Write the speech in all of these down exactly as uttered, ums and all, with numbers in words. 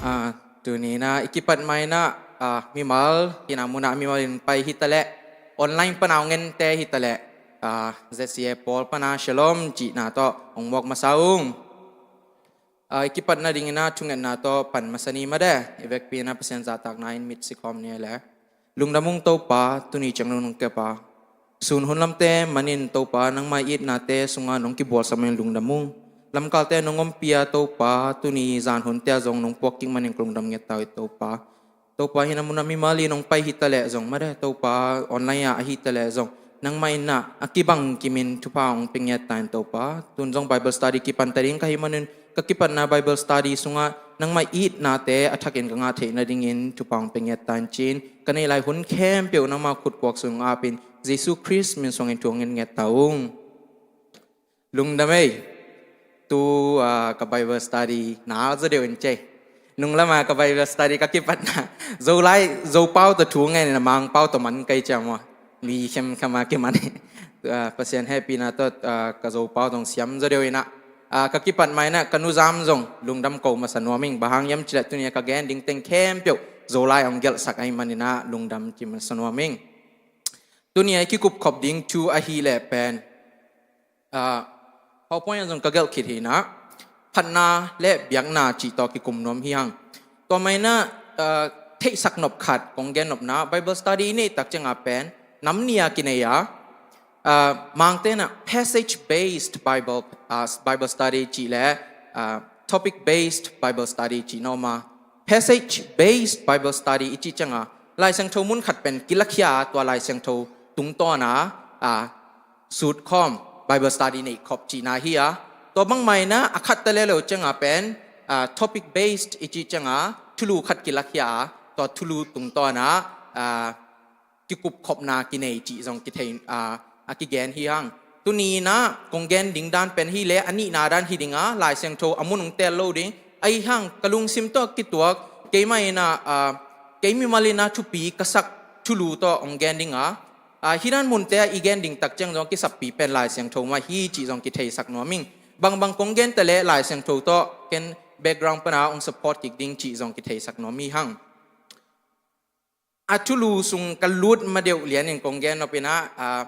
Ah, tuni in ah i kipat mai in ah, ah, mimal, hih na mun ah mimal in pai hi ta leh, online pan a hong ente hi ta leh, ah, Z C A pawl pan a shalom cihna tawh hong muak masa ung. Ah, i kipatna dingin ah thungetna tawh pan masa ni mah de, i vekpi in ah Pasian zahtakna in mit sikhawm ni leh. Lungdam ung Topa, tuni ciang nong kep a, sun hun lamte manin Topa, nangmah itnate sungah nong kibualsak manin lungdam ung. Lamkalte nong ompih a Topa, tuni zan hunte ah zong nong puak kik manin ka lungdam ngiat ta uh hi Topa. Topa, hih na mun ah mimal in hong pai hi ta leh zong mah de, Topa, online ah ahi ta leh zong, nangmah in ah a kibang kimin thupha hong pia ngiat ta in Topa. Tun zong Bible study kipan ta ding ka hih manin, ka kipatna Bible study sungah nangmah itnate a thakin ka ngah theih nadingin thupha hong pia ngiat ta in ci-in, ka neih lai hun khempeuh nangmah khutkuak sung apin, Jesu Khrist min suangin thu hong ngen ngiat ta ung. Lungdam ei. Tu, ah, ka Bible study na zaw deuh in cei. Nung lam ah ka Bible study ka kipatna, Zolai, Zopau tawh thu ngen in ah Mangpau tawh man kei ciang maw. Mi khemkham a kiman hi. Ah, Pasian hehpihna tawh, ah, ka Zopau zong siam zaw deuh in ah, ah, ka kipat mai in ah ka nuzam zong lungdam ko masa nuam ing. Bang hang hiam cih leh tuni a ka gen ding teng khempeuh Zolai hong gelhsak ahih manin ah lungdam ci masa nuam ing. Tuni a i kikupkhop ding thu ahih leh pen, ah, PowerPoint ah zong ka gelh khit hi in ah, phatna le biakna cih tawh kikum nuam hi hang. Tua mah in ah, ah, theihsak nop khat kong gen nopna, Bible study i neih tak ciang a pen nam nih a kinei a, ah, Mangte in ah passage based Bible, ah, Bible study cih leh, ah, topic based Bible study cih na om a. Passage based Bible study i cih ciang a, Lai Siangtho mun khat pen kilakhia a, tua Lai Siangtho tungtawn a, ah, sut khawm, Bible study neih khop cihna hi a. Tua bang mah in ah a khat ta leh lo ciang a pen, ah, topic based i cih ciang a thulu khat kilakhia a, tua thulu tungtawn a, ah, kikupkhopna kinei cih zong kithei, ah, a kigen hi hang. Tuni in ah kong gen ding dan pen hi leh a nihna dan hi ding a, Lai Siangtho a mun hong tel lo ding. Ahih hang ka lungsim tawh kituak, keimah in ah, ah, kei mimal in ah thupi ka sak thulu tawh hong gen ding a, ah, hih dan munte ah i gen ding tak ciang zong kisappi pen Lai Siangtho mah hi cih zong kitheisak nuam ing. Bangbang kong gen ta leh Lai Siangtho tawh ken background pan a hong support kik ding cih zong kitheisak nuam hi hang. A thulu sung ka lut ma deuh lian in kong gen nop in ah, ah,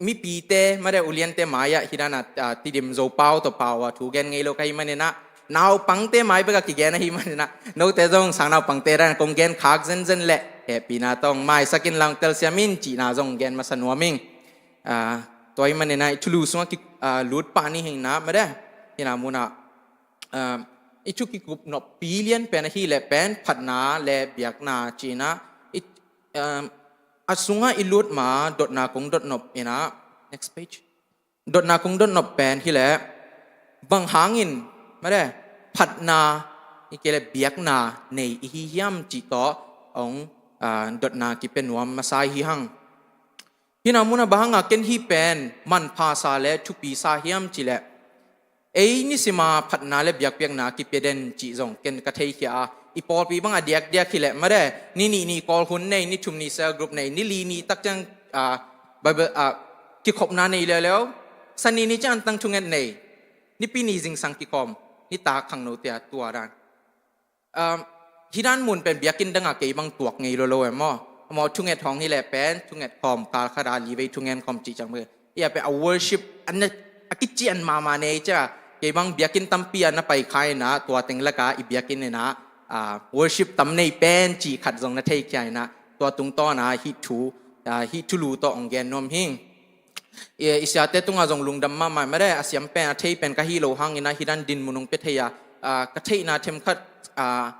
mipite ma deuh uliante mai ah hih dan a, ah, Tedim Zopau tawh pau a thu gen ngei lo ka hih manin ah, naupangte mai bek a kigen ahih manin ah, note zong sang naupangte dan kong gen khak zenzen leh hehpihna tawh maisak in lang telsiam in cihna zong gen masa nuam ing. Ah, tua hih manin ah i thulu sungah ki, ah, lut pah ni hi in ah, mah de, hih na mun ah, ah, i thu kikup noppi lian pen ahih leh pen phatna le biakna ci in ah, i, ah, a sungah i lut ma dotna kong dot nop in ah, next page. Dotna kong dot nop pen hi leh, bang hangin, mah de, phatna, i kei leh biakna nei i hi hiam cih tawh hong, ah, dotna kipia nuam masa hi hang. Hih na mun ah bang hang a ken hih pen manpha sa le thupi sa hiam cih leh, ei nisim a phatna le biakpiakna kipia den cih zong ken ka theikhia a, i pawlpi bang a diakdiak hi leh, mah de, ni nih ni call hun nei, ni thum ni cell group nei, ni li ni tak ciang, ah, Bible, ah, kikhopna nei leuleu, Sunday ni ciang antang thunget nei, Nipi ni zingsang kikhawm, nitak khangnote a tua dan. Um, hih dan mun pen biakinn dang a kei bang tuak ngei lolo em maw? Amau thunget hong hi leh pen, thunget khawm, kal khat a li vei thungen khawm cih ciang bek. Hih a pen a worship, a na, a kician mahmah nei cia. Kei bang biakinn tampi a na pai kha in ah, tua teng lak a i biakinn in ah, ah, worship tam nei pen cih khat zong na theikhia in ah, tua tungtawn a hih thu, ah, hih thulu tawh hong gen nuam hi ing. I, i siate tungah zong lungdam mahmah, mah de, a siam pen, a thei pen ka hi lo hangin ah hih dan dinmun hong pia thei a, ah, ka theihna themkhat, ah,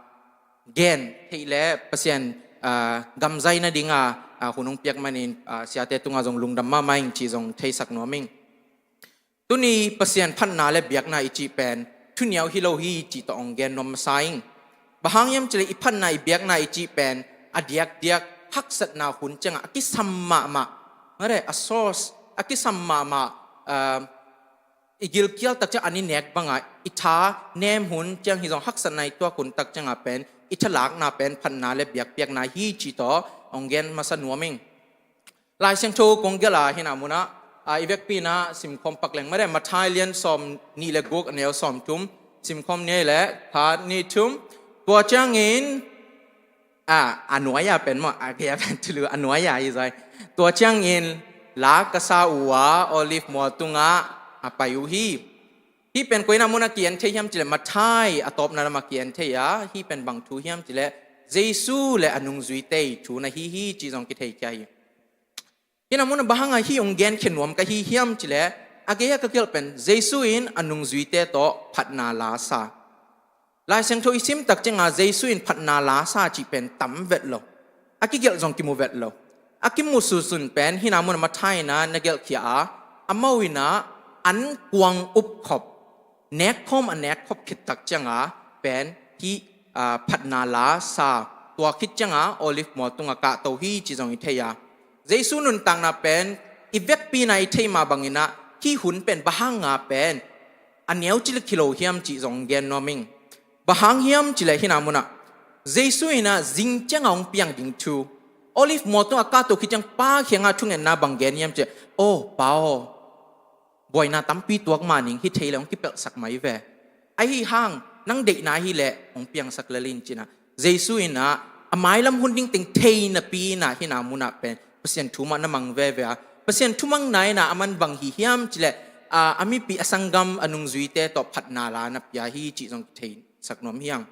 gen theih leh Pasian, ah, gam zai nading a, ah, hun hong piak manin, ah, siate tungah zong lungdam mahmah ing cih zong theisak nuam ing. Tuni Pasian phatna le biakna i cih pen thuniau hi lo hi cih tawh hong gen nuam masa ing. Bang hang hiam cih leh i phatna i biakna i cih pen a diakdiak haksatna hun ciangah a kisam mahmah, mah de, a source a kisam mahmah, ah, i gilkial tak ciang an i nek bangah i tha nem hun ciang hi zong, haksatna i tuak hun tak ciangah pen i thalakna pen phatna le biakpiakna hi cih tawh hong gen masa nuam ing. Lai Siangtho kong gelh a, hih na mun ah, ah, i vekpi in ah simkhawm pak leng, mah de, Matthai lian sawm nih le guk, a neu sawm thum, simkhawm ni leh, khat, nih, thum. Tua ciangin, a, a nuai-a pen maw, a gei-a pen thulu, a nuai-a hi zai. Tua ciangin la ka sa uh a, Olive mual tungah a pai uh hi. Hih pen koi na munah ki-en thei hiam cileh, Matthai a tawpna lamah ki-en thei a, hih pen bang thu hiam cileh, Jesu le a nungzuite thu na hi hi cih zong kitheikhia hi. Hih na munah bang hanga hih hong genkhia nuam ka hi hiam cileh, a gei-a ka gelh pen Jesu in a nungzuite tawh phatna la sa. Lai Siangtho i sim tak cianga Jesu in phatna la sa cih pen tam vet lo. A kigelh zong kimu vet lo. A kimu sunsun pen hih na munah Matthai in ah na gelhkhia a, amau in ah an kuang upkhop, nekkhawm a nekkhop khit tak cianga pen hih, aa, phatna la sa, tua khit cianga Olive mual tungah kahto hi cih zong i thei a. Jesu nuntakna pen i vekpi in ah i thei mah bangin ah hih hun pen bang hanga pen a neu cilik hi lo hiam cih zong gen nuam ing. Bang hang hiam cileh hih na munah Jesu in ah zing cianga hong piang ding thu, Olive mual tungah kahto khit ciang Pa kiangah thungetna bang gen hiam cileh, aw Pa aw, buaina tampi tuak mah ning, hi thei leh hong kipelhsak mai ve. Ahi hang nang deihna hileh hong piangsak lel in ci-in ah, Jesu in ah a mailam hun ding teng thei napi in ah hih na munah pen Pasian thu mah na mang veve a, Pasian thumangna in ah a man bang hi hiam cileh, a, a mipi, a sanggam, a nungzuite tawh phatna la na pia hi cih zong kitheisak nuam hi hang.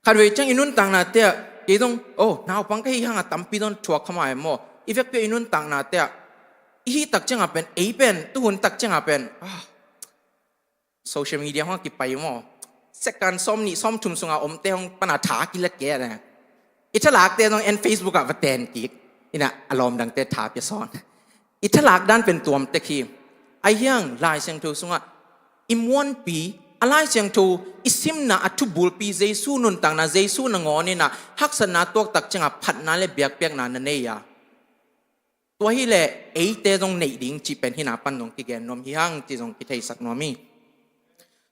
Khatvei ciang i nuntaknate ah, kei zong, oh, naupang ka hi hanga tampi zong thuak kha mah e maw. I vekpi-a i nuntaknate ah i hih tak cianga pen, ei pen tuhun tak cianga pen, ah, social media hong kipai maw, second sawmnih sawmthum sunga omte hong pana tha kila kei a, i thalakte zong en Facebook ah va ten kik in ah, a lawmdangte tha pia sawn. I thalak dan pen tuam tek hi. Ahi hang Lai Siangtho sungah i muanpi, a Lai Siangtho i simna, a thubulpi Jesu nuntakna, Jesu nangawn in ah haksatna tuak tak cianga phatna le biakpiakna na nei a, tua hileh eite zong neih ding cih pen hih na pan zong kigen nuam hi hang cih zong kitheisak nuam hi.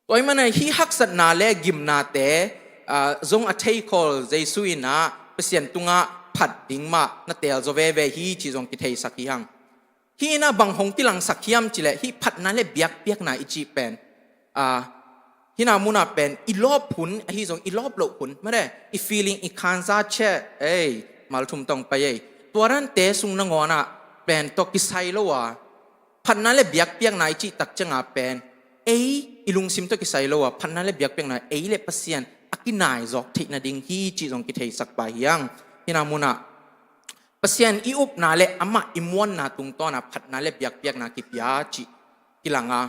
Tua ahih manin ah hih haksatna le gimnate, aa, zong a theikhol Jesu in ah Pasian tungah phat ding mah na teel zaw veve hi cih zong kitheisak hi hang. Hih in ah bang hong kilangsak hiam cileh, hih phatna le biakpiakna i cih pen, aa, hih na munah pen i lawp hun, ahi zong i lawp loh hun, mare, i feeling, i khanza che, ei, malthum tawh pai ei, tua dante sung nangawn ah pen tawh kisai lo a, phatna le biakpiakna i cih tak cianga pen ei i lungsim tawh kisai lo a, phatna le biakpiakna ei le Pasian a kinai zawk theih nading hi cih zong kitheisak pah hi hang. Hih na munah Pasian i upna le amah i muanna tungtawn ah phatna le biakpiakna kipia cih kilang a,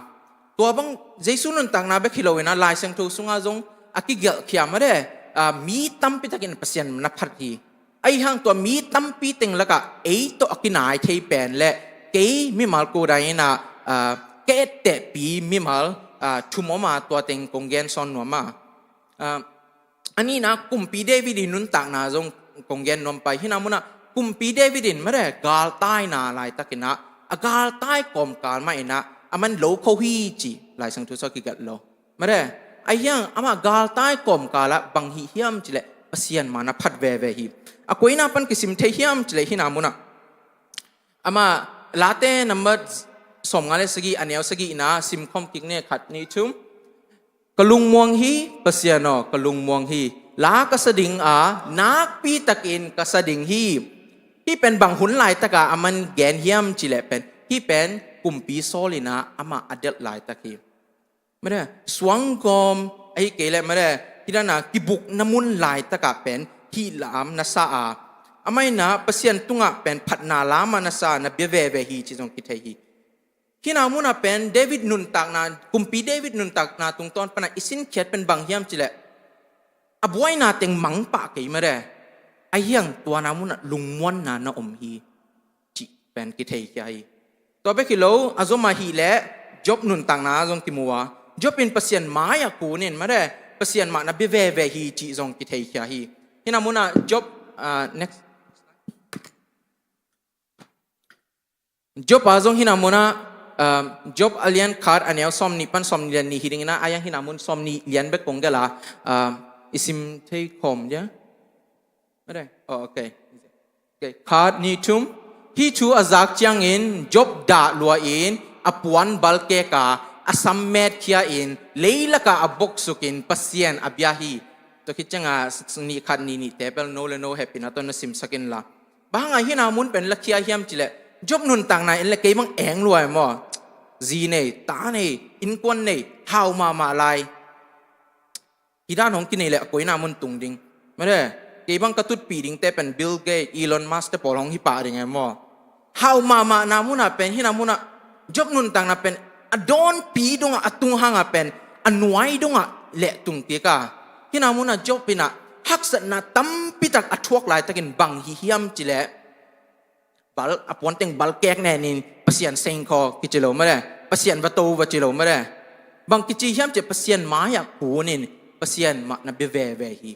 tua bang Jesu nuntakna bek hi lo in ah Lai Siangtho sungah zong a kigelhkhia mare, aa, mi tampi takin Pasian na phat hi. Ahi hang tua mi tampi teng lakah ei tawh a kinai thei pen le kei mimal ko dan in ah, aa, ka ettehpi mimal, aa, thum om a, tua teng kong gen sawn nuam a. Aa, a nihna, Kumpi David i nuntakna zong kong gen nuam pai. Hih na munah Kumpi David in mare, galtaina laitakin ah, a galtai kawmkal mah in ah a man lo kho hi ci Lai Siangtho sungah kigelh lo. Mare, ahi hang amah galtai kawmkal ah bang hih hiam cileh Pasian mah na phat veve hi. A koina pan kisim thei hiam cileh hih na munah, amah Late number sawmnga le sagih, a neu sagihna simkhawm kik ni, khat, nih, thum. Ka lungmuang hi, Pasian aw, ka lungmuang hi. La ka sa ding a, nakpi takin ka sa ding hi. Hih pen bang hun laitaka a man gen hiam cileh pen, hih pen Kumpi Saul in ah amah a delh laitak hi. Mare, suangkawm ahi kei leh mare, hih dana kibukna mun laitakah pen hih lam na sa a, amah in ah Pasian tungah pen phatna lam ah na sa, na bia veve hi ci zong kithei hi. Hih na munah pen David nuntakna, Kumpi David nuntakna tungtawn panah i sinkhiat pen bang hiam cileh, a buaina teng mang pah kei mare, ahi hang tua na munah lungmuanna na om hi cih pen kitheikhia hi. Tua bek hi lo, a zom ahih leh Job nuntakna zong kimu a, Job in Pasian mai-ah kun in mare, Pasian mah na bia veve hi cih zong kitheikhia hi. Hih na munah Job, ah, next. Job ah zong hih na munah, um, Job a lian khat, a neu sawmnih pan sawmnih le nih hi ding in ah, a yang hih na mun sawmnih lian bek kong gelh a, um, i sim thei khawm dia? Mare? Oh, okay. Okay. Khat, nih, thum. Hih thu a zak ciangin Job dah lua in a puan balkek a, a sam metkhia in leilakah a boksukin Pasian a bia hi. Tua khit cianga s-, s-, nih khat nih nihte bel no le no hehpihna tawh na simsak inla. Bang hanga hih na mun pen lakhia hiam cileh, Job nuntakna en le kei bang eng lua e maw? Zi nei, ta nei, innkuan nei, hau mahmah lai. Hih dan hong kinei le a koina mun tung ding. Mate, kei bang ka tutpih dingte pen Bill Gates, Elon Musk te pawl hong hi pah ding e maw? Hau mahmahna munah pen, hih na munah Job nuntakna pen a dawnpi dongah a tung hanga pen a nuai dongah leh tung kik a. Hih na munah Job inah haksatna tampitak a thuak laitakin bang hi hiam cileh, bal, a puanteng bal kek nenin Pasian sengkhaw kici lo mate, Pasian va to va ci lo mate. Bang kici hiam cileh Pasian mai-ah kunin Pasian mah na bia veve hi.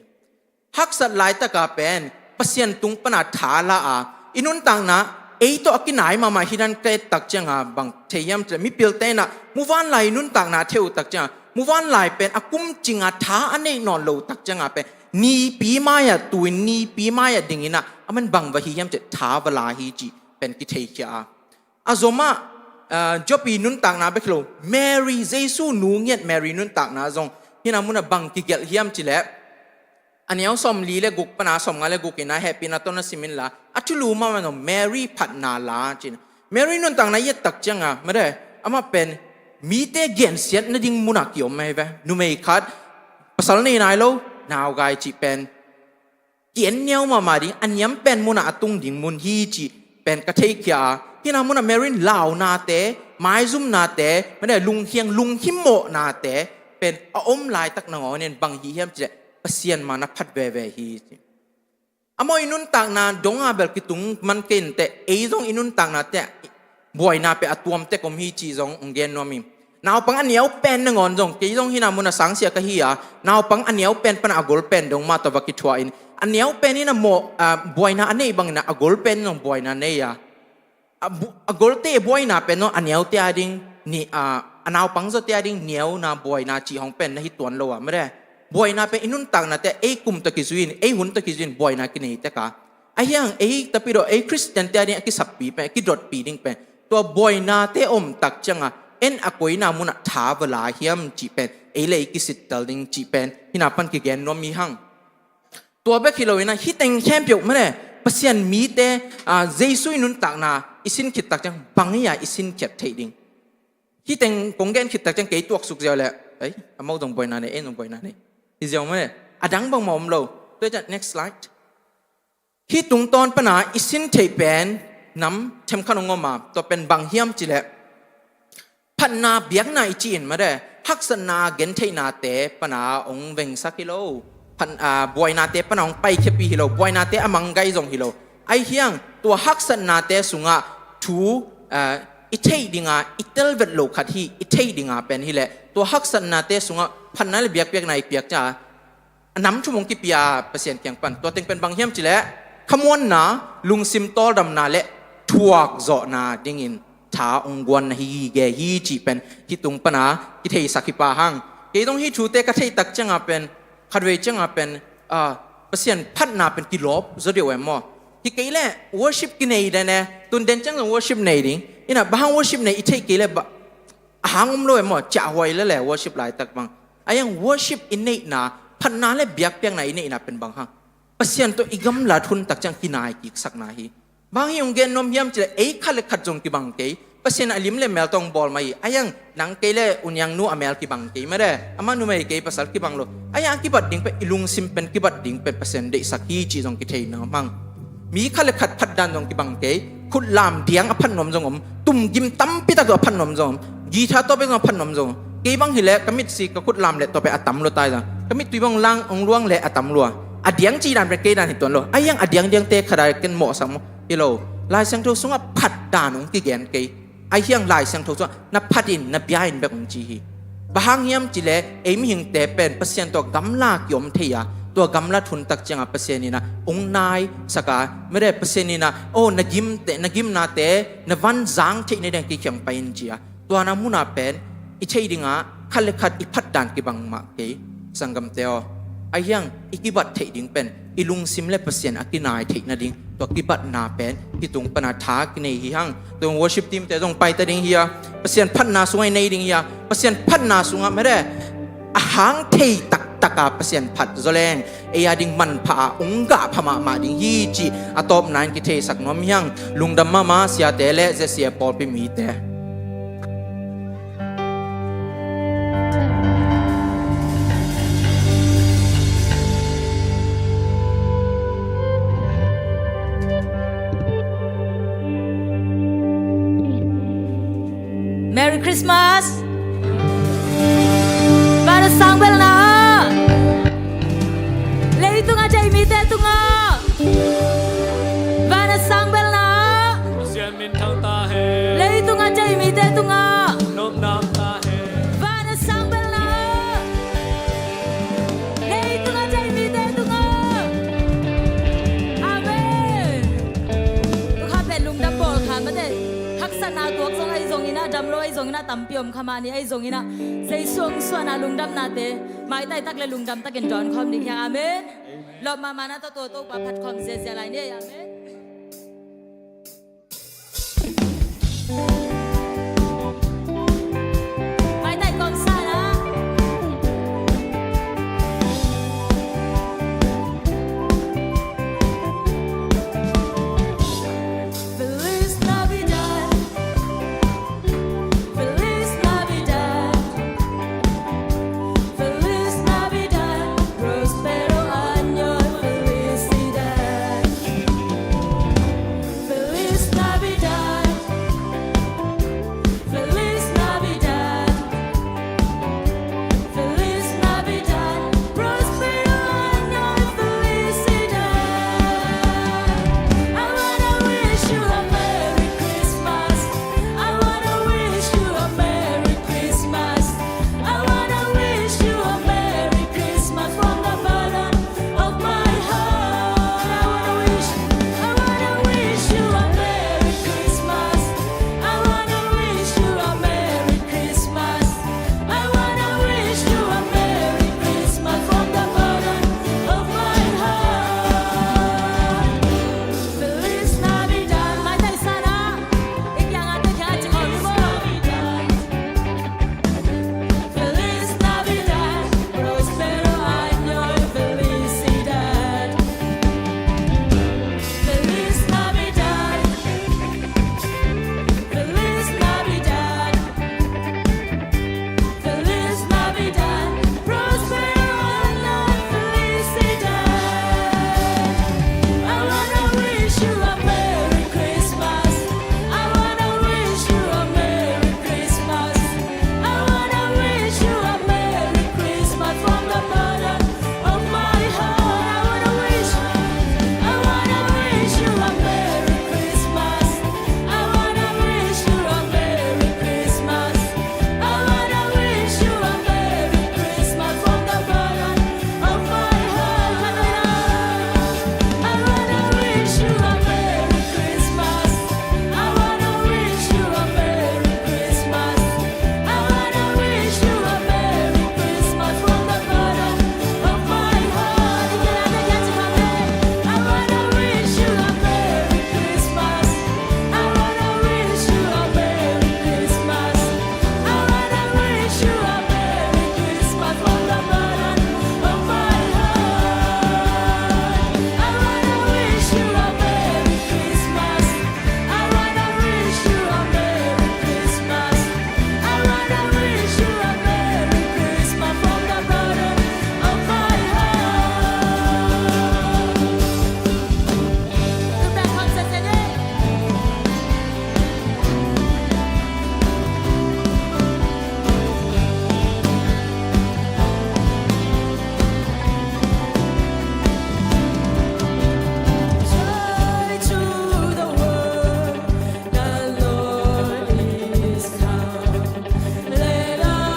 Haksat laitaka pen Pasian tung pana tha la a, i nuntakna ei tawh a kinai mahmah hi dan ka et tak cianga bang thei hiam cileh, mipilte inah muvanlai i nuntakna thei uh tak cianga, muvanlai pen a kumcinga tha a neih nawn lo tak cianga pen nipi mai-ah tuin nipi mai-ah dinginah a man bang va hi hiam cileh tha va la hi cih pen kitheikhia a. A zomah, ah, Job i nuntakna bek hi lo, Mary, Jesu nu ngiat Mary nuntakna zong hih na munah bang kigelh hiam cileh, a neu sawmli le guk pana sawmnga le guk inah hehpihna tawh na sim inla, a thulu mahmah zong Mary phatna la cin. Mary nuntakna i et tak cianga mate, amah pen mite gensiat nading munah kiom ahi ve. Numei khat, pasal nei nai lo, naugai cih pen ki-en niau mahmah ding, a niam pen munah a tung ding mun hi cih pen ka theikhia a. Hih na munah Mary in launate, maizumnate, mate, lunghiang lunghimawhnate pen a om laitak nangawnin bang hi hiam cileh Pasian mah na phat veve hi ci. Amau i nuntakna donga bel kitung man kei inteh, ei zong i nuntakna teh buaina pen a tuam tek om hi cih zong hong gen nuam hi. Naupang a neu pen nangawn zong, kei zong hih na munah sangsia ka hi a, naupang a neu pen pana a gol pen dong mah tawh va kithuah in, a neu pen inah mawh, ah, buaina a nei bangin a gol pen zong buaina nei a. A bu-, a golte buaina pen zong a neute a ding ni, ah, a naupang zawte a ding neuna buaina cih hong pen na hi tuan lo a mate. Buaina pen i nuntakna teh ei kum tawh kizui in, ei hun tawh kizui in buaina kinei tek a. Ahi hang ei tapidaw, ei Khristiante a ding a kisappi pen, a kidotpi ding pen tua buainate om tak cianga en a koina munah tha va la hiam cih pen ei le ei kisittel ding cih pen hih na pan kigen nuam hi hang. Tua bek hi lo inah hih teng khempeuh mate, Pasian mite, ah, Jesu i nuntakna i sin khit tak ciang bang hi a i sin khiat theih ding. Hih teng kong gen khit tak ciang kei tuaksuk ziau le, ei, amau zong buaina nei, ei zong buaina nei hi ziau mate. A dang bangmah om lo. Tua ciang next slide. Hih tungtawn pana i sin theih pen nam themkhat hong om a, tua pen bang hiam cileh, phatna biakna i ci-in mate, haksatna gentheihnate pana hong vengsak hi lo. Phat-, ah, buainate pana hong paikhiapi hi lo, buainate a manggai zong hi lo. Ahi hang tua haksatnate sungah thu, ah, i theih dinga i telvet lo khat hi, i theih dinga pen hileh tua haksatnate sungah phatna le biakpiakna i piak ciang a nam thum hong kipia Pasian kiang pan. Tua teng pen bang hiam cileh, khamuanna, lungsim tawldamna le thuakzawhna dingin tha hong guan na hi gige hi cih pen hih tung pana kitheisak hi pah hang. Kei zong hih thute ka theih tak cianga pen, khatvei cianga pen, ah, Pasian phatna pen kilawp zaw deuh em maw? Hi kei leh worship kinei den e, tun den ciang zong worship nei ding. Inah bang hang worship nei i theih kei leh ba, a hang om lo em maw? Ciahhuai lele worship laitak bang. Ahi hang worship i neihna, phatna le biakpiakna i neihna pen bang hang? Pasian tawh i gamlat hun tak ciang kinai kiksakna hi. Bang hi hong gen nuam hiam cileh ei khat le khat zong kibang kei. Pasian a lim le mel tawh hong bawl mah hi. Ahi hang nang kei le uniang nu a mel kibang kei mate. Amah numei kei pasal kibang lo. Ahi hang a kibat ding pen i lungsim pen kibat ding pen Pasian deihsak hi cih zong kithei nuam hang. Mi khat le khat phatdan zong kibang kei. Khutlam diang a phat nuam zong om. Tumgim tampi tak zong a phat nuam zong om. Guitar tawh pen zong a phat nuam zong om. Kei bang hileh ka mitsi ka khutlam le tawh pen a tam lua tai zong. Ka mittui bang lang hong luang le a tam lua. A diang cih dan pen kei dan hi tuan lo. Ahi hang a diangdiangte khat a ken mawhsak maw? Hi lo. Lai Siangtho sungah phatdan hong kigen kei. Ahi hang Lai Siangtho sungah na phat in, na bia in bek hong ci hi. Bang hang hiam cileh ei mihingte pen Pasian tawh gamla kiom thei a, tua gamlat hun tak cianga Pasian inah hong naisak a, mate, Pasian inah, oh, na gimte, na gimnate na van zang theih nading kei kiang pai in ci a. Tua na muna pen i theih dinga khat le khat i phatdan kibang mah kei, sanggamte aw. Ahi hang i kibat theih ding pen i lungsim le Pasian a kinai theih nading tua kibatna pen hih tung pana tha kinei hi hang. Tua worship team te zong paita ding hi a, Pasian phatna sungah i nei ding hi a, Pasian phatna sungah mate, a hang thei taktak taka Pasian phat zaw leng ei a ding manpha a ung gah pha mahmah ding hi cih a tawpna in kitheisak nuam hi hang. Lungdam mahmah siate le zia sia pawlpi mite. Merry Christmas. Van a sangbelna ah, leitung a deih mite tungah van a sangbelna ah, Pasian min thang ta hen. Leitung a deih mite tungah nopnam ta hen. Van a sangbelna ah, leitung a deih mite tungah. Amen. Tukha pen lungdam bawl kha mate. Haksatna tuak zong ahi zongin ah, dam lo ahi zongin ah, tampi om kha mah ni ahi zongin ah, Jesu hong suahna lungdamnate maitai tak le lungdam takin dawn khawm ding hi hang. Amen. Lawp mahmahna tawh tua Topa phat khawm ziazia lai ni. Amen. Maitai kawmsa na. Feliz Navidad. Feliz Navidad. Feliz Navidad. Próspero año y felicidad. Feliz Navidad. Feliz Navidad. Feliz Navidad, próspero año y felicidad. I wanna wish you a Merry Christmas. I wanna wish you a Merry Christmas. I wanna wish you a Merry Christmas from the bottom of my heart. I wanna wish, I wanna wish you a Merry Christmas. I wanna wish you a Merry Christmas. I wanna wish you a Merry Christmas from the bottom of my heart. Feliz Navidad. Maitai sana. Feliz Navidad, próspero año y felicidad. Feliz Navidad, Feliz Navidad, Feliz Navidad, próspero año y felicidad. I wanna wish you a Merry Christmas. I wanna wish you a Merry Christmas. I wanna wish you a Merry Christmas from the bottom of my heart. I wanna wish, I wanna wish you a Merry Christmas. I wanna wish you a Merry Christmas. I wanna wish you a Merry Christmas from the bottom of my heart. I wanna wish you a Merry Christmas. I wanna wish you a Merry Christmas. I wanna wish you a Merry Christmas from the bottom of my heart. I wanna wish you a Merry Christmas. I wanna wish you a Merry Christmas. I wanna wish you a Merry Christmas from the bottom of my heart. I wanna wish you a Merry Christmas. I wanna wish you a Merry Christmas. I wanna wish you a Merry Christmas from the bottom of my heart. Look back, come, say, say, yeah. Joy to the world, the Lord is come. Let all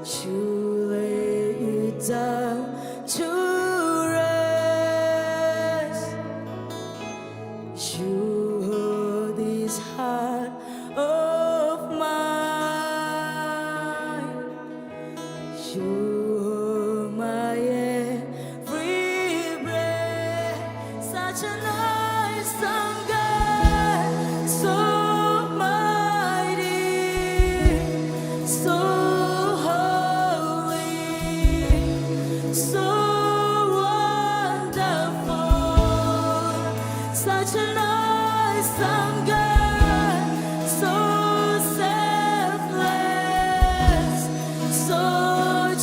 You lay it down to rest. You hold this heart of mine. You hold my every breath. Such an awesome God, so mighty, so holy, so wonderful. Such an awesome God, so selfless, so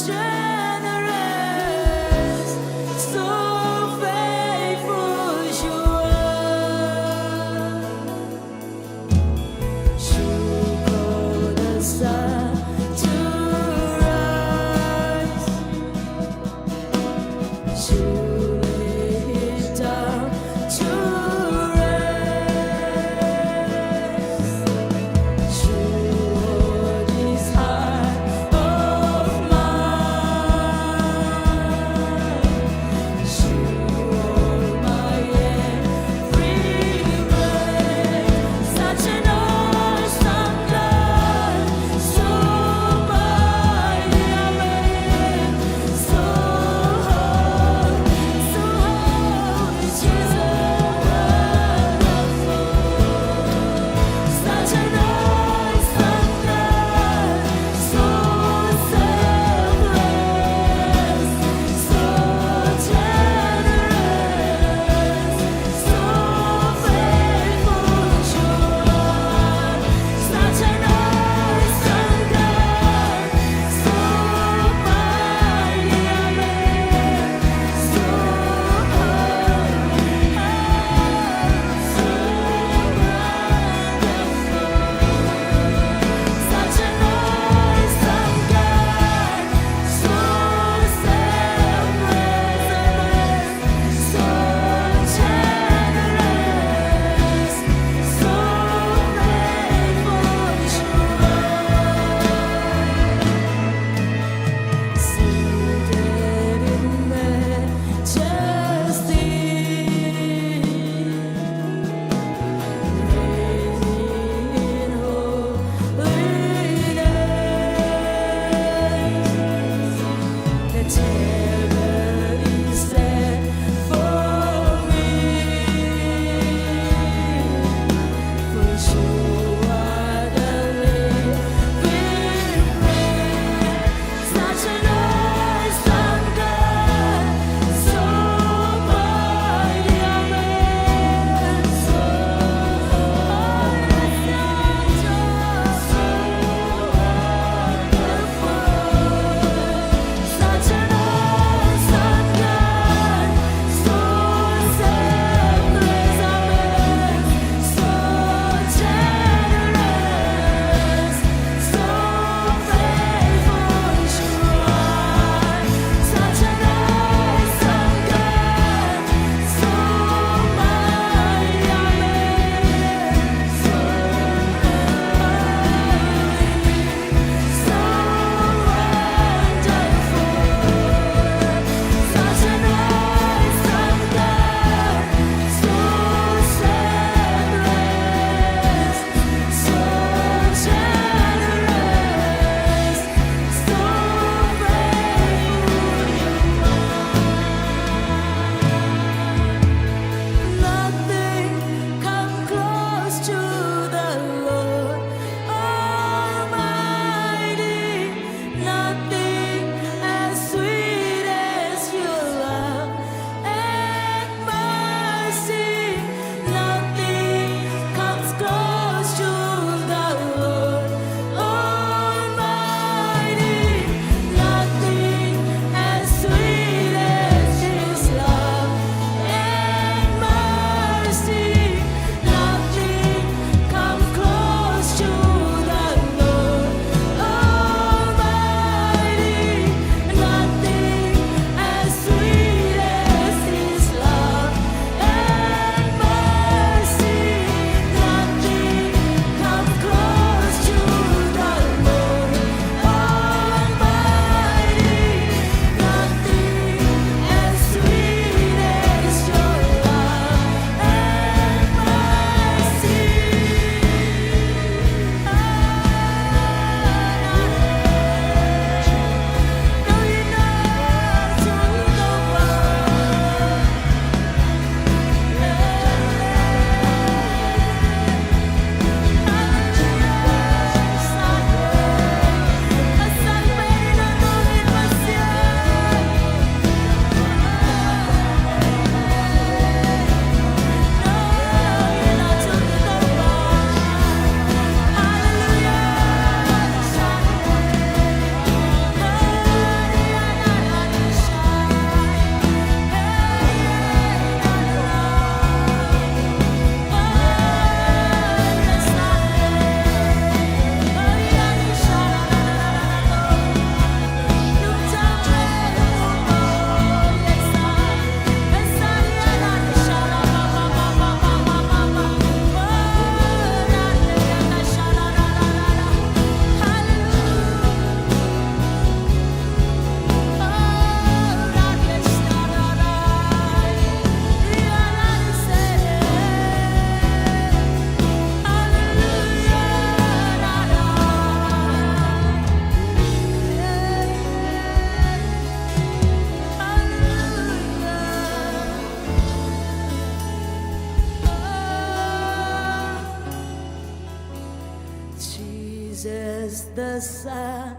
the Son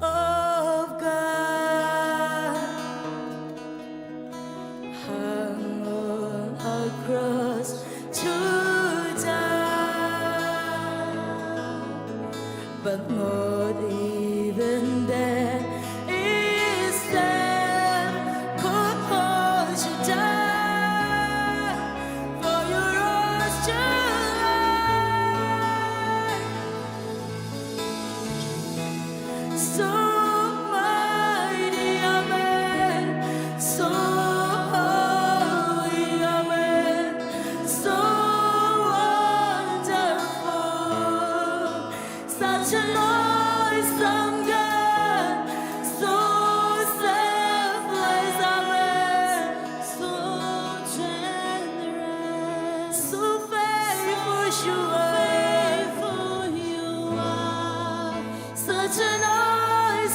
of God hung on a cross to die. But not even death itself could hold you down, for you rose to life. So mighty, amen. So holy, amen. So wonderful. Such an awesome God. So selfless, amen. So generous. So faithful you are. Faithful you are. Such an awesome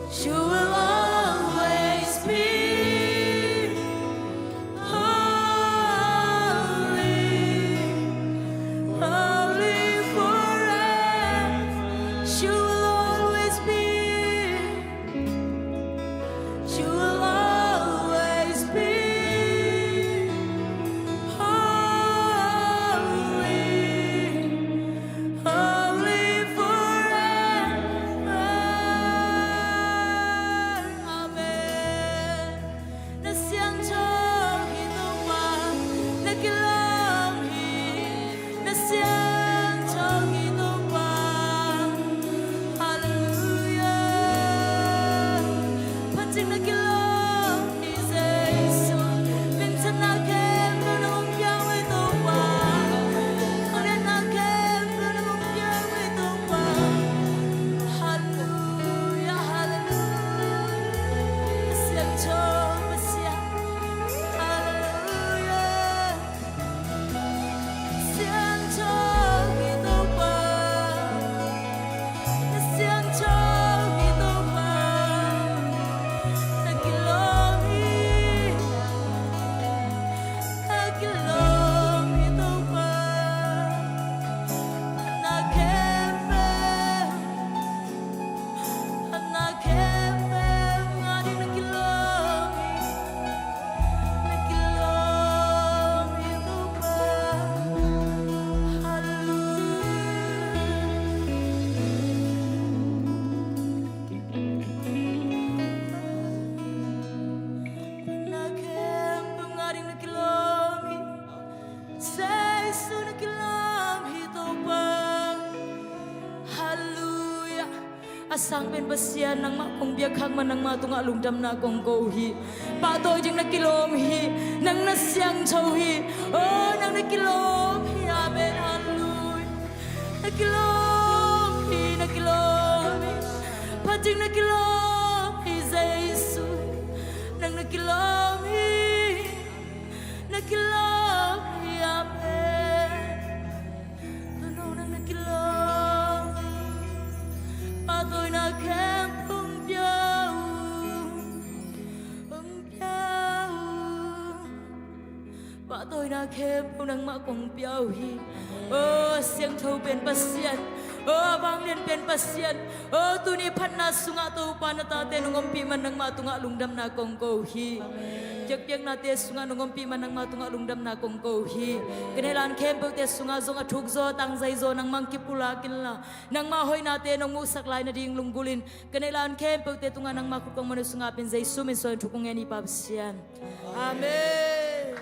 You will always be holy, holy forever. You will always be, you will always be holy, holy forever. Amen. Na siangtho hi Topa, na kilawm hi. Na siangtho hi Topa. Halleluiah. Phat ding na kilawm hi Jesu. Minthanna khempeuh nong pia uh hi Topa. Thungetna khempeuh nong pia uh hi Topa. Halleluiah, halleluiah. Siangtho Pasian. Halleluiah. Siangtho hi Topa. Na siangtho hi Topa. Na kilawm hi. Na kilawm hi Topa. Na khempeuh. Na khempeuh ngah ding na kilawm hi. Na kilawm hi Topa. Halleluiah. Na khempeuh ngah ding na kilawm hi. Jesu na kilawm hi Topa. Halleluiah. A sang pen Pasian nangmah kong biak khak man, nangmah tungah lungdamna kong ko hi. Pahtawi ding na kilawm hi. Nang na siangtho hi. Oh, nang na kilawm hi. Amen. Halleluiah. Na kilawm hi, na kilawm hi. Phat ding na kilawm hi Jesu. Nang na kilawm hi. Na kilawm hi. Amen. Tunu nang na kilawm hi. Pahtawina khempeuh hong pia uh. Hong pia uh. Pahtawina khempeuh nangmah kong pia uh hi. Oh, a siangtho pen Pasian. Oh, a vanglian pen Pasian. Oh, tuni phatna sungah Topa na tate nong ompih man, nangmah tungah lungdamna kong ko hi. Biakpiaknate sungah nong ompih man, nangmah tungah lungdamna kong ko hi. Ka neihlan khempeuhte sungah zong a thukzaw, tangzaizaw nangmah hong kipulak inla, nangmah hoihnate nong muhsak lai nading lunggulhin ka neihlan khempeuhte tungah nangmah khut kong muan uh, sungah pen Jesu min suang thu kong ngen hi Pa Pasian. Amen.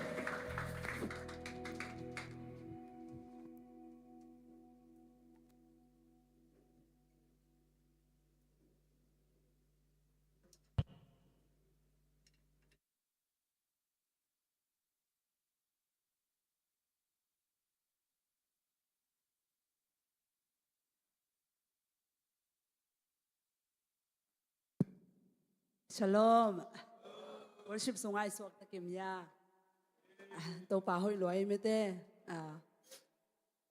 Shalom. Worship sungah i suak takim ya. Ah, Topa hoih lua hi mete. Ah,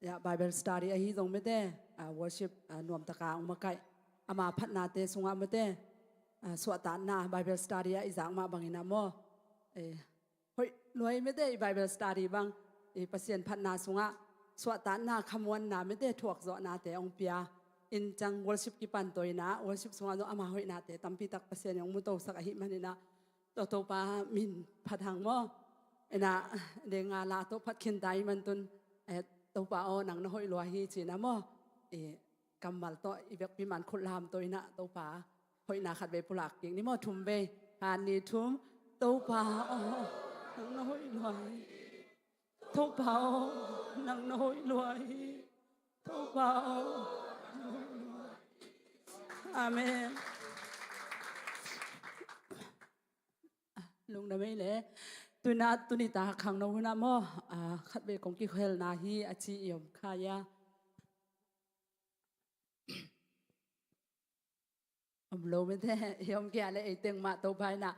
ya, Bible study ahi zong mete. Ah, worship, ah, nuamtaka ong makaih. Ama phatnate sungah mete. Ah, suahtakna Bible study ah i zak mah bangin ah maw. Eh, hoih lua hi mete, i Bible study bang, i Pasian phatna sungah suahtakna, khamuanna mete, thuakzawhnate ong pia. In ciang worship kipan tawh in ah, worship sungah zong ama hoihnate tampitak Pasian in ong mutosak ahih manin ah, tua Topa min phat hang maw. In ah, deng a la tawh phat khinta ahih man tun, eh, Topa aw, nang na hoih lua hi ci-in ah maw. Eh, kammal tawh, i biakpi man khut lam tawh in ah Topa hoihna khatvei pulak kik ni maw, thum vei. Khat, nih, thum. Topa aw, nang na hoih lua hi. Topa aw, nang na hoih lua hi. Topa aw, nang na hoih lua hi. Amen. Lungdam ei le. Tuna, tuni ta khangno hun ah maw, ah, khatvei kong kikhelna hi a ci i om kha ia. Om lo mete, i om kia le ei teng mah Topa in ah,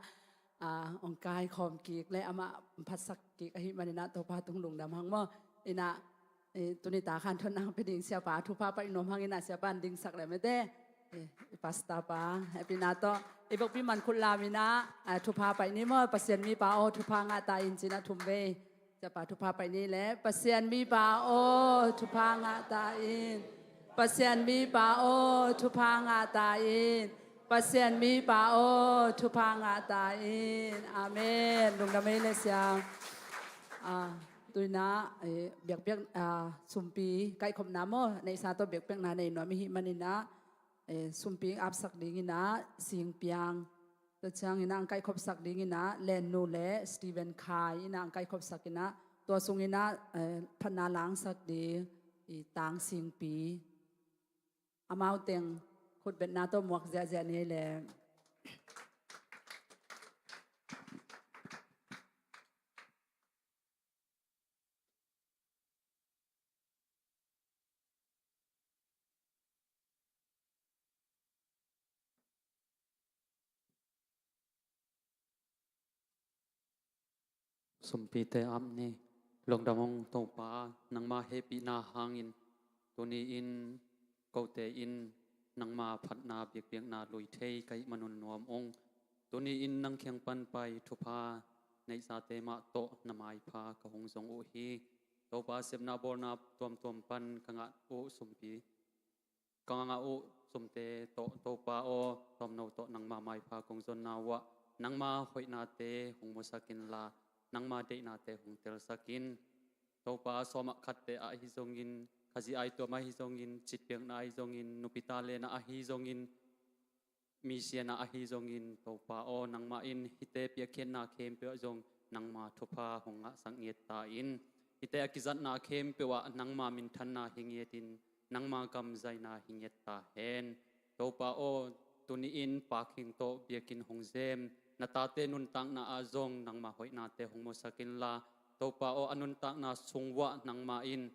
ah, ong kaikhawm kik le amah phatsak kik ahih manin ah Topa tung lungdam hang maw. In ah, eh, tuni ta khan thon nang pe ding siapa thupha pai nuam hang in ah siapa in dingsak le mete. Eh, i pastor pa, hehpihna tawh i vekpi man khut lam in ah, ah, thupha pai ni maw, Pasian mipa aw, thupha ngah ta in ci-in ah thum vei. Siapa thupha pai ni leh, Pasian mipa aw, thupha ngah ta in. Pasian mipa aw, thupha ngah ta in. Pasian mipa aw, thupha ngah ta in. Amen. Lungdam ei le sia. Ah, tu-in ah, eh, biakpiak, ah, sumpi kaihkhopna maw, neihsa tawh biakpiakna nei nuam i hih manin ah, eh, sumpi apsak dingin ah Singpiang, tua ciangin ah ang kaihkhopsak dingin ah Lennu le Stephen Khai in ah ang kaihkhopsak in ah, tua sungin ah, eh, phatna langsak ding i Tang Singpi. Amau teng khutbetna tawh muak ziahziah ni ei le. Sumpite ap ni. Lungdam ung Topa, nangma hehpihna hangin tuni-in kote in nangma phatna biakpiakna lui thei ka hih manun nuam ung. Tuni-in nang kiang pan pai thupha neihsate mah tawh na maipha ka hong zong uh hi. Topa, sepna bawlna tuamtuam pan ka ngah uh sumpi, ka ngah uh sumte tawh, Topa aw, tawmno tawh nangma maipha kong zonna uh ah, nangma hoihnate hong musak inla, nangma deihnate hong telsak in. Topa, sawm ah khatte ahi zongin, Khazih aituam ahi zongin, citpiakna ahi zongin, nupi talent ah ahi zongin, misiana ahi zongin, Topa aw, nangmah in hihte piakkhiatna khempeuh ah zong nangma thupha hong ngahsak ngiat ta in. Hihte a kizatna khempeuh ah nangma minthanna hi ngiatin, nangma kamzaina hi ngiat ta hen. Topa aw, tuni-in Pa Khing tawh biakinn hong zem na tate nuntakna ah zong nangma hoihnate hong musak inla, Topa aw, a nuntakna sung uah nangmah in,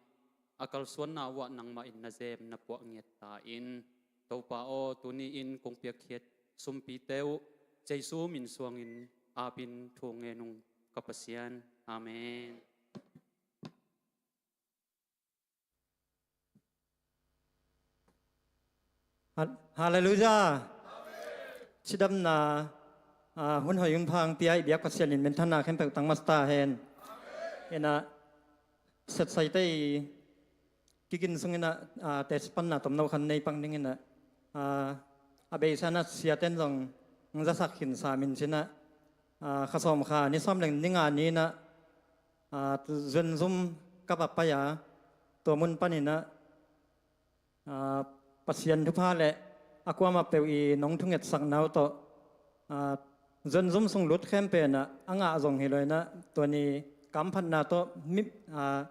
a kalsuanna uah nangmah in na zem na puah ngiat ta in. Topa aw, tuni-in kong piakkhiat sumpite uh Jesu min suangin apin thu ngen ung ka Pasian. Amen. Hal-, Halleluiah. Cidamna, ah, hun hoih hun pha hong pia i biak Pasian in minthanna khempeuh tang masa ta hen. Ina, setsaite i kigin sung ina, ah, teci panna tomno khat nei pak ning ina, ah, a beisa na siaten zong hong zasak khinsa min ci ina, ah, kha sawm kha ni sawm leng ni nga ni ina, ah, Zuanzum ka va pai a, tua mun pan ina, ah, Pasian thupha le a kuamah peuh i nong thungetsakna uh tawh, ah, Zuanzum sung lut khempeuh ina a ngah zong hi lo ina, tua ni kamphatna tawh mi, ah,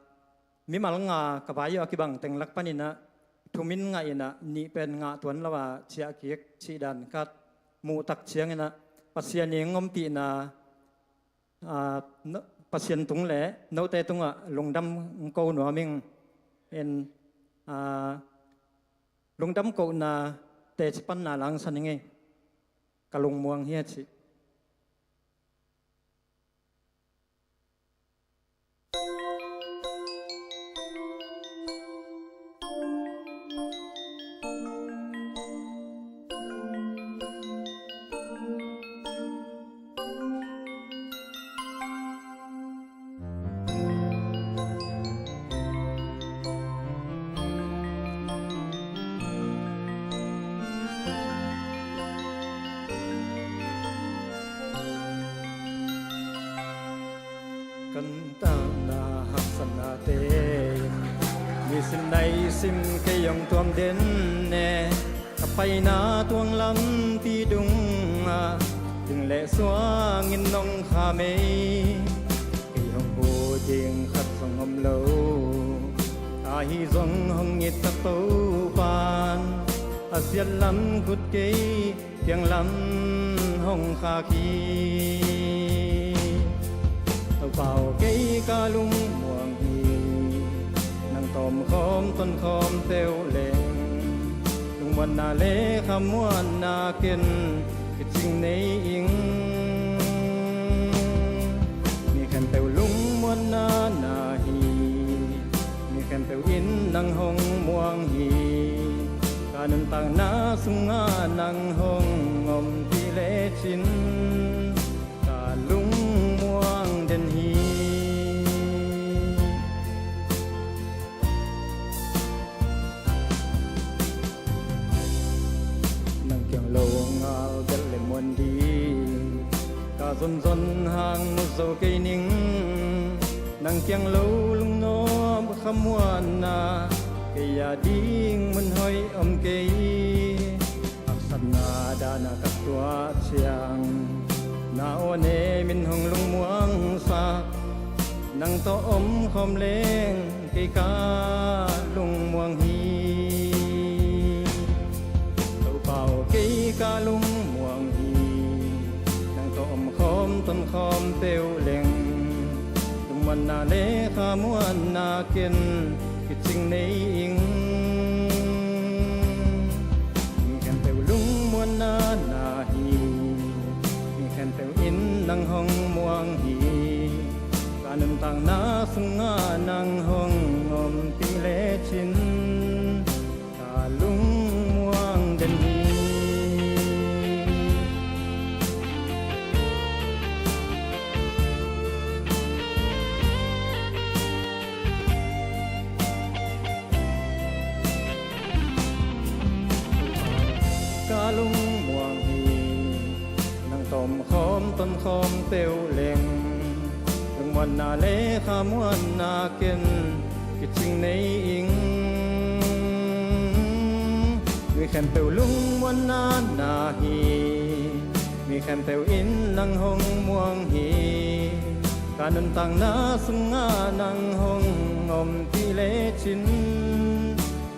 mimal nga ka vai uh a kibang teng lak pan ina thumin ngah ina, nih pen ngah tuan lo a ciah kik cih dan ka muh tak ciang ina, Pasian i hong ompihna, ah, no, Pasian tung le note tungah lungdam ko nuam ing. En, ah, lungdam kohna teci panna langsan ing ei. Ka lungmuang hi a cih. Ka nuntakna haksatnate in nisim naisim kei hong tuam den e. Ka paina tuang lampi dungah ding le suangin nong kham ei. Kei hong huh ding khat zong om lo. Ahi zong hong itsak Topa'n a siat lam khut kei kiang lam hong khak hi. Topa aw, kei ka lungmuang hi. Nang tawmkhawm tonkhawm peuh leng lungmuanna le khamuanna ken kicing nei ing. Mi khempeuh lungmuanna na hi. Mi khempeuh in nang hong muang hi. Ka Ka nuntakna sungah nang hong ompih lecin ka lungmuang den hi. Nang kiang lo ngal belh le muan ding ka zonzon hang mu zo kei ning. Nang kiang lo lungnuam khamuanna kei a ding mun hoih om kei. Haksatna dana ka tuah ciang na aw ne min hong lungmuangsak. Nang tawh omkhawm leng kei ka lungmuang hi. Topa aw kei ka lungmuang hi. Nang tawh omkhawm tonkhawm peuh leng lungmuanna le khamuanna ken kicing nei ing. Mi khempeuh lungmuanna na hi. Mi khempeuh in nang hong muang hi. Ka nuntakna sungah nang hong ompih lecin ka lungmuang den hi. Ka lungmuang hi. Nang tawh omkhawm tonkhawm peuh leng lungmuanna le khamuanna ken kicing nei ing. Mi khempeuh lungmuanna na hi. Mi khempeuh in nang hong muang hi. Ka nuntakna sungah nang hong ompih lecin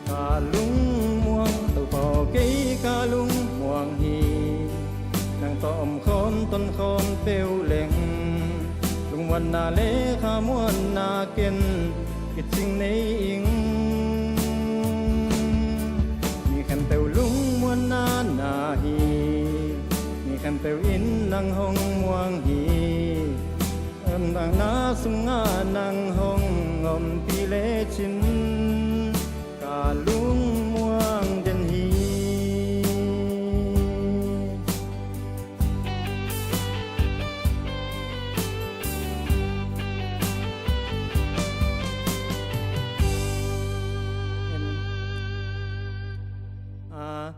ka lungmuang. Topa aw kei ka lungmuang hi. Nang tawh omkhawm tonkhawm peuh leng lungmuanna le khamuanna ken kicing nei ing. Mi khempeuh lungmuanna na hi. Mi khempeuh in nang hong muang hi. Ka nuntakna sungah nang hong ompih lecin ka lungmuang den hi. Em, ah,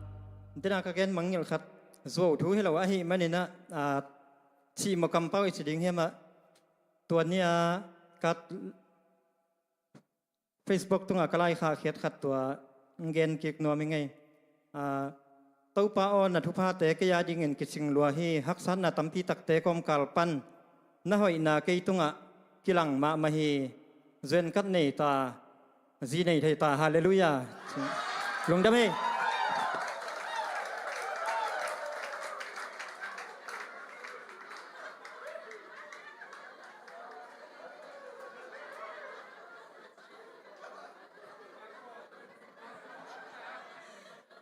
dena ka gen mangngilh khat zuau thu hi lo ahih manin ah, ah, cihmawh kampau i ci ding hiam ah, tua ni-a ka Facebook tungah ka laikhak khiat khat tua gen kik nuam ing ei. Ah, Topa aw, na thuphate kei a dingin kicing lua hi. Haksatna tampi takte kawmkal pan na hoihna kei tungah kilang mahmah hi. Zuan kat nei ta, zi nei thei ta. Halleluiah. Lungdam hi.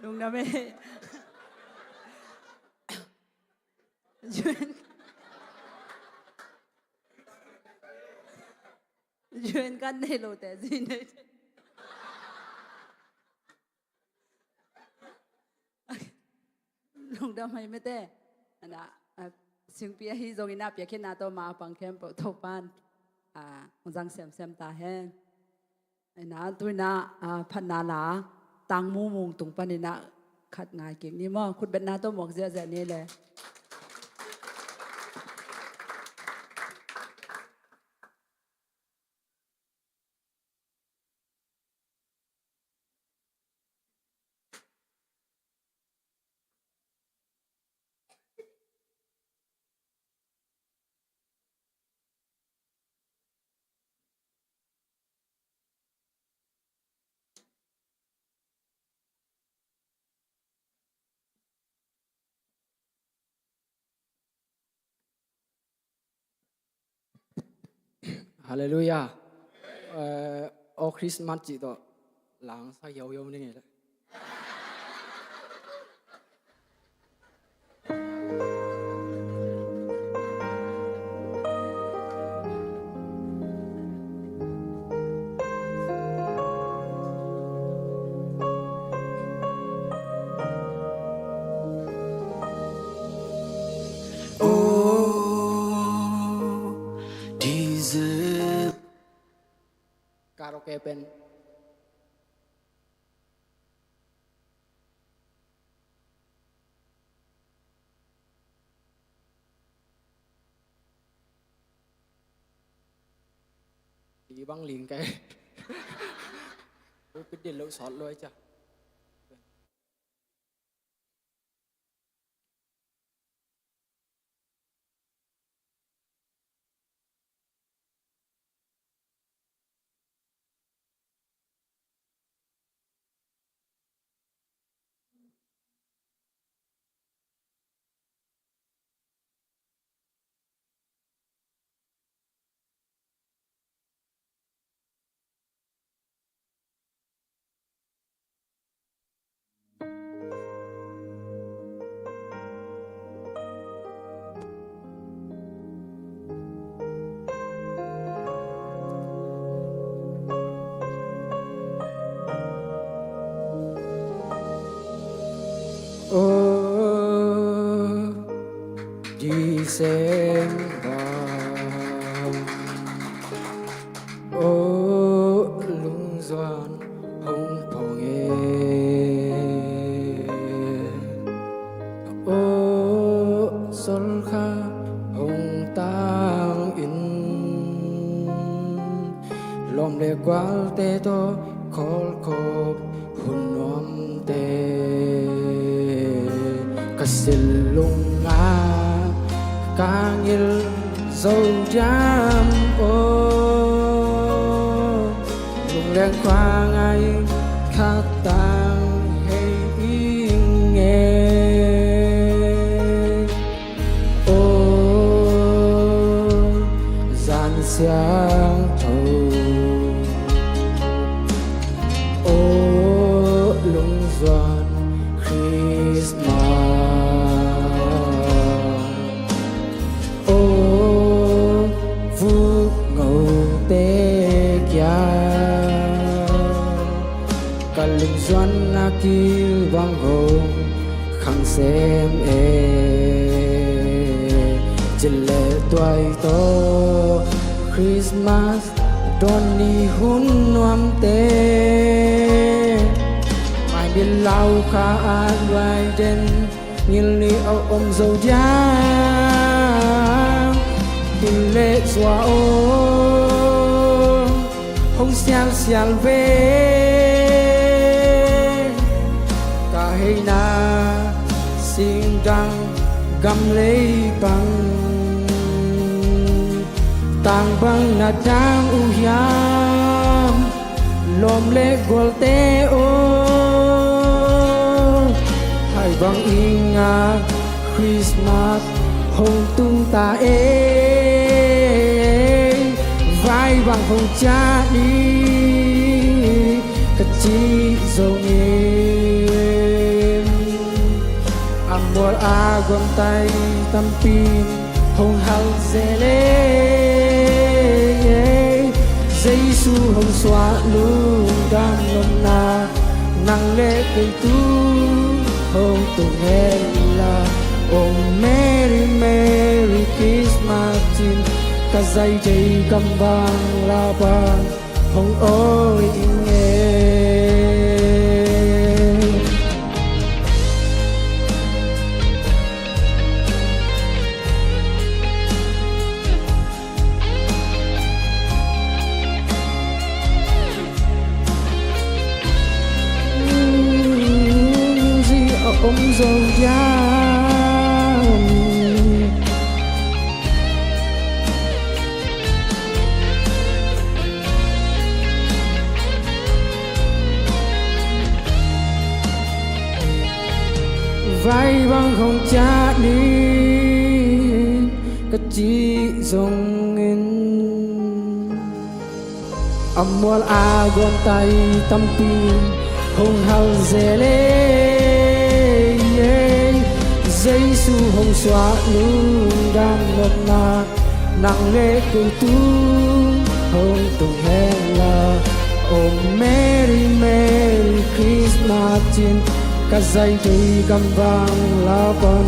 Lungdam hi. Juan. Juan kan nei lo te, zi nei. Lungdam hi mete. Ana, a, singpi ahi zongin a piakhina tawh ma a pang khempeuh Topan, a, hong zang semsem ta hen. Ina, tuina, a, phatna la, Tangmung Mung tung panin a khat ngai kik ni maw, khutbetna tawh muak ziahziah ni le. Halleluiah. Eh, aw Christmas cih tawh langsak hiauhiau ning ei le. pen. Ti bang ling kai. Ui, pit din lo sawt lo ai cia. Oh, December. Oh, lungzuan hong phong e. Oh, sol kha hong tang in. Lawm le gualte tawh khawlkhawp hun nuamte, ka silung ah ka ngil zo diam aw. Lungleng khua ngai khat tang hei ing e. Aw, zan siangtho. Aw, lungzuan Christmas. Aw, vuk ngote kia ka lungzuan a kibang hong khang sem e. Cile tuai tawh Christmas dawn ni hun nuamte, mai mil lau kha a luai den ngil ni a om zo diam. Inn le zua aw hong sialsial ve. Ka heina singdang gam lei pang, tang bang na dang uh hiam? Lawm le gualte aw, hai bang ing a Christmas hong tung ta e. Vai bang hong ciah ni ka cih zongin, a mual a guamtai tampi hong hal zel e. Jesu hong suah lungdam nopna nang le kei tung hong tung hen la. Oh Mary, Merry Christmas cin ka zaitei gam bang la pan hong awi ing e. Music a om zo diam. Vai bang hong ciah ni ka cih zongin, a mual a guamtai tampi hong hal zel e. Jesu hong suah lungdam nopna nang le kei tung hong tung hen la. Oh Mary, Merry Christmas cin ka zaitei gam bang la pan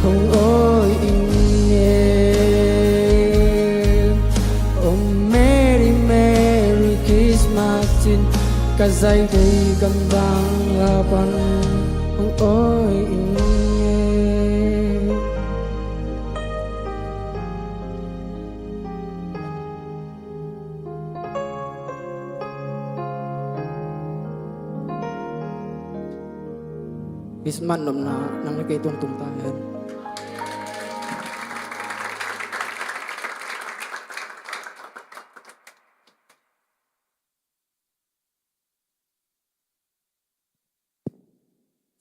hong awi ing e. Oh Mary, Merry Christmas Ka zai kei gam dang la pan hong oi ing e. Christmas nopna nang le kei tung tung ta hen.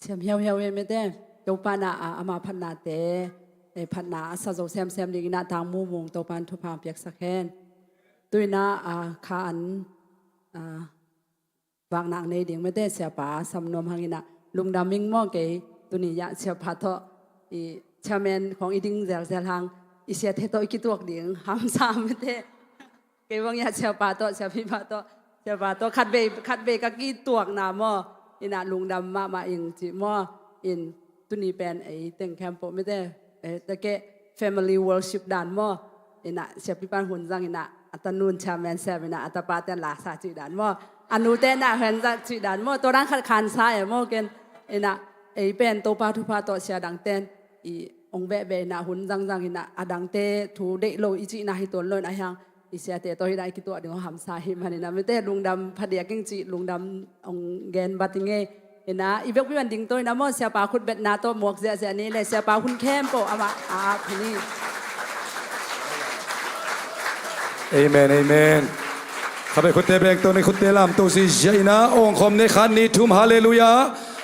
Siam hiauhiau e mete, Topa na a, ama phatnate, eh, phatna a sa zo semsem dingin a tang mumung Topan thupha piaksak hen. Tuina a, kha an a, vaknak nei ding mete, siapa sam nuam hangin a, lungdam ing maw kei, tuni ya siapa tawh, i chairman khong i ding zelzel hang, i siate tawh i kituak ding hamsa mete. Kei bang ya siapa tawh, siapipa tawh, siapa tawh khat vei, khat vei ka kituakna maw, ina lungdam mahmah ing ci maw, in tuni pen ei teng khempeuh mete, eh, take family worship dan maw, ina siapipan hun zang ina a tanun chairman sem ina a tapa ten lasa cih dan maw, a nute na hen zang cih dan maw, tua dan khat khansa e maw ken, ina ei pen Topa thupha tawh sia dang ten i ong behbeh ina hun zangzang ina a dangte thu deih lo i cihna hi tuan lo ina hiang i siate tawh hi ina i kituah ding aw hamsa hi man ina mete lungdam phadiak ing cih lungdam ong gen bat ing e. Ina i biakpi man ding tawh ina maw siapa khutbetna tawh muak ziahziah ni le siapa hun khempeuh amah a ap hi ni. Amen, amen. Khabe khutte bengto ni khutte lamto ziahziah ina ong khom ni khan ni thum halleluiah.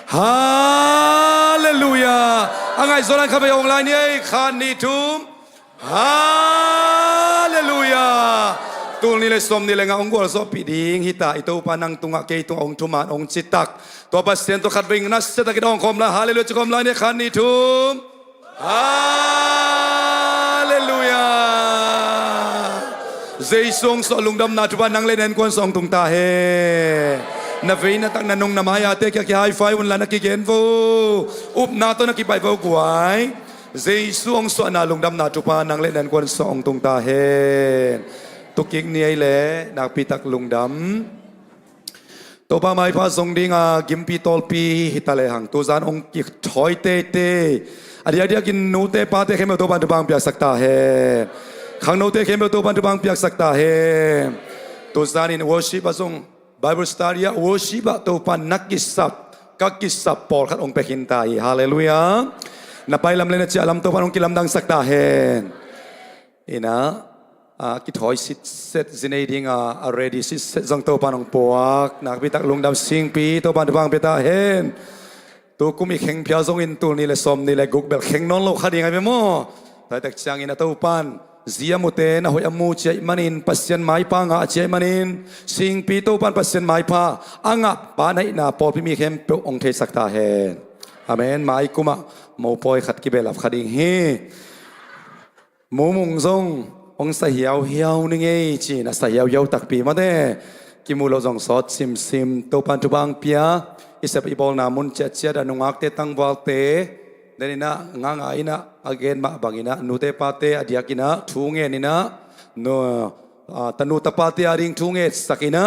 Halleluiah. A ngaihzaw dan khabe ong lai ni ei khan ni thum. Halleluiah. Tul ni le sawm ni le nga ong gualzawhpih ding hita i Topa nang tungah kei tungah ong thuman ong citak. Tua Pasian tua khat vei na siatak ina ong khom lai halleluiah ci khom lai ni khan ni thum. Halleluiah. Jesu ong suah lungdamna thupha nang le na innkuan suah ong tung ta hen. Na vei na tak na nung na mai a te kia ki high five un la na kigen vo. Upna tawh na kibai vo guai. Jesu ong suahna lungdamna thupha nang le na innkuan suah ong tung ta hen. Tukik ni ei le nakpi tak lungdam. Topa maipha zong dinga gimpi tawlpi hita lehang tuzan ong kithawi teitei. A diakdiakin nute pate khempeuh Topa in thupha ong piaksak ta hen. Khangnote khempeuh Topa in thupha ong piaksak ta hen. Tuzan in worship ah zong Bible study ah worship ah Topa in na kisap ka kisap pawlkhat ong pia khin ta hi. Halleluiah. Na pai lam le na ciah lam Topa in ong kilamdangsak ta hen. Ina a kithawi sitset zinei dinga a ready sitset zong Topa in ong puak nakpi tak lungdam singpi Topa in thupha ong pia ta hen. Tukum i khengphia zongin tul ni le sawm ni le guk bel kheng nawn lo kha ding ai ve maw? Taitak ciangin a Topa in zi a mute na hoih a mu ciah ih manin Pasian maipha ngah ciah ih manin singpi Topa in Pasian maipha a ngahpa na hihna pawlpi mi khempeuh ong theisak ta hen. Amen. Mai kumah mopawi khat kibelap kha ding hi. Mumung zong ong sa hiauhiau ni ngei ci-in a sa hiauhiau takpi mate. Kimu lo zong sawt simsim Topa in thupha ong pia. I sep i bawlna mun ciatciat a nungakte tangvalte den ina nganga ina a gen mah bang ina nute pate a diak ina thu ngen ina nu, a, tanu tapate a ding thu ngetsak ina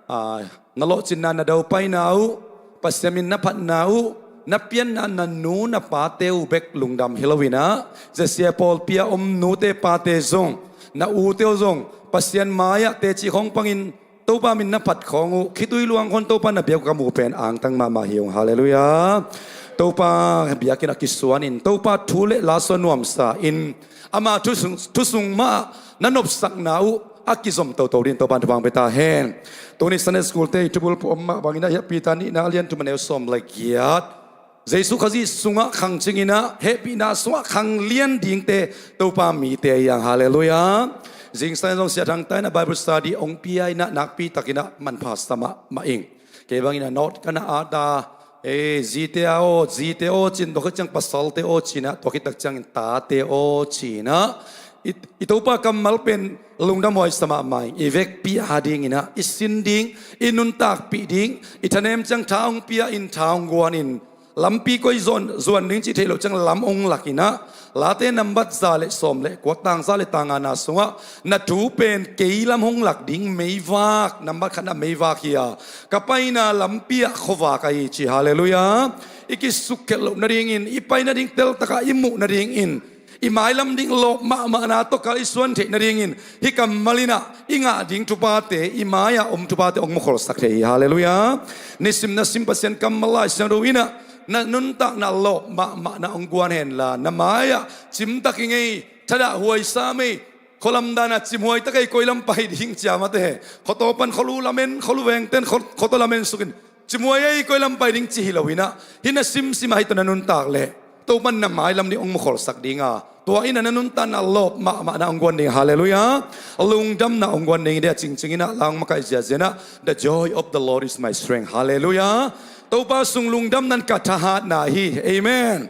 a, na lawhcinna na daupaina uh Pasian min na phatna uh na pianna na nu na pate uh bek lungdam hi lo ina zesia pawlpi a om nute pate zong na ute uh zong Pasian mai-ah teci khawng pangin Topa min na phat khawng uh khitui luang khawng Topa na biak uh ka mu pen angtang mahmah hi ung. Halleluiah. Topa biakinn ah kisuanin Topa thu le la suah nuamsa in ama thusung, thusung mah na nopsakna uh a kizom toto dingin Topa in thupha ong pia ta hen. Tuni Sunday School te i thubul pawh om mah bangin a hiah Peter nihna a lian thum a neu sawm le giat Jesu Khazih sungah khang cingin ah hehpihna sungah khang lian dingte Topa mite hi hang. Halleluiah. Zingsang zong Sia Thang ta in ah Bible study ong pia in ah nakpi takin ah manpha sa mahmah ing. Kei bangin ah note ka na at a, e, zite aw, zite aw ci-in, tua khit ciang pasalte aw ci-in ah, tua khit tak ciangin tate aw ci-in ah, i, i Topa kammal pen lungdam huai sa mahmah ing. I vekpi a dingin ah i sin ding, i nuntakpih ding, i thanem ciang tha ong pia in, tha ong guan in, Lampi koi zuan, zuan ding cih theih loh ciang lam hong lak in ah, Late nambat za le sawm le kua, tang za le tang ngana sungah na thu pen kei lam hong lak ding meivak, nambat khatna meivak hi a, ka paina lampi ah khuavak ahi ci. Halleluiah. I kisukkhelh loh nadingin, i pai nading teltak ah i muh nadingin, i mailam ding lawp mahmahna tawh kal i suan theih nadingin, hih kammal in ah i ngah ding thuphate, i mai-ah om thuphate hong mukholsak thei hi. Halleluiah. Nisim nasim Pasian kammal Lai Siangtho in ah na nuntakna lawp mahmahna hong guan henla, na mai-ah cimtak i ngei, thadah huai sam ei, khualam dan ah cimhuai tak ei, koi lam pai ding cia mate, khuataw pan khualu lamen, khualu vengten khuataw lamen sukin, cimhuai ei, koi lam pai ding ci hi lo in ah, hih na simsim ah hih tawh na nuntak leh Topan na mailam ding hong mukholsak ding a, tua in ah na nuntakna lawp mahmahna hong guan ding. Halleluiah. Lungdamna hong guan ding hi ding a, cingcing in ah la hong makaih ziazia in ah, "The joy of the Lord is my strength." Halleluiah. Topa sung lungdamna in ka thahatna hi. Amen.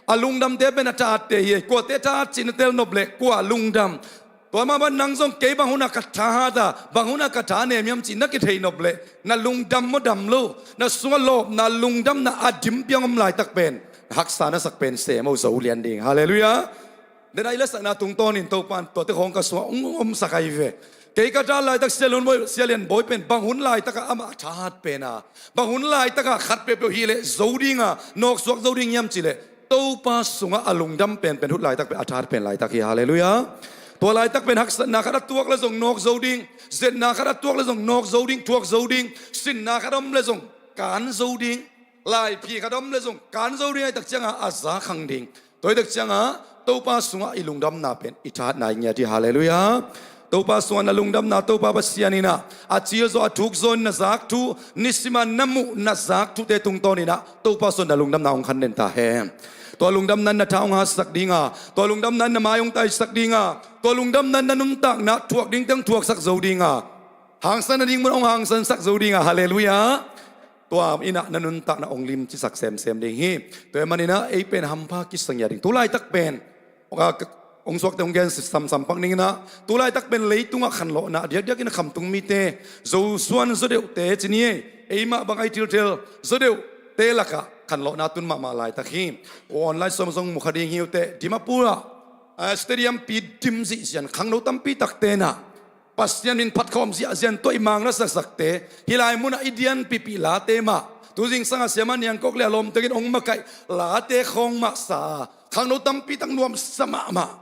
A lungdamte pen a thahatte hi. Kuate thahat cih na tel nop leh kua lungdam? Tua mah bang nang zong kei bang hun ah ka thahat a, bang hun ah ka thanem hiam cih na kithei nop leh, na lungdam maw dam lo, na sungah lawpna, lungdamna a dim piang om laitak pen, haksa na sak pen sem aw, zo lian ding. Halleluiah. Den a i lasakna tungtawnin Topan tuate khawng ka sungah hong omsak ahi ve. Kei ka thahat laitak Sia Lian Bawi, Sia Lian Bawi pen bang hun laitak ah amah a thahat pen a, bang hun laitak ah khat peuhpeuh hi leh zo ding a, nawksuak zo ding hiam cih leh, Topa sungah a lungdam penpen hut laitak pen a thahat pen laitak hi. Halleluiah. Tua laitak pen haksatna khat a tuak leh zong nawk zo ding, zetna khat a tuak leh zong nawk zo ding, thuak zo ding, sinna khat om leh zong kan zo ding, laiphi khat om leh zong kan zo ding, ahi tak ciangah a za khang ding. Tua ahi tak ciangah Topa sungah i lungdamna pen i thahatna hi ngiat hi. Halleluiah. Topa sungah na lungdamna, Topa Pasian in ah a cil zaw, a thuk zaw in na zak thu, nisim a na muh na zak thute tungtawn in ah Topa sungah na lungdamna hong khanlen ta hen. Tua lungdamna in na tha hong hatsak ding a, tua lungdamna in na mai hong taisak ding a, tua lungdamna in na nuntakna thuak dingte hong thuaksak zo ding a, hangsan nading mun hong hangsansak zo ding a. Halleluiah. Tua in ah na nuntakna hong limcisak semsem ding hi. Tua ahih manin ah ei pen hampha kisa ngiat ding. Tu laitak pen, ah, ka, hong suakte hong gen samsam pak ning in ah, tu laitak pen leitungah khanlawhna diakdiak in a khamtung mite, Zo suan zaw deuhte ci ni ei, eimah bang ahi thilthel zaw deuhte lakah khanlawhna tun mahmah laitak hi. Online sawm zong mu kha ding hi uh teh, Dimapur ah, ah, stadium pi dim zihzian khangno tampi takte in ah Pasian min phat khawm ziahzian tua i mang lasaksakte, hih lai munah i dianpihpih Late mah, tu zingsangah Siama Niang Kok le a lawmte in hong makaih Late khawng mah sa, khangno tampi tak nuamsa mahmah,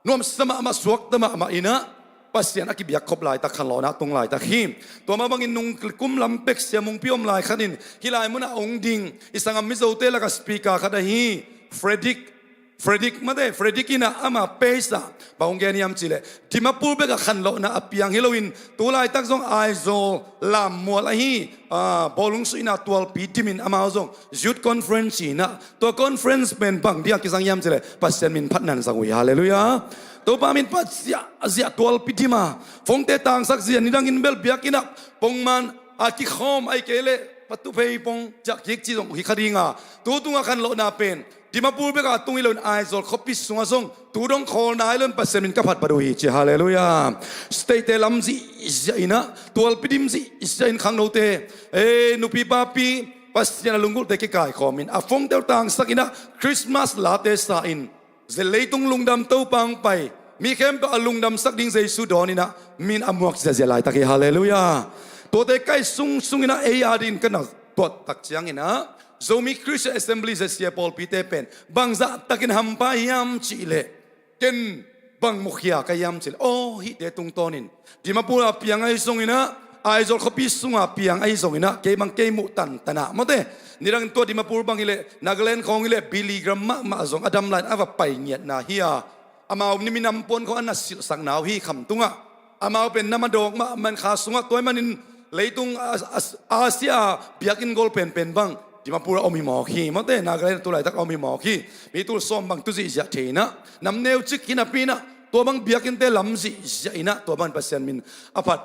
nuamsa mahmah, suakta mahmah in ah Pasian a kibiak khop laitak, khanlawhna tung laitak hi. Tua mah bangin nung kum lam pek Sia Mungpi om lai khatin hih lai munah hong ding i sanggam Mizote lakah speaker khat ahi Frederick Frederick mate, Frederick in ah ama page ah bang hong gen hiam cih leh, Dimapur bekah khanlawhna a piang hi loin, tu laitak zong Aizawl lammual ahi, ah, bawlung suihna tualpi dimin amau zong youth conference in ah, tua conference pen bang dingah kizang hiam cih leh Pasian min phatna in zang uh hi. Halleluiah. Topa min phat ziahziah tualpi dim a, phone-te tangsak zia, nidangin bel biakinn ah pongman a kikhawm, ahih kei leh patu phei pong ciah kik ci zong hi kha ding a, tu tungah khanlawhna pen Dimapur bekah tung hi loin Aizawl khuapi sungah zong tu dong khawl nai loin Pasian min ka phatphat uh hi ci. Halleluiah. State-te lam zihziah in ah, tualpi dim zihziah in khangnote, eh, nupi papi, Pasian a lunggulhte kikaikhawm in, a phone-te uh tangsak in ah Christmas late sa in, zia leitung lungdam Topa hong pai, mi khempeuh a lungdamsak ding Jesu dawn in ah min a muak ziahziah laitak hi. Halleluiah. Tuate kai sungsung in ah ei a dingin ka na tuat tak ciangin ah, Zomi Christian Assembly Z C A pawlpite pen bangzah takin hampha hiam cih leh, ken bang mukhia ka hiam cih leh, aw, hihte tungtawnin Dimapur a piang ahi zongin ah, Aizawl khuapi sunga piang ahi zongin ah, kei bang kei muh tantan ah mawte, nidang tua Dimapur bang hi leh, Nagaland khawng hi leh, Billy Graham mahmah zong a dam lai-in a va pai ngiatna hi a, amau ni minam puan khawng a na silhsakna uh hi khamtungah. Amau pen nam a dawk mahmah in kha sungah, tua ahih manin leitung a, a, Asia biakinn gol penpen bang Dimapur ah om hi mawk hi mawte, Nagaland tu laitak a om hi mawk hi. Mi tul sawm bang tu zihziah thei in ah, nam neucik hi napi in ah, tua bang biakinnte lam zihziah in ah, tua bang Pasian min a phat,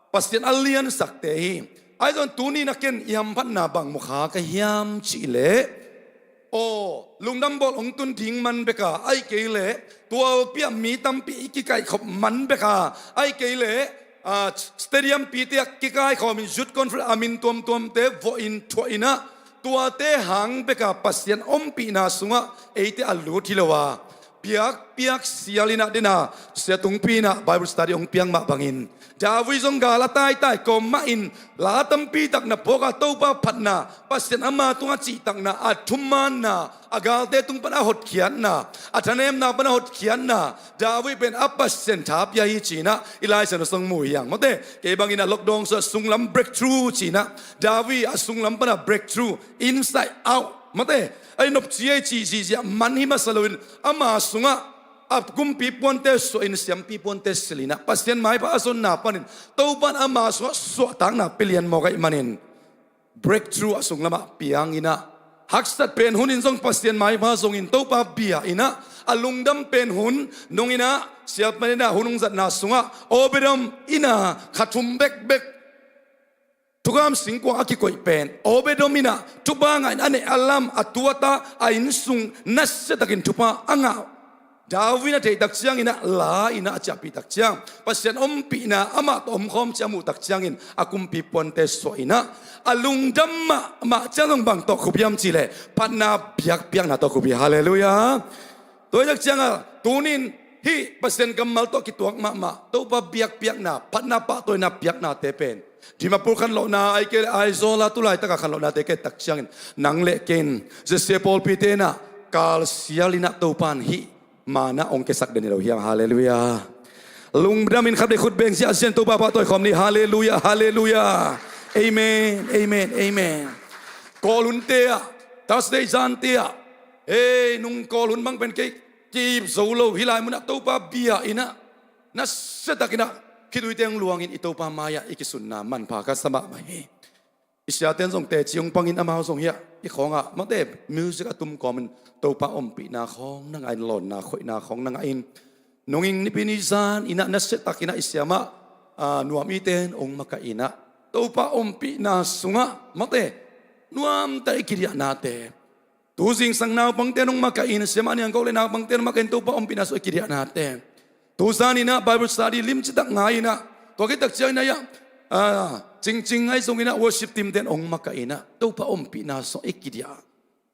Pasian a liansakte hi. Ahi zongin tuni-in ah ken i hamphatna bang mukha ka hiam cih leh, aw, lungdam bawl hong tun ding man bek a, ahih kei leh tualpi ah mi tampi i kikaikhop man bek a, ahih kei leh, ah, stadium pite ah kikaikhawm in youth conference a min tuamtuamte vawh in thuah in ah, Tuate hang beka Pasian ompihna sungah eite a lut hi lo a, biakpiak sial inah dena, sia tungpi inah Bible study hong piang mah bangin, David zong gal a taitai kawm mahin la tampi tak na phawk a, Topa phatna, Pasian ama tungah cihtakna, a thumaanna, a galte tung pan a hotkhiatna, a thanemna pan a hotkhiatna, David pen a Pasian tha pia hi cinah i Lai Siangtho sung mu hi hang. Mawte, kei bangin a lockdown sungah sunglam breakthrough cinah, David a sunglam pana breakthrough, inside out. Mawte, a i nopci a i cih zihziah man hi masa loin, ama sungah a kumpi puante suahin, siampi puante silinah, Pasian maipha a zonna panin Topa in ama sungah suahtakna pia lian mawk ahih manin, breakthrough a sunglamah pianginah, haksat pen hunin zong Pasian maipha zongin Topa bia inah, a lungdam pen hun nunginah, siapa inah hun hong zatna sungah Obed-edom inah kha thum bekbek thukham singkuang a kikoih pen, Obed-edom inah thupha ngahin a neih a lam, a tuata, a innsung nasiatakin thupha a ngah David in a theihtak cianginah, la inah a ciahpihtak ciang, Pasian ompihna amah tawh omkhawm ci a muhtak ciangin, a kumpi puante suahinah, a lungdam mahmah ciang zong bang tawh khup hiam cihleh, phatna biakpiakna tawh khup hi. Halleluiah. Tua hitak cianga tunin hih Pasian kammal tawh kituak mahmah Topa biakpiakna, phatna pahtawina piaknate pen Dimapur khanlawhna, ahih kei leh Aizawl a tu laitaka khanlawhnate kihtak ciangin, nang le kei in, ZCA pawlpite inah kal sial inah Topa in hih manna hong kiasak den hi lo hiam? Halleluiah. Lungdamin khat vei khut beng ziahziah in Topa pahtawi khawm ni. Halleluiah, halleluiah. Amen, amen, amen. Kawlhunte ah, Thursday zante ah, hei, nung kawlhun bang pen kei ki-ip zo lo, hih lai munah Topa bia inah, nasiatakinah khitui teng luangin i Topa mai-ah i kisunna manpha ka sa mahmah hi. I siate in zong teci hong pangin, amau zong hiah i khawngah mawte music a tum kawmin Topa ompihna khawng na ngahin, lawnna khoihna khawng na ngahin, nungin Nipi ni zan inah nasiatakinah i siamah, a, Nuam Ite in hong makaih inah Topa ompihna sungah mawte nuamtak i kidiahnate, tu zingsang naupangte in hong makaih in, siamah Niang Kok le naupangte in hong makaih in Topa ompihna sungah i kidiahnate, tu zan inah Bible study limcitak ngai inah, tua khittak cianginah hiah, a, Cingcing ngaih zonginah worship team te in hong makaih inah Topa ompihna sungah i kidiah.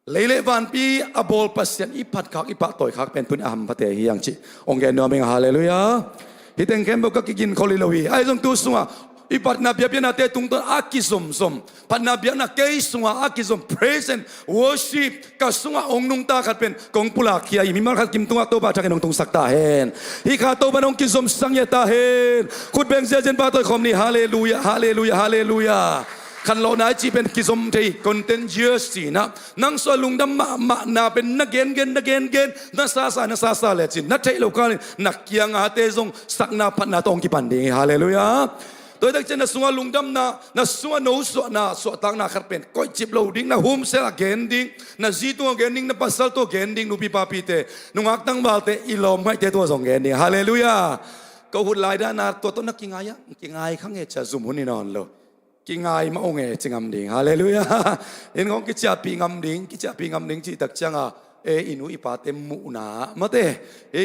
Lei le vanpi a bawl Pasian i phatkhak, i pahtawikhak pen tuni a hamphate hi hang cih hong gen nuam ing. Halleluiah. Hih teng khempeuh ka kigin khol hi lo hi. Ahi zong tu sungah i phatna biakpiaknate tungtawn a kizomzom, phatna biakna kei sungah a kizom praise and worship ka sungah hong nungta khat pen kong pulakkhia hi. Mimal khat kim tungah Topa thangin hong tungsak ta hen. Hih kha Topa in hong kizomsak ngiat ta hen. Khut beng ziahziah in pahtawi khawm ni. Halleluiah, halleluiah, halleluiah. Khanlawhna i cih pen kizom thei, contagious cinah, nang sungah lungdam mahmahna pen na gengen, na gengen, na sasa, na sasa lecin na theih lo kalin na kiangate zong sakna phatna tawh hong kipan ding hi. Halleluiah. Tua hitak ciang na sungah lungdamna, na sungah nosuahna, suahtakna khat pen koihcip lo ding, na home cell ah gen ding, na zi tungah gen ding, na pasal tungah gen ding, nupi papite, nungak tangvalte, i lawmngaihte tungah zong gen ding. Halleluiah. Ka hut lai dana tua tawh na kingai ah, kingai kha nge cia zum hun hi nawn lo. Kingai mah ung e ci ngam ding. Halleluiah. In hong kiciahpih ngam ding, kiciahpih ngam ding cihtak cianga, e, i nu i pate muhna mawte, e,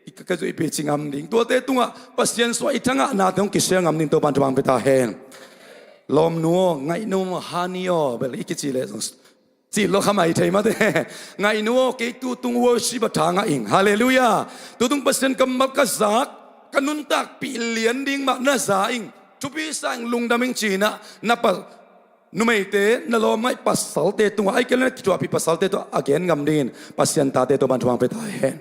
i ka, ka zuihpih ci ngam ding. Tuate tungah Pasian sungah i thangahnate hong kisial ngam ding, Topan thupha pia ta hen. Lawmnu aw, ngaihnu aw, hani aw, bel i kici leh zong cih lo kha mai thei mawte. Ngaihnu aw, kei tutung worship a tha ngah ing. Halleluiah. Tutung Pasian kammal ka zak, ka nuntakpih lian ding mah na za ing. Thupi sa ing, lungdam ing cinah, na pa, numeite, na lawmngaih pasalte tungah, ahih kei leh na kithuahpih pasalte tungah a gen ngam dingin Pasian tate Topan thupha pia ta hen.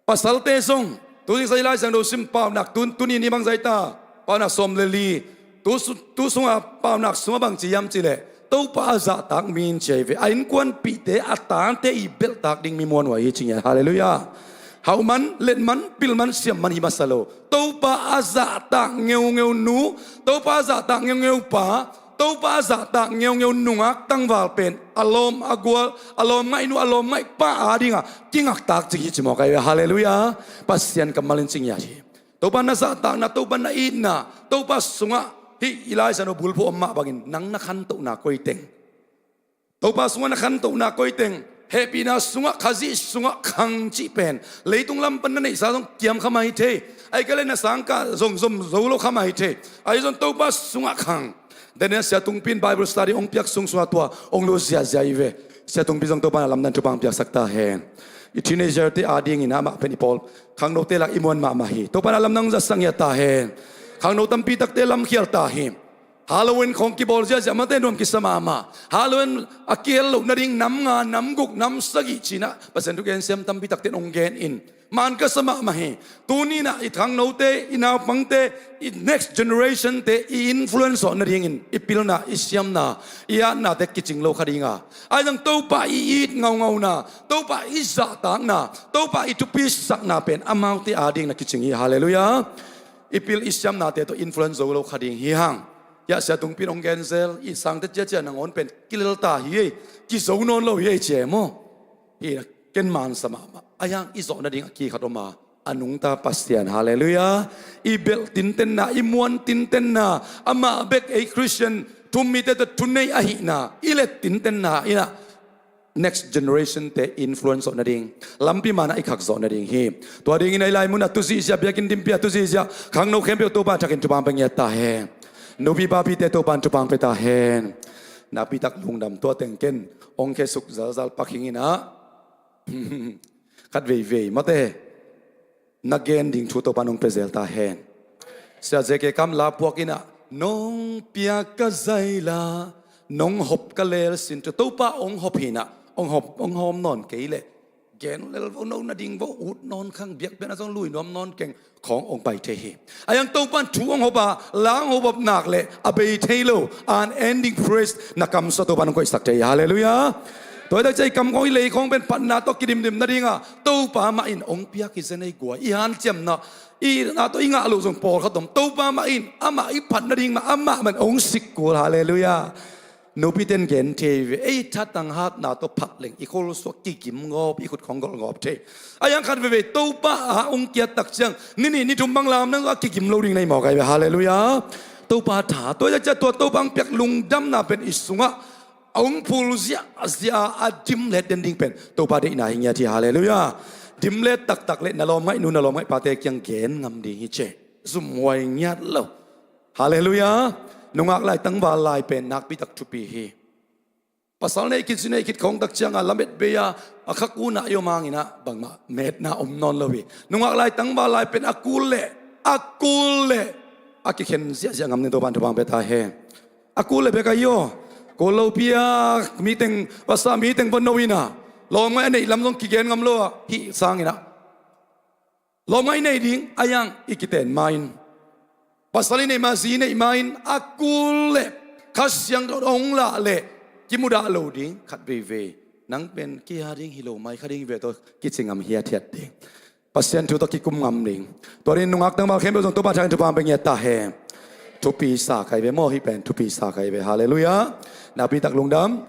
Pasalte zong, tu zingsang i Lai Siangtho sim Paunak, tun, tuni ni bang zai ta, Paunak sawm le li, tu su-, tu sungah Paunak sungah bang ci hiam cihleh, Topa a zahtak mi in ci hi ve, a innkuanpihte, a tate i belhtak ding mi muanhuai hi ci ngiat. Halleluiah. Hauh man, let man, pil man, siam man hi masa lo. Topa a zahtak ngeungeu nu, Topa a zahtak ngeungeu pa, Topa a zahtak ngeungeu nungak tangval pen a lawm a gual, a lawmngaihnu, a lawmngaihpa adinga kingaktak cing hi ci mawk ahi ve. Halleluiah. Pasian kammal in ci ngiat hi. Topa na zahtakna, Topa na itna, Topa sungah hih i Lai Siangtho bulphuh om mah bangin nang na khantohna koi teng, Topa sungah na khantohna koi teng, hehpihna sungah, Khazih sungah khang cih pen leitung lam pan na neihsa zong kiam kha mai thei. Ahih kei leh na sangkah zong zom zo lo kha mai thei. Ahi zong Topa sungah khang, Daniel Sia Tungpi in Bible study hong piak sungsunga tua hong lut ziahziah hi ve. Sia Tungpi zong Topa in a lamdang thupha hong piaksak ta hen. I teenager te adingin amah pen i pawl khangnote lak i muan mahmah hi. Topa in a lamdang zatsak ngiat ta hen. Khangno tampi takte lamkhial ta hi. Halloween khawng kibawl ziahziah mate nuam kisa mahmah. Halloween a kihel loh nading nam nga, nam guk, nam sagih cinah Pasian thugen siam tampi takte in hong gen in. Man ka sa mahmah hi. Tuni inah i khangnote, i naupangte, i next generation te i influence zawh nadingin i pilna, i siamna, i atnate kicing lo kha dinga, ahi zong Topa i it ngaungauna, Topa i zahtakna, Topa i thupisakna pen amaute ading na kicing hi. Halleluiah. I pil i siamnate tawh influence zo lo kha ding hi hang. Hiah Sia Tungpi in hong gen zel, i sangte ciacia nangawn pen kilel ta hi ei, kizo nawn lo hi ei cia maw. Hi na ken mansa mahmah. A hiang i zawh nading a kikhat om a, a nungta Pasian. Halleluiah. I belh tintenna, i muan tintenna, amah bek ei Christian thum mite tawh thunei ahihna i let tintenna inah next generation te influence zawh nading, lampi manah i khak zawh nading hi. Tua dingin a i lai munah tuzihziah, biakinn dimpia tuzihziah, khangno khempeuh Topa thakin thupha hong pia ngiat ta hen. Nupi papite Topa in thupha hong pia ta hen. Nakpitak lungdam, tua teng ken hong khesuk zalzal pak hing inah khat veivei mate na gen ding thu Topa in hong pia zel ta hen. Sia J K Kam la puak inah, nong pia ka zaila, nong hop ka lel sin, thu Topa hong hop hinah, hong hop, hong hawm nawn kei leh gen lel vo, no nading vo, ut nawn khang, biakpiakna zong lui nuam nawn keng khawng hong pai thei hi. A hiang Topa in thu hong hop a, la hong hop nak leh a bei thei lo unending praise na kamsua Topa in hong koihsak thei hi. Halleluiah. Tua hi tak ciah i kam khawng, i lei khawng pen phatna tawh kidimdim nadinga Topa mah in hong piak hi zen ei guai. I hanciamna, i na tawh i ngah loh zong pawlkhat om. Topa mah in amah i phat nading mah amah mah in hong sik kul. Halleluiah. Nupite in gen thei ve, ei thatang hatna tawh phat leng i khol suak kigim ngawp, i khut khawng golh ngawp thei. A hiang khat veivei Topa a hong kiat tak ciang ni nih ni thum bang lam nang a kigim lo ding na hi mawk ahi ve. Halleluiah. Topa tha, tua hi tak ciah tua Topa hong piak lungdamna pen i sungah a hong phul ziahziah a, a dimlet den ding pen Topa deihna hi ngiat hi. Halleluiah. Dimlet taktak leh na lawmngaihnu, na lawmngaihpate kiang gen ngam ding hi ce. Zumhuai ngiat lo. Halleluiah. Nungak lai tangval lai pen nakpitak thupi hi. Pasal nei khit, zi nei khit khawng tak cianga lamet bei a, a khak unah i om hanginah bangmah metna om nawn lo hi. Nungak lai tangval lai pen a kul leh, a kul leh a kikhen ziahziah ngam ding Topa in thupha hong pia ta hen. A kul leh bek ahi aw. Kul lopi a miteng, vasa miteng va no inah, lawmngaih a neih lam zong kigen ngam lo a hih sanginah lawmngaih nei ding a hiang i kiten ma-in, pasal i neih ma, zi i neih ma-in a kul leh Kha Siangtho hong lah leh kimudah lo ding khat veivei. Nang pen kihia ding hi lo mai kha ding ve tawh kici ngam hiathiat ding. Pasian thu tawh kikum ngam ding. Tua dingin nungak tangval khempeuh zong Topa thakin thupha hong pia ngiat ta hen. Thupi sa kha hi ve maw, hih pen thupi sa kha hi ve. Halleluiah. Nakpitak lungdam.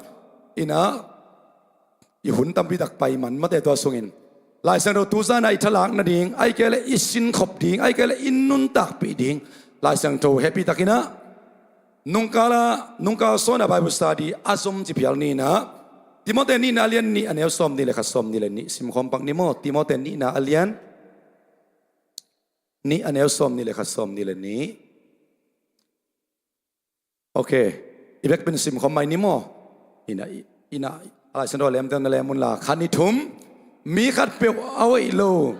Inah i hun tampi tak pai man mate tua sungin Lai Siangtho tuzan a i thalak nading, ahih kei leh i sinkhop ding, ahih kei leh i nuntakpih ding Lai Siangtho hehpih takinah nungkala, nungkal sawnah Bible study a zom ci phial ni inah, Timote nihna a lian nih a neu sawm nih le khat, sawm nih le nih simkhawm pak ni maw. Timote nihna a lian nih a neu sawm nih le khat, sawm nih le nih. Ok. I bek pen simkhawm mai ni maw. Inah, inah, a Lai Siangtho a lemte na lem unla, khat nih thum, mi khatpeuh a hoih lo,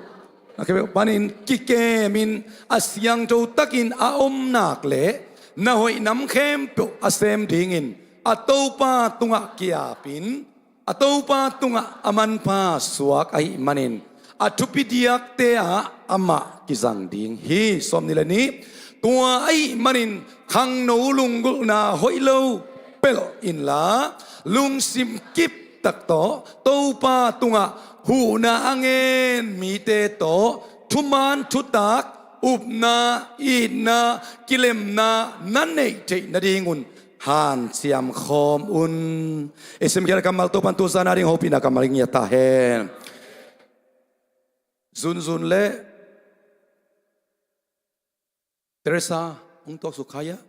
na khatpeuh panin kikemin a siangtho takin a om nak leh na hoih nam khempeuh a sem dingin a Topa tungah ki-apin, a Topa tungah a manpha suak ahih manin a thupi diakte ah amah kizang ding hi. Sawm nih le nih. Tua ahih manin khangno lunggulhna hoih lo pelh inla, lungsim kip tak tawh Topa tungah huhna a ngen mite tawh thuman thutak, upna, itna, kilemna na neih theih nadingun hanciam khawm un. I simkhiat kammal Topa in tuzan a ding hopihna kammal ngiat ta hen. Zunzun le Teresa hong tuaksuk kha hia?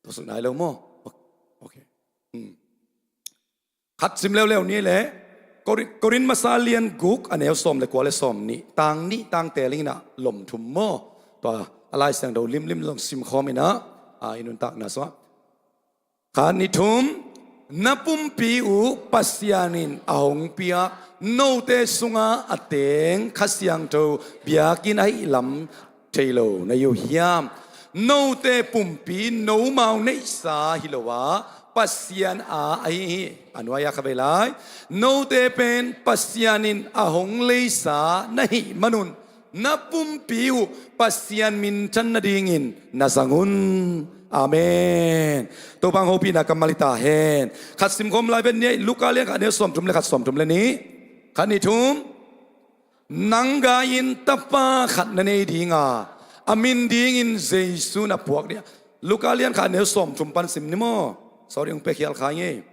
Tuaksuk nai lo maw? Ok. Hmm. Khat sim leuleu ni le, Korin, Korin masa lian guk a neu sawm le kua le sawm nih, tang nih tang telinginah lom thum maw? Tua a Lai Siangtho limlim zong simkhawm inah, a, i nuntakna sungah Khat, nih, thum. Na pumpi uh Pasian in a hong piak note sunga a teng Kha Siangtho biakinn ahih lam thei lo na hi uh hiam? Note pumpi nomau neihsa hi lo a, Pasian a ahi hi. A nuai-a kha vei lai. Note pen Pasian in a hong leisa na hih manun na pumpi uh Pasian minthan nadingin na zang un. Amen. Topa hong hopihna kammal hi ta hen. Khat simkhawm lai vet ni. Luka lian khat, a neu sawmthum le khat, sawmthum le nih. Khat, nih, thum. Nang gai-in tapa khat na nei ding a, a min dingin Jesu na phuak ding. Luka lian khat, a neu sawmthum pan sim ni maw. Sorry, hong pia khial kha ing ei.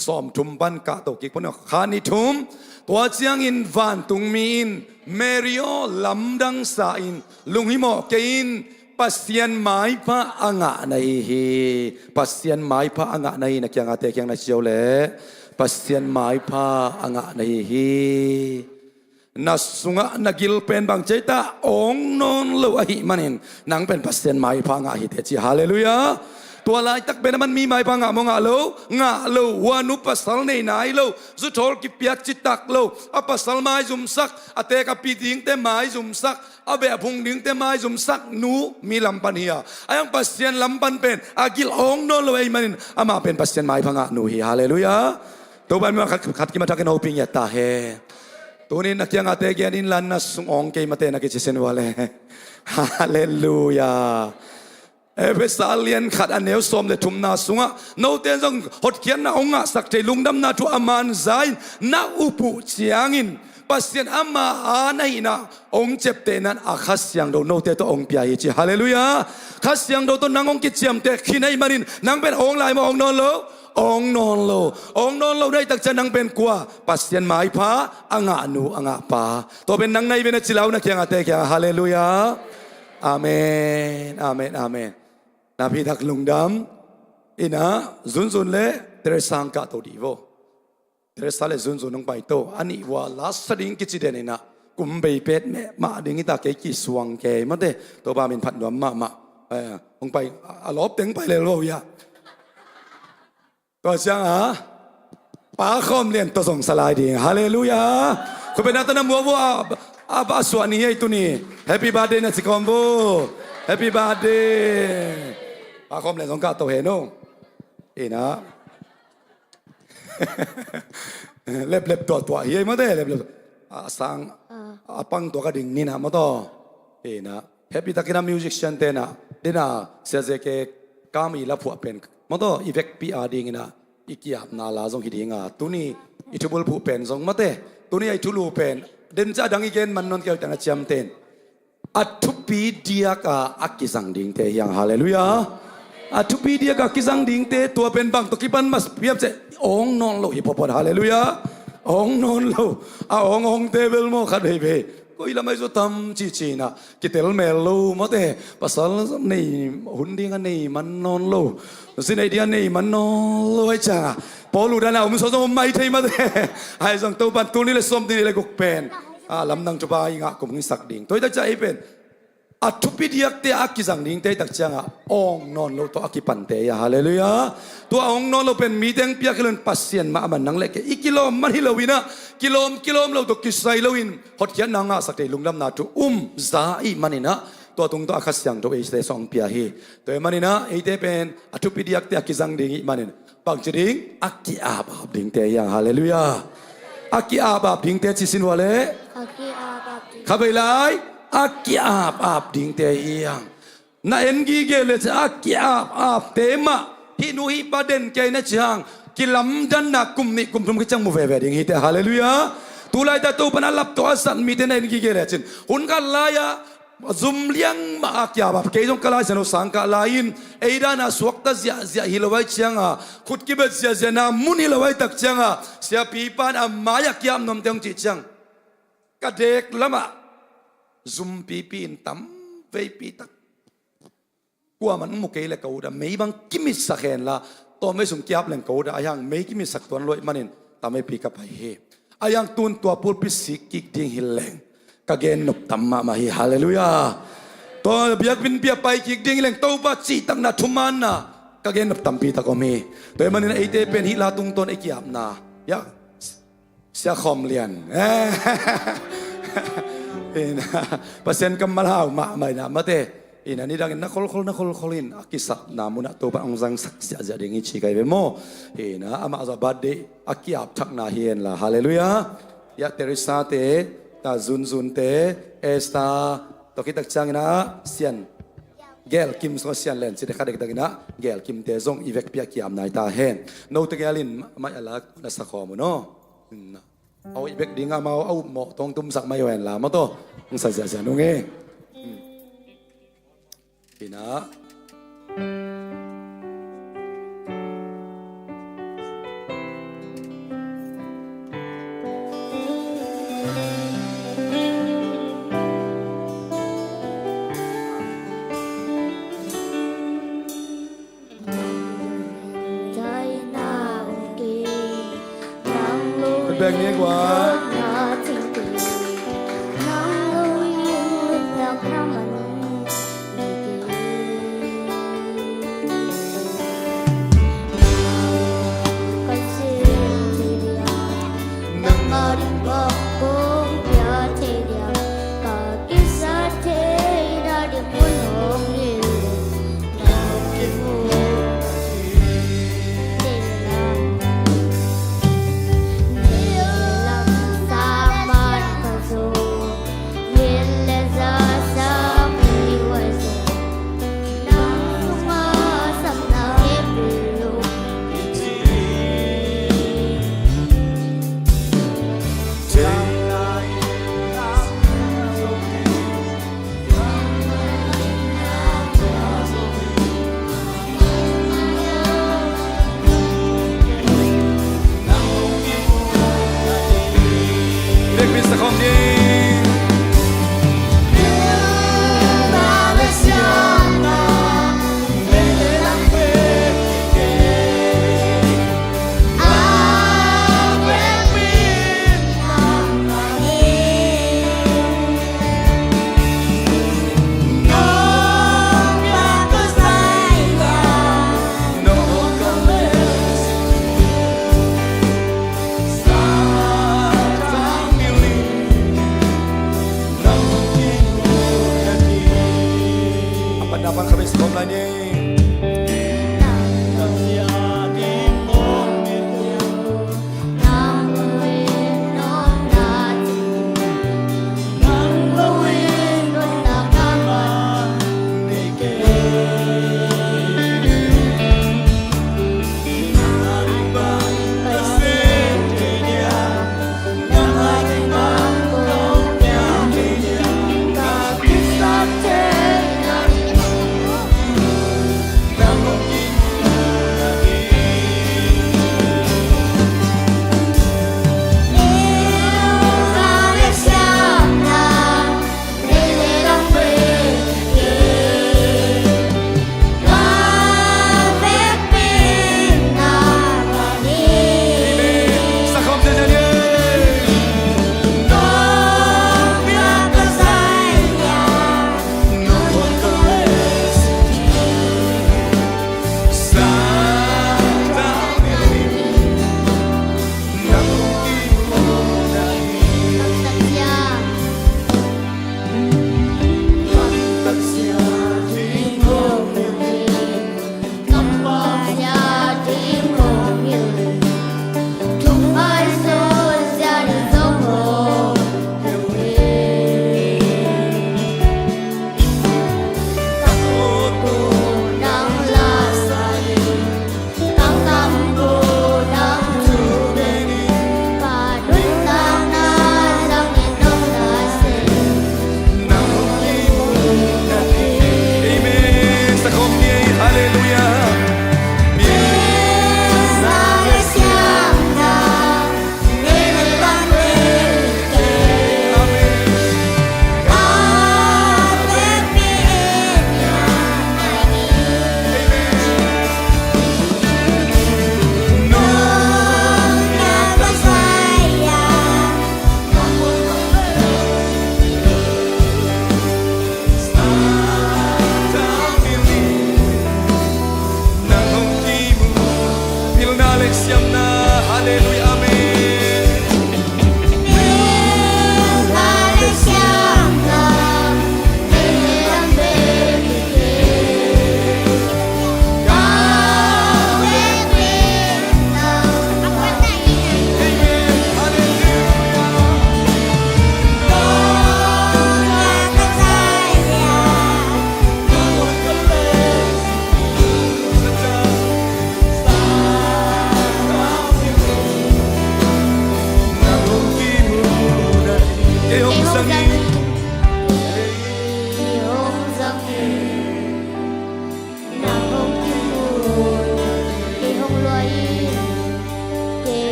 Sawmthum pan kahto kik pua ni. Khat, nih, thum. Tua ciangin vantungmi in, Mary aw, lamdang sa in, lunghimawh kei in, Pasian maipha a ngah na hi hi. Pasian maipha a ngah na hi. Na kiangah te kiang na ci uh leh, Pasian maipha a ngah na hi hi. Na sungah na gil pen bang ci ei ta, awng nawn lo ahih manin nang pen Pasian maipha ngah hi teh ci. Halleluiah. Tua laitak pen a man mi maipha ngah maw, ngah lo? Ngah lo. Hua nu pasal nei nai lo, zuthawl kipiak citak lo, a pasal maizumsak, a teek a pi dingte maizumsak, a beh a phung dingte maizumsak nu mi lam pan hi a, a hiang Pasian lam pan pen a gil awng nawn lo ahih manin amah pen Pasian maipha ngah nu hi. Halleluiah. Topa in mi khat, khat kimathakin hopih ngiat ta hen. Tuni-in na kiangah te gen in la, na sung awng kei mate na kici sin uh leh. Halleluiah. Efesa lian khat, a neu sawm le thumna sungah, note in zong hotkhiatna hong ngahsak thei, lungdamna thu a man za in na up uh ciangin Pasian ama a na hihna hong ciaptehna in a Kha Siangtho note tawh hong pia hi ci. Halleluiah. Kha Siangtho tawh nang hong kiciamteh khin ahih manin nang pen awng lai maw, awng nawn lo? Awng nawn lo. Awng nawn lo na hih tak ciang nang pen kua? Pasian maipha a ngah nu, a ngah pa. Tua pen nang na hi ve, na ci lai uh na kiangah te kiangah. Halleluiah. Amen, amen, amen. Napi tak lungdam. Ina, Zunzun le Teresa hong kahto dih vo. Teresa le Zunzun hong paito. A nih vua lasa ding kici den ina, kum bei pet meh mah ding hi ta, kei kisuang kei mate. Topa min phat nuam mahmah. Eh, hong pai, a, a lawp teng pai lel vo ia. Tua ciang a, Pa Khawm Lian tawh zong sa lai ding. Halleluiah. Khuapi na tawh na muak vua, a, a, a suah ni hi ei tuni. Happy birthday na ci kawm vo. Happy birthday. Pa Khawm Lian zong kahto hen o. Ina. Leplep tuahtuah hi ei mate, leplep. A sang, a pang tua ka ding ni na maw taw. Ina. Happy takin a musician te na, dina, Sia Ze Ke kam i la phuah pen maw taw, i vekpi a dingin a, i ki-apna la zong hi ding a, tuni i thubul phuh pen zong mate, tuni a i thulu pen, den ca dang i gen man nawn kei uh tang a ciamten. A thupi diak a, a kizang dingte hi hang. Halleluiah. A thupi diak a kizang dingte, tua pen bang tawh kipan mas piam ceh, awng nawn lo hi phawphaw. Halleluiah. Awng nawn lo. A awng awngte bel maw khat veivei. Koi lam ahi zong tam cici na. Kitel mel lo mawte. Pasal nei, hun ding a nei man nawn lo. Zi nei ding a nei man nawn lo ahi ciang a, Paul uh dan a om sawt zong om mai thei mawte. Ahi zong Topa'n tul nih le sawm nih le guk pen, a, lamdang thupha i ngah kum hong sak ding. Tua hi tak ciang ei pen a thupi diakte a kizang dingte hi tak ciang a, awng nawn lo tawh a kipante hi a, halleluiah. Tua awng nawn lo pen mite hong piak hi lo in Pasian mah a man nang le kei i kilawm man hi lo in a, kilawm, kilawm lo tawh kisai lo in hotkhiatna ngahsak thei, lungdamna thu um za i hih manin a, tua tung tawh a Kha Siangtho eite sawng pia hi. Tua ahih manin a, eite pen a thupi diakte a kizang ding i hih manin, bangci ding, a ki-apap dingte hi hang, halleluiah. A ki-apap dingte ci sin vua leh. A ki-apap ding. Kha vei lai, a ki-apap dingte hi hang. Na en gige le ci a ki-apapte mah, hih nu hih pa den kei na ci hang, kilamdanna kum nih kum thum khit ciang mu veve ding hi teh, halleluiah. Tulaitak Topa'n a lap tawh a zat mite na en gige le cin, hun khat lai-ah zum liang mah a ki-apap, kei zong ka Lai Siangtho sang kah lai-in ei dan a suakta ziahziah hi lo ahih ciang a, khut kibet ziahziahna mun hi lo ahih tak ciang a, siapipa'n a mai-ah ki-ap nuamte hong cih ciang, ka dek lamah zum pipi in tam veipi tak. Kuamah in mu kei leh ka ut a, mei bang kimitsak hen la, tawmvei sung ki-ap leng ka ut a, ahi hang mei kimitsak tuan lo ahih manin tam veipi ka pai hi. Ahi hang tu-in tua pulpit sik kik ding hi leng ka gen nop tam mahmah hi, halleluiah. Tua biakinn pi a pai kik ding leng Topa cihtakna thumaanna ka gen nop tampi tak om hi. Tua ahih manin eite pen hih la tungtawn i kiapna, ya, Sia Khawm Lian. Ina, Pasian kammal hau mahmah ina mate. Ina, nidangin na kholkhol, na kholkhol in a kisapna munah Topa hong zangsak ziahziah ding hi ci ka hi ve maw. Ina, amah zong birthday a kiap thakna hi henla. Halleluiah. Ya, Teresa te, ta Zunzun te, Esther, tua khit tak ciangin ah Sian Gel Kim sung a Sian Len ci te kha dek tak in ah Gel Kim te zong i vekpi a kiapna hi ta hen. Note gel in mai a lak na sa khawm uh no. A hoih bek ding a, amau a upmawh tawh hong tumsak mai uh hen la maw tawh. Hong sa ziahziah nung e. Ina. Bek ni kua.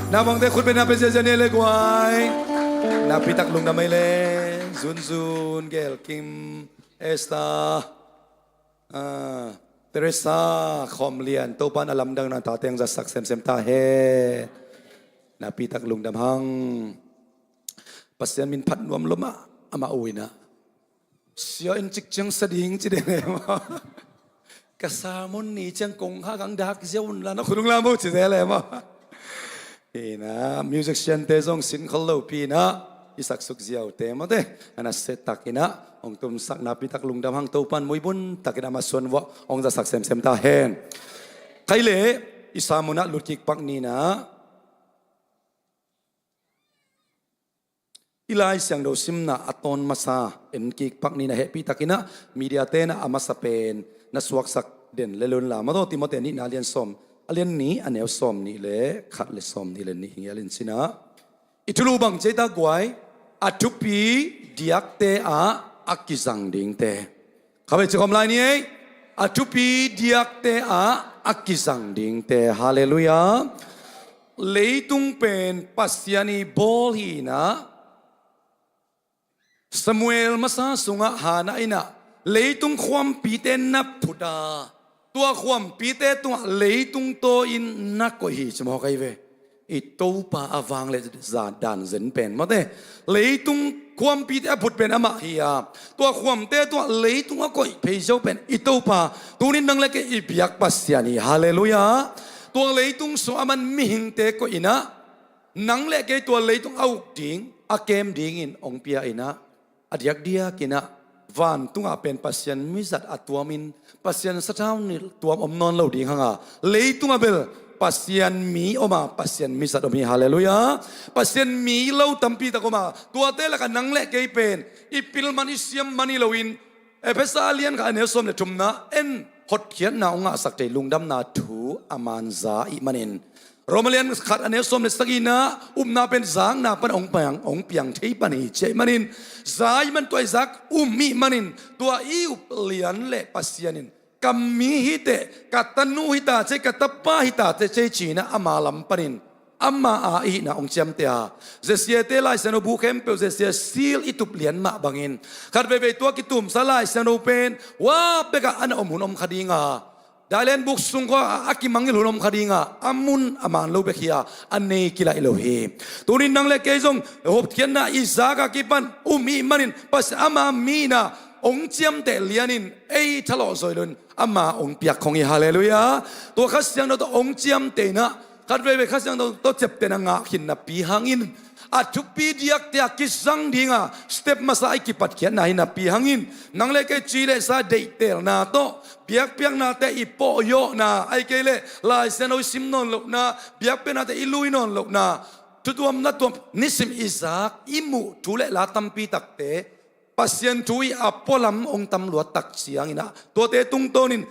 Naupangte khut beng na pia ziazia ni le guai. Nakpi tak lungdam ei le. Zunzun, Gelkim, Esther, ah, Teresa, Khawm Lian, Topa'n a lamdang na tate hong zatsak semsem ta hen. Nakpi tak lungdam hang. Pasian min phat nuam lua mah, amah uh in ah. Sia in cik ciang sa ding ci ding e maw. Ka sermon ni ciang kong kha kang dak zia un la na khut hong lam uh ci zel e maw. Hi na, musician te zong sin khol lo pi na, i sak suk ziau te maw te. A nasia tak in ah, hong tumsak nakpi tak lungdam hang, Topa'n muibun tak in ah masuan vuah hong zatsak semsem ta hen. Khai le, i sermon ah lut kik pak ni na. I Lai Siangtho simna a tawn masa en kik pak ni na, hehpih tak in ah media te na a masa pen na suaksak den le lun la. Maw taw, Timoti a nihna a lian sawm, a lian nih, a neu sawm nih le khat le sawm nih le nih hi ngial in ci na. I thulu bang ci ei ta guai, a thupi diakte ah a kizang dingte. Kha vei ci khawm lai ni ei. A thupi diakte ah a kizang dingte. Halleluiah. Leitung pen Pasian i bawl hi na. Samuel masa sungah Hannah in ah leitung khuampite na phut a, tua khuampite tungah leitung tawi-in na koih hi ci mawk ahi ve. I Topa a vang le zan dan zen pen maw te. Leitung khuampite a phut pen amah hi a, tua khuamte tungah leitung a koih phei zo pen i Topa. Tunin nang le kei i biak Pasian hi. Halleluiah. Tua leitung sung a man mihingte koih in ah, nang le kei tua leitung a uk ding, a kem dingin hong pia in ah, a diakdiak in ah, vantungah pen Pasian mizat a tuamin, Pasian sathau nilh tuam om nawn lo ding hang a, leitungah bel Pasian mi om a, Pasian mizat om hi. Halleluiah. Pasian mi lo tampi tak om a, tuate lakah nang le kei pen i pil man, i siam man hi loin, Efesa lian khat a neu sawm le thumna en, hotkhiatna hong ngahsak thei lungdamna thu a man za ih manin, Roma lian khat a neu sawm le sagihna, upna pen zakna pan hong piang, hong piang thei pan hi ci ahih manin, za ih man, tua i zak um ih manin, tua i up lian le Pasian in, ka mi hi teh, ka tanu hi ta ci ei, ka tapa hi ta ci ei ci-in ah ama lam panin, ama a ihna hong ciamteh a. Zesia te Lai Siangtho bu khempeuh, Zesia sil i tup lian mah bangin, khat veivei tua kitumsa Lai Siangtho pen hua bekah a na om hun om kha ding a, Dailen buk sung khua a kimangngilh hun om kha ding a, a mun a man lo bek hi a, a nei kilaih lo hi. Tunin nang le kei zong hotkhiatna i zak a kipan um ih manin, Pasian ama mi-in ah hong ciamteh lianin, ei thalawh zawi loin ama hong piak khong hi. Halleluiah. Tua Kha Siangtho tawh hong ciamteh in ah, khat veivei Kha Siangtho tawh ciaptehna ngah khin napi hangin, a thupi diakte a kizang ding a step masa i kipatkhiatna hi napi hangin, nang le kei ci le sa deihtelna tawh, biakpiaknate i pawhyawhna, ahih kei leh Lai Siangtho i sim nawn lohna, biakpiaknate i lui nawn lohna, thutuamna tuam, nisim i zak i muh thu le la tampi takte Pasian thu ih a pualam hong tam luat tak ciangin ah, tuate tungtawnin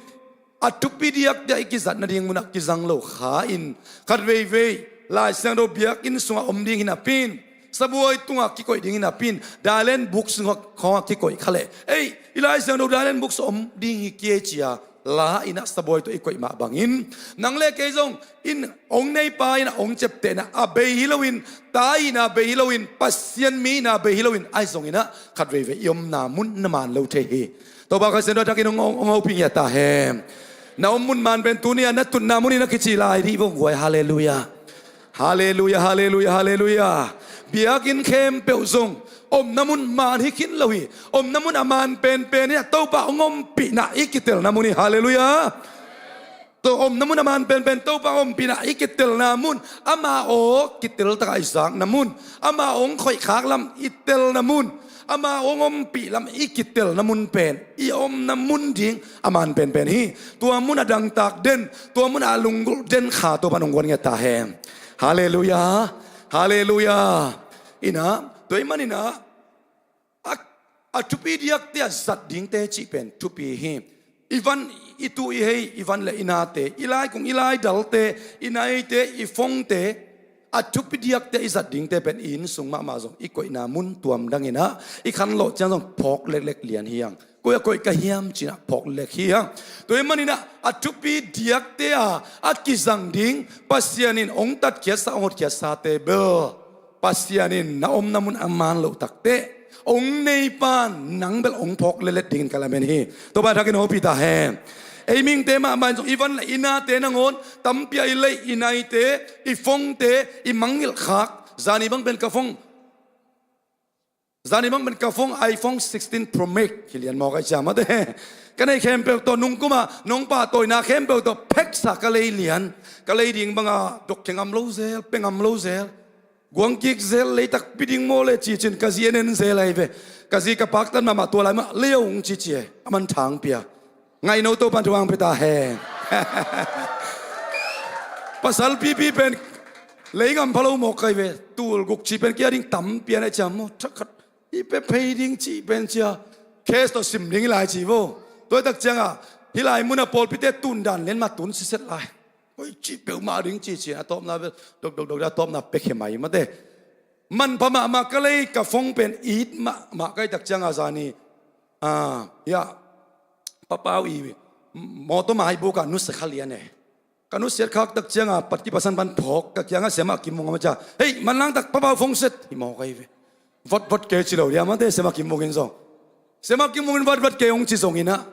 a thupi diakdiak i kizat nading munah kizang lo kha-in, khat veivei Lai Siangtho biakinn sungah om ding hi napi-in, sabuai tungah kikoih ding hi napi-in, Dailen buk sungah khawngah kikoih kha leh, ei, i Lai Siangtho Dailen buk sungah om ding hi kei ci a, la in ah sabuai tawh i koih mah bangin, nang le kei zong in hong neipa in ah hong ciaptehna a bei hi loin, ta in ah bei hi loin, Pasian mi in ah bei hi loin, ahi zongin ah khat veivei i omna mun na man lo thei hi. Topa Kha Siangtho a thakin hong, hong, hong hopih ngiat ta hen. Na om mun man pen tuni-a na tutna mun hi na kici lai dih vong guai. Halleluiah. Halleluiah, halleluiah, halleluiah. Biakinn khempeuh zong omna mun man hi khin lo hi. Omna mun a man penpen hi a, Topa hong ompihna i kitelna mun hi. Halleluiah. Tua omna mun a man penpen Topa hong ompihna i kitelna mun, ama aw kitel takah i zakna mun, ama hong khoihkhak lam i telna mun, ama hong ompih lam i kitelna mun pen i omna mun ding a man penpen hi. Tua mun a dangtak den, tua mun a lunggulh den kha Topa hong guan ngiat ta hen. Halleluiah. Halleluiah. In ah, tua ahih manin ah, a, a thupi diakte a zat dingte cih pen thupi hi. I van i tu i hei, i van le i nate, i laikung i laidalte, i naite, i fongte, A thupi diakte i zat dingte pen i inn sung mahmah zong i koihna mun tuam danginah i khanlawh ciang zong phawk leklek lian hi hang. Koi a koih ka hiam cinah phawk lek hi hang. Tua ahih maninah a thupi diakte a a kizang ding Pasian in hong tatkhiatsa hong hotkhiatsate bel Pasian in na omna mun a man loh takteh hong neipa nang bel hong phawk letlet dingin ka lamen hi. Topa thakin hopih ta hen. Ei mihingte mahmah in zong i van le i nate nangawn tampi a i lei i naite, i phone-te, i mangngilh khak. Zani bang pen ka phone, zani bang pen ka phone iPhone sixteen Pro Max hi lian mawk a i ciamate. Ka neih khempeuh tawh nungkuma nong pahtawina khempeuh tawh pheksa ka lei lian. Ka lei ding banga dok khe ngam lo zel, pe ngam lo zel. Guang kik zel, lei takpi ding maw le cicin ka zi en en zel ahi ve. Ka zi ka paktan mahmah tua lai mah lei ung cici e. A man thang pia. Ngaihno Topan thu hong pia ta hen. Pasal pipi pen lei ngam pha lo mawk kai ve. Tul guk ci pen kia ding tam pian a ciam maw. Thakhat i pe phei ding ci pen cia. Case tawh sim ding i lai ci vo. Tua i tak cianga hih lai muna pawlpite tun dan len mah tun siset lai. Hoi ci peuhmah ding ci ci a tawpna bel dok dok dok a tawpna pek he mai mate. Manpha mahmah ka lei ka phone pen it mahmah ka i tak cianga zani. Ah, ya. Papau i mawtaw mah hai buka nusia kha lian e. Ka nusiat khak tak cianga pat kipasan pan phawk ka kianga siamah kimung a maca. Hei, manlang tak Papau phone set hi mawk ahi ve. Vat vat kei ci lo dia mate siamah kimung in zong. Siamah kimung in vat vat kei hong ci zong inah.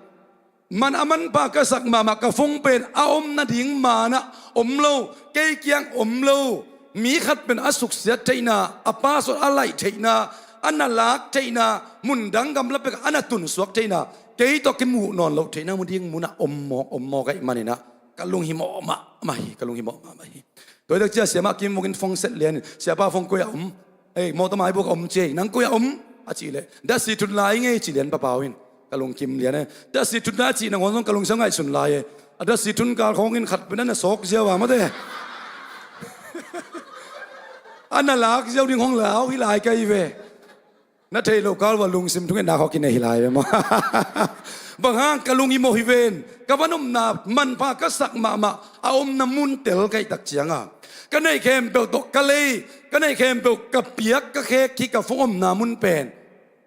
Man a manpha ka sak mahmah ka phone pen a om nading manah om lo, kei kiang om lo. Mi khat pen a suksiat theihna, a password a laih theihna, a na lak theihna, mundang gamla pekah a na tunsuak theihna, kei tawh kimuh nawn loh theihna mu ding munah om mawk om mawk ahih maninah ka lunghimawh mahmah hi, ka lunghimawh mahmah hi. Tua hi tak ciah siamah kim vungin phone set lianin siapa phone koi a om? Ei, mawtaw mai buk a om ci ei, nang koi a om? A cih leh dasi thut lai ngei ci lian papau in ka lungkim lian e. Dasi thut lai a cih nangawn zong ka lungsim ngaihsun lai e. A dasi thun kal khawngin khat pen a na sawk ziau a mate. A na lak ziau ding hong lau hi lai ka hi ve. Na thei lo kal ua lungsim thungetna khawng kinei hi lai ve maw? Bang hang ka lunghimawh hi ven. Ka van omna manpha ka sak mahmah a omna mun tel ka hih tak cianga ka neih khempeuh tawh ka lei, ka neih khempeuh ka piak ka khek hi ka phone omna mun pen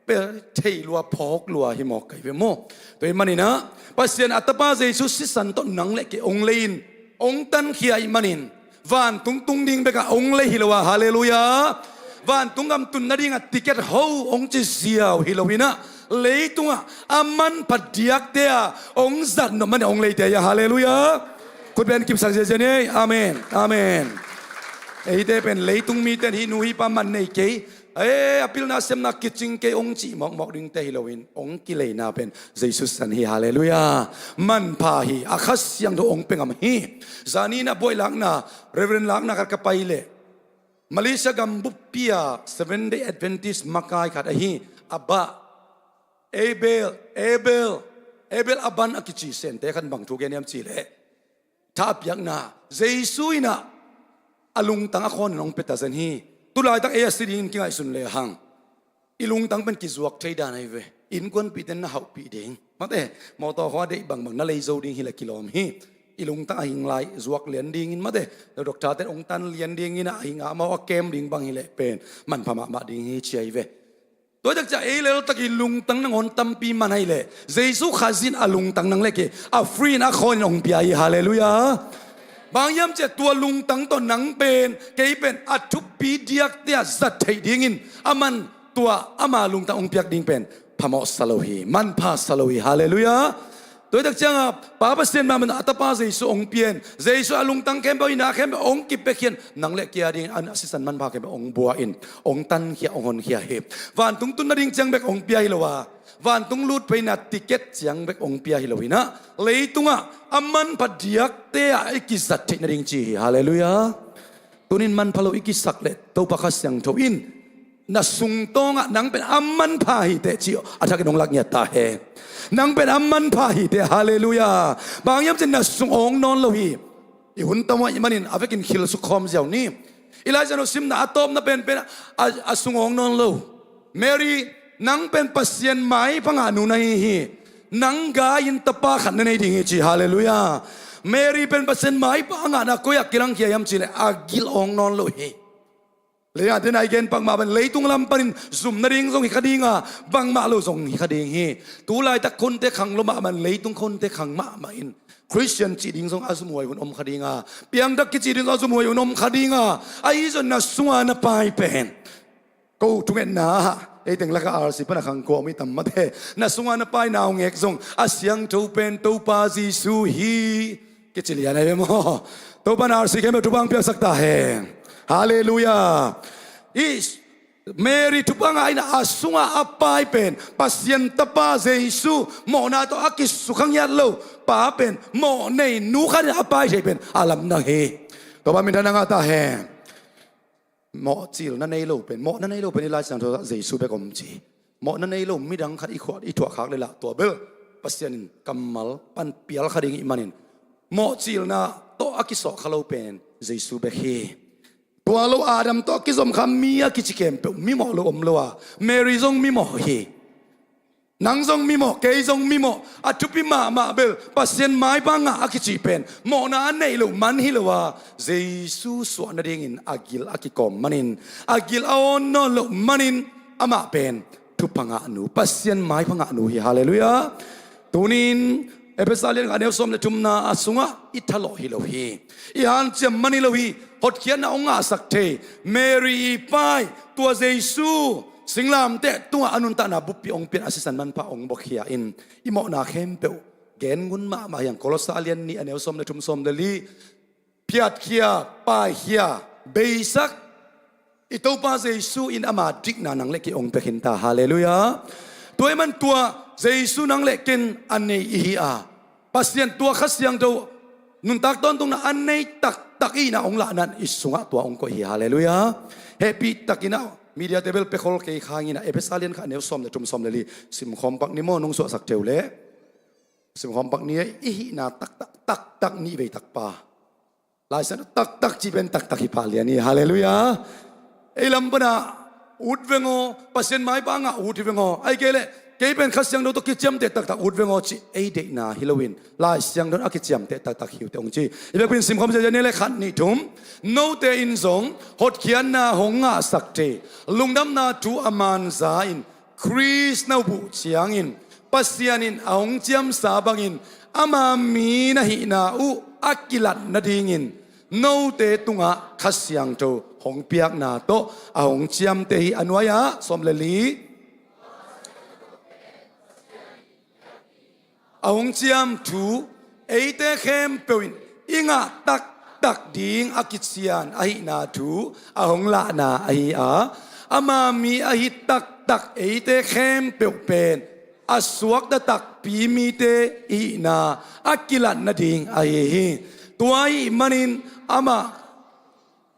pel thei lua phawk lua hi mawk ka hi ve maw? Tua hi maninah Pasian a Tapa Jesu sisan tawh nang le kei hong lei in hong tankhia ahih manin vantung tung ding bekah hong lei hi lo a, halleluiah. Vantung gam tun nadingah ticket ho hong ci ziau hi loinah leitungah a manpha diakte a hong zat nop manin hong leite hi a, halleluiah. Khutbeng kipsak ziazia ni ei. Amen, amen. Eite pen leitung mite in hih nu hih pa man nei kei, e, a pilna a siamna kicing kei hong cih mawkmawk dingte hi loin hong kileina pen Jesu san hi, halleluiah. Manpha hi a, Kha Siangtho hong pia ngam hi. Zaninah buaih lakna, Reverend lakna khat ka pai leh Malaysia gam buppi a Seven Day Adventist makai khat ahi, a bah Abel, Abel, Abel a ban a kici sente khat bang thu gen hiam cih leh tha a piakna Jesu inah a lungtang a khawn in hong pia ta zen hi. Tulaitak ei a si dingin kingaihsun lehang i lungtang pen kizuak thei dan ahi ve. Innkuanpihte na hauhpih ding mate, mawtaw khua deih bangbang na lei zo ding hileh kilawm hi. I lungtang a hing lai zuak lian dingin mate, doctor-te hong tan lian dingin a hing a mau a kem ding bang hileh pen manpha mahmah ding hi ci ahi ve. Tua hi tak ciah ei leltak i lungtang nangawn tampi man ahih leh Jesu Khazih in a lungtang nang le kei a free in a khawn in hong pia hi, halleluiah. Bang hiam ciah tua lungtang tawh nang pen kei pen a thupi diakte a zat theih dingin a man tua ama lungtang hong piak ding pen phamawh sa lo hi, manpha sa lo hi, halleluiah. Tua hi tak cianga Pa Pasian mahmah a Tapa Jesu hong pia in, Jesu a lungtang khempeuh, i na khempeuh hong kipia khian, nang le kei a dingin a sisan manpha khempeuh hong bua in, hong tankhia, hong honkhia hi. Vantung tun nading ciang bek hong pia hi lo a, vantung lut pheina ticket ciang bek hong pia hi lo inah leitungah a manpha diakte ah i kizat theih nading ci hi, halleluiah. Tunin manpha lo i kisak leh Topa Kha Siangtho in na sungtawngah nang pen a manpha hi teh ci a thakin hong lak ngiat ta hen. Nang pen a manpha hi teh, halleluiah. Bang hiam ciah na sung awng nawn lo hi. I hun tam uh ahih manin a vekin khilsuk khawm ziau ni. Elijah no simna a tawpna penpen a, a sung awng nawn lo. Mary, nang pen Pasian maipha ngahnu na hi hi. Nang gai-in tapa khat na nei ding hi ci, halleluiah. Mary pen Pasian maipha a ngahna koi ah kilangkhia hiam cih leh a gil awng nawn lo hi. Leitung a den a i gen bangmah pen leitung lam panin zum nading zong hi kha ding a, bangmah lo zong hi kha ding hi. Tu laitak khonte khang lo mahmah in, leitung khonte khang mahmah in, Khristian cih ding zong a zumhuai hun om kha ding a, piangthak kicih ding zong a zumhuai hun om kha ding a, ahi zong na sunga na pai pen, ko thungetna ah, ei teng laka R C pana khang kua om i tam mate, na sunga na pai naungek zong a siangtho pen Topa Jesu hi. Kici lian ahi ve maw? Topa in R C khempeuh thupha piaksak ta hen. Halleluiah. I Mary thupha ngah in a sunga a pai pen Pasian Tapa Jesu, mawhna tawh a kisukha ngiat lo pa pen, mawh nei nu khat in a pai thei pen a lamdang hi. Topa minthanna ngah ta hen. Mawhcilna nei lo pen, mawhna nei lo pen i Lai Siangtho ah Jesu bek om ci. Mawhna nei lo midang khat i khuat i thuah khak leh lah tua bel Pasian in kammal pan pial kha ding i hih manin, mawhcilna tawh a kisawh kha lo pen Jesu bek hi. Tua lo Adam tawh a kizom kha mi a kici khempeuh mimawh lo om lo a, Mary zong mimawh hi. Nang zong mimawh, kei zong mimawh. A thupi mahmah bel Pasian maipha ngah a kicih pen mawhna a neih loh man hi lo a, Jesu suah nadingin a gil a kikawm manin, a gil a awn nawn loh manin, amah pen thupha ngahnu, Pasian maipha ngahnu hi. Halleluiah. Tuni-in Efesa lian khat a neu sawm le thumna a sungah i thalawh hi lo hi. I hanciam man hi lo hi. Hotkhiatna hong ngahsak thei Mary i pai, tua Jesu singlamteh tungah a nuntakna buppi hong pian a sisan manpha hong buakhia in, i mawhna khempeuh gen ngun mahmah hi hang. Kolosa lian nih a neu sawm le thum, sawm le li. Phiatkhia, paikhia, beisak i Topa Jesu in ama dikna nang le kei hong pia khin ta. Halleluiah. Tua ahih man tua Jesu nang le kei in a nei i hi a, Pasian tua Kha Siangtho nuntak tawntungna a nei taktak i hihna hong lahna in i sungah tua hong koih hi. Halleluiah. Hehpihtakin ah media table pia khol kei khang in ah, Efesa lian khat a neu sawm le thum, sawm le li simkhawm pak ni maw, nong suahsak thei uh leh. Simkhawm pak ni, i hihna taktak, taktak nih vei takpa. Lai Siangtho taktak cih pen taktak hi pah lian hi. Halleluiah. Ei lam pana ut veng aw, Pasian maipha ngah ut hi veng aw. Ahih kei leh kei pen Kha Siangtho tawh kiciamteh taktak ut veng aw cih ei deihna hi loin, Lai Siangtho in a kiciamteh taktak hi uh teh hong ci. I biakpiin simkhawm ziahziah ni leh, khat, nih, thum. Note in zong hotkhiatna hong ngahsak thei, lungdamna thu a man za in Khrist na up uh ciangin, Pasian in a hong ciamsa bangin ama mi na hihna uh a kilat nadingin note tungah Kha Siangtho hong piakna tawh a hong ciamteh hi. A nuai-ah sawm le li. A hong ciam thu eite khempeuh in i ngah taktak ding a kician ahihna thu a hong lahna ahi a, ama mi ahi taktak eite khempeuh pen a suakta takpi mite i hihna a kilat nading ahi hi. Tua ahih manin amah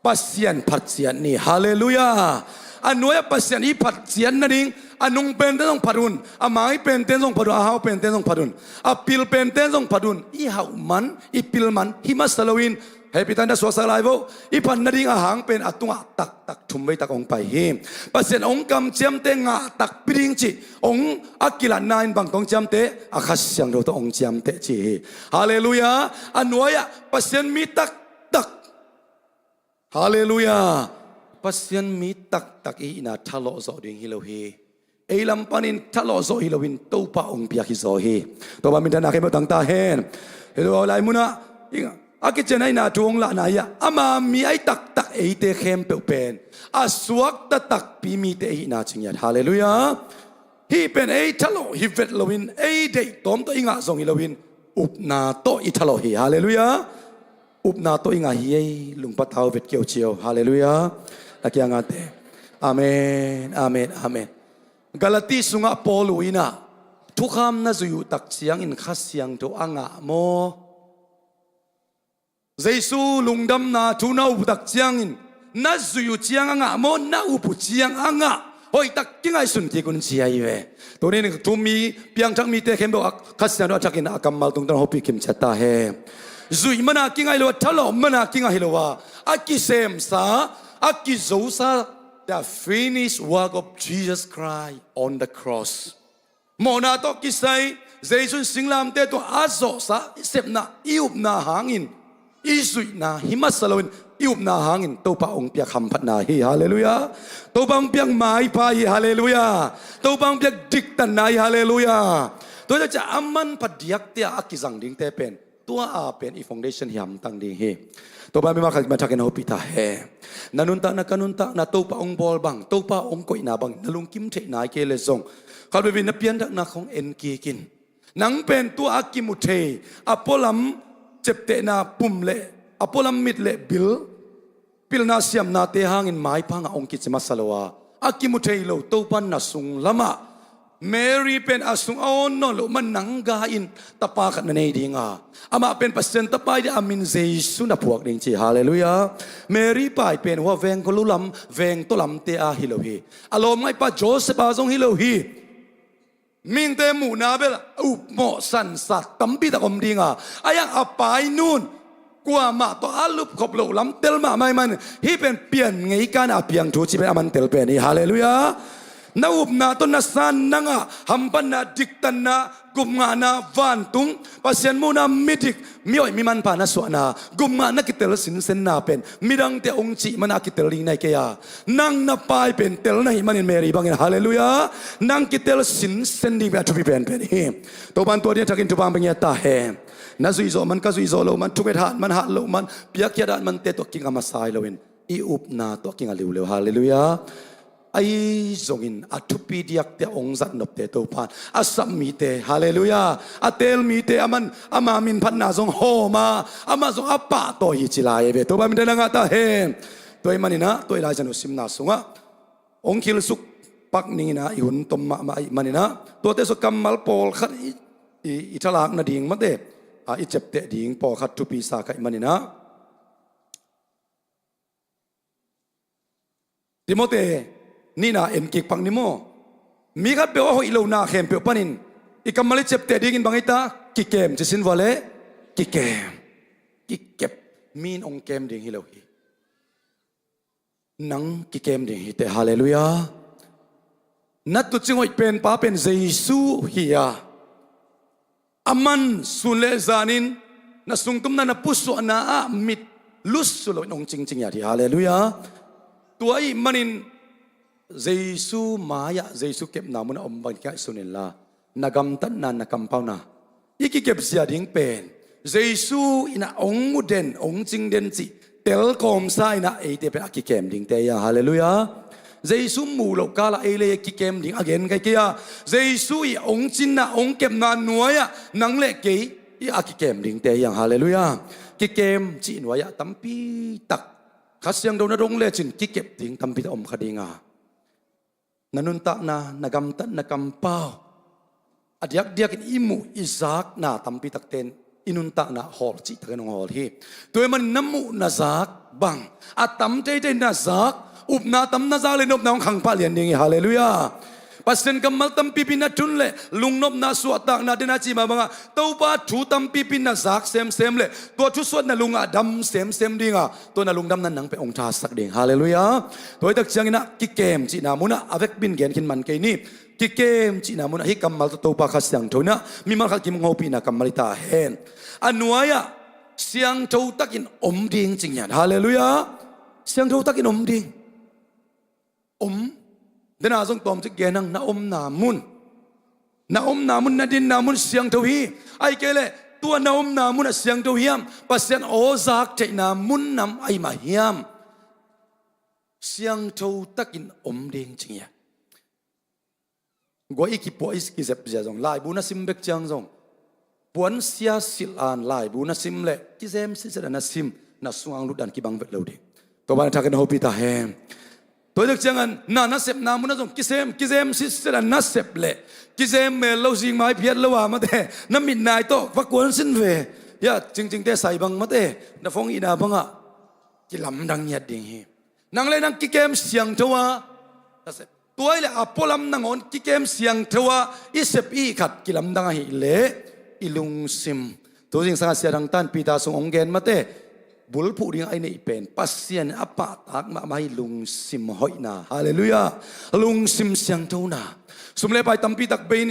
Pasian phatciat ni. Halleluiah. A nuai-ah Pasian i phatciat nading, a nung pente zong phat un, a mai pente zong phat un, a hau pente zong phat un, a pil pente zong phat un. I hauh man, i pil man hi masa loin, hehpihtakin suaksak lai vo. I phat nading a hang pen a tungah taktak thum vei tak hong pai hi. Pasian hong kamciamte ngah takpi ding cih hong a kilatna in bang tawh hong ciamteh? A Kha Siangtho tawh hong ciamteh ci hi. Halleluiah. A nuai-ah Pasian mi taktak. Halleluiah. Pasian mi taktak i hihna thalawh zawh ding hi lo hi. Ei lam panin thalawh zawh hi loin Topa hong piak hi zaw hi. Topa minthanna khempeuh tang ta hen. Hi lo, lai munah a kician ahihna thu hong lahna hi a, ama mi ahi taktak eite khempeuh pen a suakta takpi mite i hihna ci ngiat. Halleluiah. Hih pen ei thalawh hi vet loin, ei deih tawm tawh i ngah zong hi loin, upna tawh i thalawh hi. Halleluiah. Upna tawh i ngah hi ei, lungpa tau vet kiau ciau. Halleluiah. Na kiangah te. Amen, amen, amen. Galati sungah Paul uh in ah, thukham na zuih uh tak ciangin Kha Siangtho a ngah maw? Jesu lungdamna thu na up uh tak ciangin, na zuih uh ciang a ngah maw, na up uh ciang a ngah? Hoihtak kingaihsun kik un ci ahi ve. Tuni-in thu mi, piangthak mite khempeuh a Kha Siangtho a thakin a kammal tungtawn hopih kim ciat ta hen. Zuih mana kingaih lo a, thalawh mana kingaih lo a, a kisemsa, a kizosa, the finished work of Jesus Christ on the cross. Mawhna tawh kisai, Jesu in singlamteh tungah a zawhsa i sepna, i upna hangin, i zuihna hi masa loin i upna hangin Topa hong piak hamphatna hi. Halleluiah. Topa hong piak maipha hi. Halleluiah. Topa hong piak diktanna hi. Halleluiah. Tua hi tak ciang a manpha diakte a kizang dingte pen tua a pen i foundation hi hamtang ding hi. Topa mimal khat mah thakin hopih ta hen. Na nuntakna, ka nuntakna, Topa hong bawl bang, Topa hong koihna bang na lungkim theih nai kei leh zong, khatvei na pianthakna khawng en kik in. Nang pen tua a kimu thei, a pualam ciaptehna pum le a pualam mit le bil, pilna siamnate hangin maipha ngah hong kici masa lo a, a kimu thei lo Topa na sung lamah, Mary pen a sung a awn nawn loh man nang ga in tapa khat na nei ding a, amah pen Pasian Tapa hi ding a, a min Jesu na phuak ding ci. Halleluiah. Mary pai pen hua veng khua lu lam, veng tawh lamte a hi lo hi. A lawmngaihpa Joseph a zong hi lo hi. Mihingte muhna bel a upmawh sansat tampi tak om ding a, a iang a painun kuamah tawh a lupkhop loh lam tel mahmah ahih manin, hih pen pian ngei kana a piang thu cih pen a man tel pen hi. Halleluiah. Na upna tawh na san nangah hamphatna, diktanna, gupngahna, vantung, Pasian muhna, midik, mihoih mimanpha na suahna, gupngah na kitel sinsenna pen midangte hong cih mana a kitel ding na hi kei a, nang na pai pen tel na hih manin Mary bangin, halleluiah, nang kitel sinsen ding pen a thupi penpen hi. Topa in tua ding a thakin thupha hong pia ngiat ta hen. Na zuih zawh man, ka zuih zawh loh man, thunget hat man, hat loh man, piakkhiat hat mante tawh kinga masa hi loin i upna tawh kinga liuliu. Halleluiah. Ahi zongin a thupi diakte a hong zatnopte Topa in a sap mite, halleluiah, a teel mite a man ama minphatna zong hawm a, amah zong a pahtawi hi ci lai hi ve. Topa minthanna ngah ta hen. Tua ahih manin ah, tua i laizang uh simna sungah hong khilsuk pak ning in ah, i hun tom mahmah ahih manin ah, tuate sungah kammal pawlkhat i, i, i thalak nading mate, a, i ciapteh ding pawlkhat thupi sa ka hih manin ah, Timote nihna en kik pak ni maw. Mi khatpeuh a hoih lohna khempeuh panin i kammal i ciapteh dingin bang hi ta? Kikem ci sin vua leh, kikem. Kikep. Mi in hong kem ding hi lo hi. Nang kikem ding hi teh, halleluiah. Na tuucing hoih penpa pen Jesu hi a, aman sun le zanin na sungtumna, na pusuahna ah mit lusu loin hong cingcing hi a, halleluiah. Tua ahih manin Jesu mai-ah, Jesu kepna munah om bangin kingaihsun inla, na gamtatna, na kampauna, i kikep zia ding pen Jesu in ah hong mu den, hong cing den cih telkawmsa in ah eite pen a kikem dingte hi a, halleluiah. Jesu mu loh kalah ei le ei a kikem ding a gen ka hi kei a, Jesu i hong cinna, hong kepna nuai-ah nang le kei i a kikem dingte hi a, halleluiah. Kikem cih nuai-ah tampitak Kha Siangtho na dong lecin kikep ding tampitak om kha ding a, na nuntakna, na gamtat, na kampau, a diakdiakin i muh i zakna tampi takte in i nuntakna hawl cihtakin hong hawl hi. Tua ahih manin na muh na zak bang a tam teitei na zak, upna tam na zak le na upna hong khangpah lian ding hi, halleluiah. Pasian kammal tampipi na thun le lungnopna, suahtakna te na cih mah bangah Topa thu tampipi na zak semsem le tua thusuak na lungah dam semsem ding a, tua na lungdamna nang pen hong thasak ding, halleluiah. Tua hi tak ciangin ah kikem cihna munah a vekpi in gen khin man kei ni. Kikem cihna munah hih kammal tawh Topa Kha Siangtho in ah mimal khat kim hong hopihna kammal hi ta hen. A nuai-ah siangtho takin om ding ci ngiat, halleluiah. Siangtho takin om ding. Om. Dena zong tawmcik gen hang, na omna mun, na omna mun, na dinna mun siangtho hi. Ahih kei leh tua na omna mun a siangtho hiam, Pasian aw zak theihna mun nam ahih mah hiam? Siangtho takin om ding ci ngiat. Guai i kipuah i kizep zia zong, laibu na sim bek ciang zong, puansia silh an laibu na sim leh kizem sitset a na sim, na sungah hong lut dan kibang vet lo ding. Topa in a thakin hong hopih ta hen. Tua hi tak ciangin na nasepna munah zong kizem, kizem sitset a na sep leh kizem mel lo, zing mai phiat lo a, mate, na mit nai tawh va kuansin ve. Ya, cingcingte sai bang, mate, na phone ihna bangah kilamdang ngiat ding hi. Nang le nang kikem siangtho a na sep, tua hi leh a pualam nangawn kikem siangtho a i sep i hih khat kilamdang ahih leh i lungsim. Tu zingsang a Sia Thang Tan Peter sung hong gen, mate, bulphuh ding a i neih pen Pasian a pahtak mahmah hi, lungsim hoihna. Halleluiah. Lungsim siangthona. Sum le pai tampi tak bei in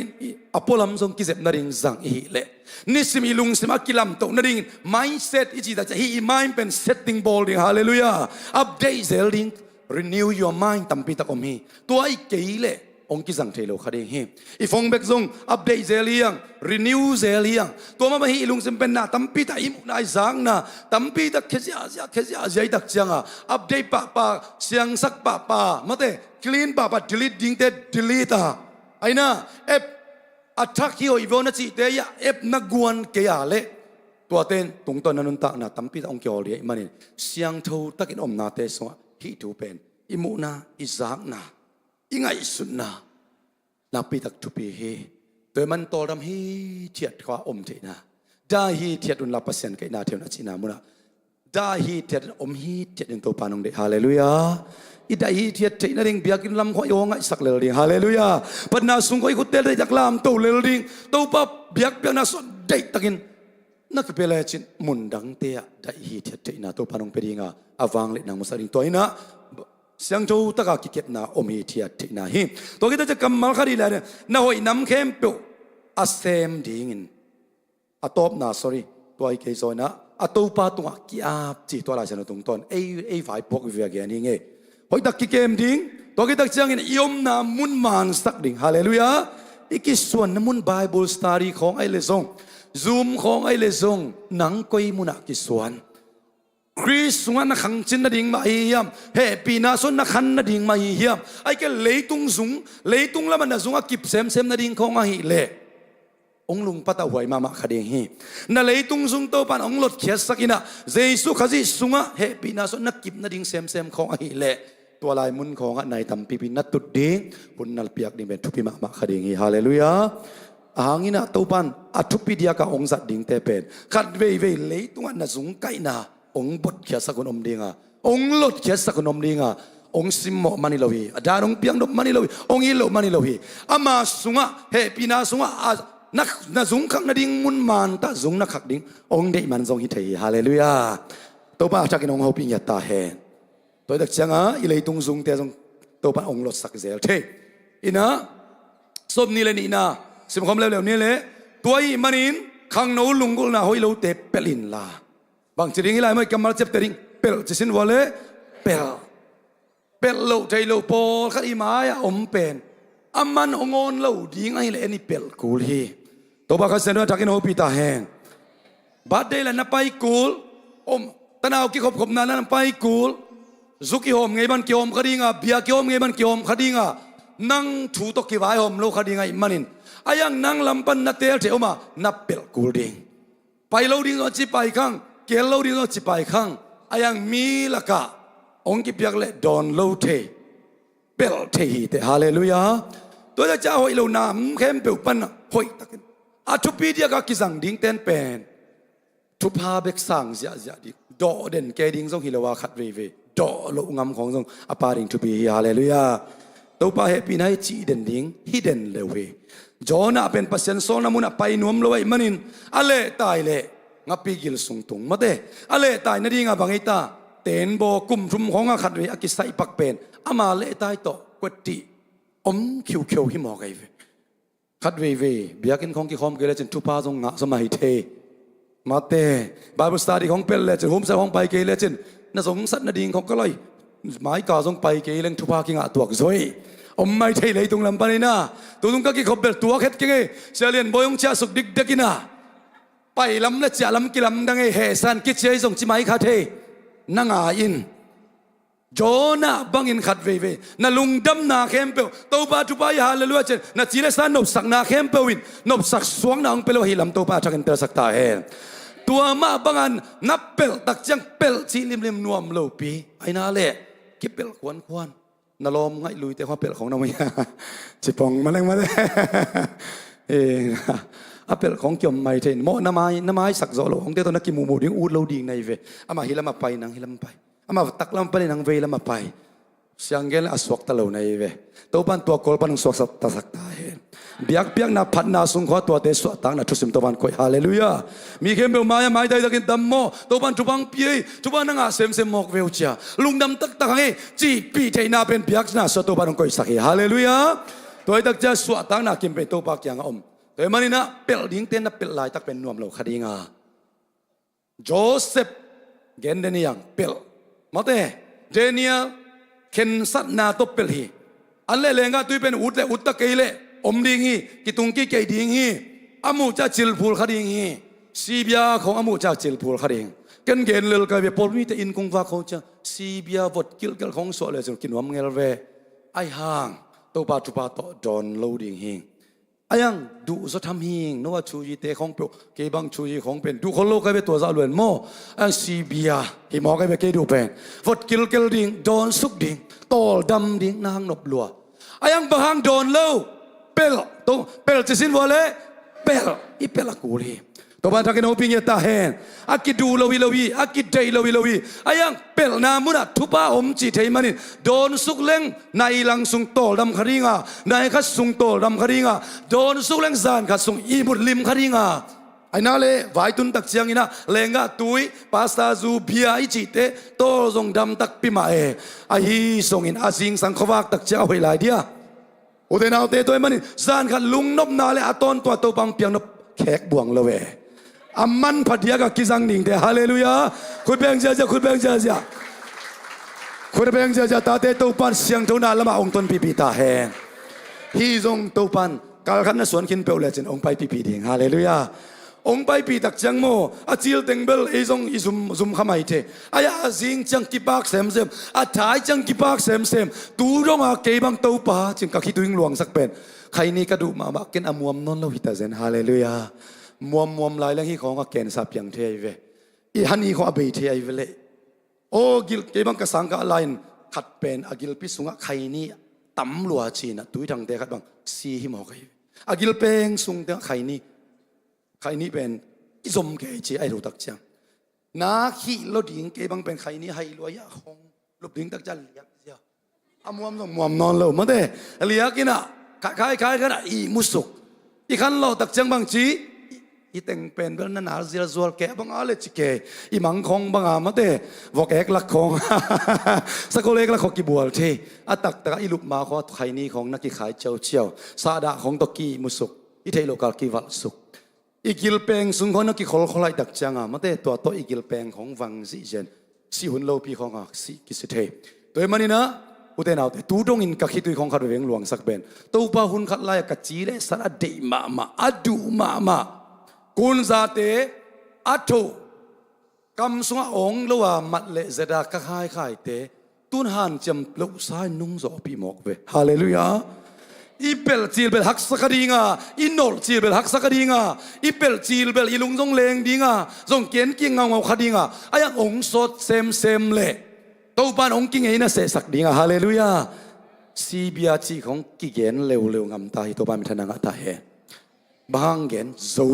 a pualam zong kizep nading zang i hih leh, nisim i lungsim a kilamtoh nadingin mindset i cih tak ciang hih i mind pen setting bawl ding. Halleluiah. Update zel ding. Renew your mind tampi tak om hi. Tua i kei leh hong kizang thei lo kha ding hi. I phone bek zong update zel hi hang, renew zel hi hang. Tua mahmah hi. I lungsim pen na tampi tak i muhna, i zakna tampi tak khia ziahziah, khia ziahziah i tak cianga update pahpah, siangsak pahpah, mate, clean pahpah, delete dingte delete a, aina app a thak hi hoih veu na cihte ia app na guan kei a leh, tuate in tungtawn na nuntakna tampi tak hong kihawl ding ahih manin siangtho takin omnate sungah hih thu pen i muhna, i zakna, i ngaihsutna nakpi tak thupi hi. Tua ahih man tawldam hithiat kha om theihna, dai hithiat unla Pasian kaihna thei un a cihna munah dai hithiat in om hithiat in Topa nong deih. Halleluiah. I dai hithiat theih nading biakinn lam khawng i aw ngaihsak lel ding. Halleluiah. Patna sung khawng i khutte deihtak lamto lel ding. Topa biakpiakna sung deihtakin na kipia lecin mundangte ah dai hithiat theihna Topa nong pia dinga, a vangliatna hong musak ding. Tua hi-in ah siangtho taka kikepna om hithiat theihna hi. Tua khit ciang kammal khat hi leh, na hoih nam khempeuh a sem dingin, a tawpna, sorry, tua hi kei zaw-in ah, a Topa tungah ki-ap ci, tua Lai Siangtho tungtawn ei, ei vaipuak veve a gen hi ing ei. Hoihtak kikem ding. Tua khit tak ciangin i omna mun mansak ding. Halleluiah. I kisuanna mun, Bible study khawng ahih leh zong, Zoom khawng ahih leh zong, nang koi munah kisuan? Khrist sungah na khangcin nading mah hi hiam? Hehpihna sungah na khan nading mah hi hiam? Ahih kei leh leitung zung, leitung lamah na zung a kip semsem nading khawng ahih leh, hong lungpat a huai mahmah kha ding hi. Na leitung zung Topa in hong lotkhiatsak in ah, Jesu Khazih sungah hehpihna sungah na kip nading semsem khawng ahih leh, tua lai mun khawngah nai tampipi na tut ding, hun na piak ding pen thupi mahmah kha ding hi. Halleluiah. Ahang in ah Topa in a thupi diaka hong zat dingte pen khat veivei leitungah na zung kaihna hong botkhiatsak hun om dinga, hong lotkhiatsak hun om dinga, hong simmawh man hi lo hi. A dan hong piaknop man hi lo hi. Hong it loh man hi lo hi. Ama sungah, hehpihna sungah, a, na, na zung khak nading mun mantah zung na khak ding hong deih man zong hi thei hi. Halleluiah. Topa a thakin hong hopih ngiat ta hen. Tua hi tak cianga i leitung zungte zong Topa in hong lotsak zel thei. In ah, Sawm ni le nihna simkhawm leuleu ni leh, tua ahih manin khangno lunggulhna hoih lote pelh inla. Bangci ding hi lai maw, i kammal ciapteh ding, pelh ci sin vua leh, pelh. Pelh loh theih loh pawlkhat i mai-ah om pen, a man hong awn lo ding ahih leh en i pelh kul hi. Topa Kha Siangtho in a thakin hopih ta hen. Birthday la na pai kul, om, tanau kikhopkhopna la na pai kul, zu kihawm ngei ban kihawm kha dinga, bia kihawm ngei ban kihawm kha dinga, nang thu tawh kivaihawm lo kha ding ahih manin, a iang nang lam pan na teel thei om a, na pelh kul ding. Pai lo ding zong a ci pai khang, keel lo ding zong a ci pai khang, a iang mi lakah hong kipiak leh dawn lo thei, pelh thei hi teh. Halleluiah. Tua hi tak ciang a hoih lo nam khempeuh pan hoih takin, a thupi diaka kizang dingten pen thupha bek sang ziahziah ding, dawh den kei ding zong hi lo a, khat veivei dawh loh ngam khawng zong a pha ding thupi hi. Halleluiah. Topa hehpihna hi cih den ding hi den lo hi. Jonah pen Pasian sawlna munah pai nuam lo ahih manin, a lehtai leh ngapi gil sung tung, mate, a lehtai nadinga bang ei ta, teenbaw kum thum khawngah khat vei a kisaih pak pen ama lehtai tawh kuattih om khiukheu hi mawk ahi ve. Khat veivei biakinn khawng kikhawm kei lecin thupha zong ngah zaw mah hi thei. Mate, Bible study khawng pelh lecin, humsa khawng pai kei lecin, na zongsat nading khawng ka lai, maika zong pai kei leng thupha kingah tuak zaw hi. Om mah hi thei leitung lam pan in ah. Tutung ka kikhop bel tuak het keng ei. Sia Lian Bawi hong ciahsuk dikdek in ah, pai lam le ciah lam kilamdang ei, hehsan kici ei zong ci mai kha thei. Na ngai in. Jonah bangin khat veivei na lungdamna khempeuh Topa thupha hi, halleluiah ci-in na ci le sa nopsakna khempeuh in nopsak suakna hong pia lo ahih lam Topa a thakin telsak ta hen. Tua mah bangin na pelh tak ciang pelh cih limlim nuam lopi, aina leh kipelh khuankhuan. Na lawm ngaih luite khawng a pelh khawng na om hia? Cipong maleng maleng. Eh, a pelh khawng kiom mai thei in maw, na mai, na maisak zawh loh khawngte tawh na kimuhmuh ding, ut lo ding na hi ve. Amah hih lamah pai, nang hih lamah pai. Amah taklam pan in nang veilam a pai. Siang gen le a suakta lo na hi ve. Topa in tua kawl pan hong suaktasak ta hen. Biakpiakna phatna sung khua tuate suahtakna thusim Topan koih. Halleluiah. Mi khempeuh mai-ah maitai takin dam maw, Topan thupha hong pia hi, thupha na ngah semsem mawk ve uh cia, lungdam taktak hang hi, cihpih theihna pen biakna sua Topan hong koihsak hi. Halleluiah. Tua hi tak cia suahtakna kim pen Topa kiangah om. Tua hi maninah pelh dingte na pelh laitak pen nuam lo kha dinga, Joseph gen den hi hang, pelh. Mate, Daniel khensatna tawh pelh hi. An leh lenggah tui pen ut leh ut ta kei leh om ding hi, kitung kikeih ding hi. A muh ciang cilphul kha ding hi. Sibia khawng a muh ciang cilphul kha ding. Ken gen lel kai ve, pawlmite inn kong vak khawng ciang sibia vot kilhkelh khawng suah lecin kinuam ngel ve. Ahi hang Topa thupha tawh dawn lo ding hi. Ahi hang duh zaw tham hing, no a chuite khawng peuh, kei bang chuhi khawng pen duh khol lo kai ve, tua zah luan maw. Ahi hang sibia hi maw kai ve, kei duh pen vot kilhkelh ding, dawnsuk ding, tawldam ding, na hang nop lua. Ahi hang bang hang dawn lo, pelh, to pelh cisin vua leh pelh, i pelh a kul hi. Topan thakin hopih ngiat ta hen. A kiduh lo hi lo hi, a kideih lo hi lo hi. Ahi hang pelhna munah thupha om cih thei manin dawnsuk leng nai lang sung tawldam kha dinga, nai khat sung tawldam kha dinga, dawnsuk leng zan khat sung ihmut lim kha dinga. Ahi na leh vaitun tak cianginah lenggah tui, pasta zu, bia i cihte tawl zong dam takpi mah e. Ahi zongin a zingsang khuavak tak ciang a hoih lai dia. Ute naute, tua hi manin zan khat lungnopna leh a tawntung Topa hong piaknop khek buang lo e. A manpha diakah kizang dingte. Halleluiah. Khut beng ziazia, khut beng ziazia. Khut beng ziazia, tate Topan siangthona lamah hong tonpihpih ta hen. Hih zong Topan kalkhat na suan khin peuh lecin hong paipihpih ding. Halleluiah. Hong paipih tak ciang maw, a cil teng bel ei zong i zum, zum kha mai thei. Ahi a zing ciang kipak semsem, a thai ciang kipak semsem. Tu donga kei bang Topa cin ka khitui hong luangsak pen, khaini ka duh mahmah, ken a muam nawn lo hi ta zen. Halleluiah. Muammuam lai leng hih khawng a kensa piang thei ahi ve. I hani khawng a bei thei ahi ve leh. Aw, gil, kei bang ka sangkah lai-in khat pen a gilpi sungah khaini tam lua cinah tuithangte khat bang si hi mawk ahi ve. A gilpeng sung tengah khaini, khaini pen i zom kei ci ahi lo tak ciang, na khih lo ding, kei bang pen khaini haih lua hiah khong lup ding tak ciang liak zia. A muam zong muam nawn lo, mate. Liak inah khai khai khai khanah ihmu suk. I khan lawh tak ciang bang ci, i teng pen bel na nal zialzual kei a banga le ci kei. I mang khong banga, mate, vok ek lak khong, sakol ek lak khong kibual thei. A taktakah i lup ma khong, khaini khong na kikhai ciauciau, sahdah khong tawh ki-ihmu suk. I theih loh kal kivalh suk. I gilpeng sung khawng na kikholkhol ahih tak cianga, mate, tua tawh i gilpeng khawng vang zihzian. Sih hun lopi khawngah sih kisi thei. Tua hi maninah ute naute, tu dongin ka khitui khawng khat veve hong luangsak pen, Topa hun khat lai-ah ka ci leh san a deih mahmah, a duh mahmah, kunzate a thoh, kam sungah awng lo a mat leh zeda ka khaikhaite, tun hanciam lohsa in nungzawhpih mawk ve. Halleluiah. I pelh cilbel haksa kha dinga, i nolh cilbel haksa kha dinga, i pelh cilbel i lung zong leng dinga, zong kian kingaungau kha dinga, ahi hang hong sawt semsem leh Topan hong kingei nasehsak dinga. Halleluiah. Sibia cih khong kigen leuleu ngamta hi. Topa minthanna ngah ta hen. Bang hang gen? Zo.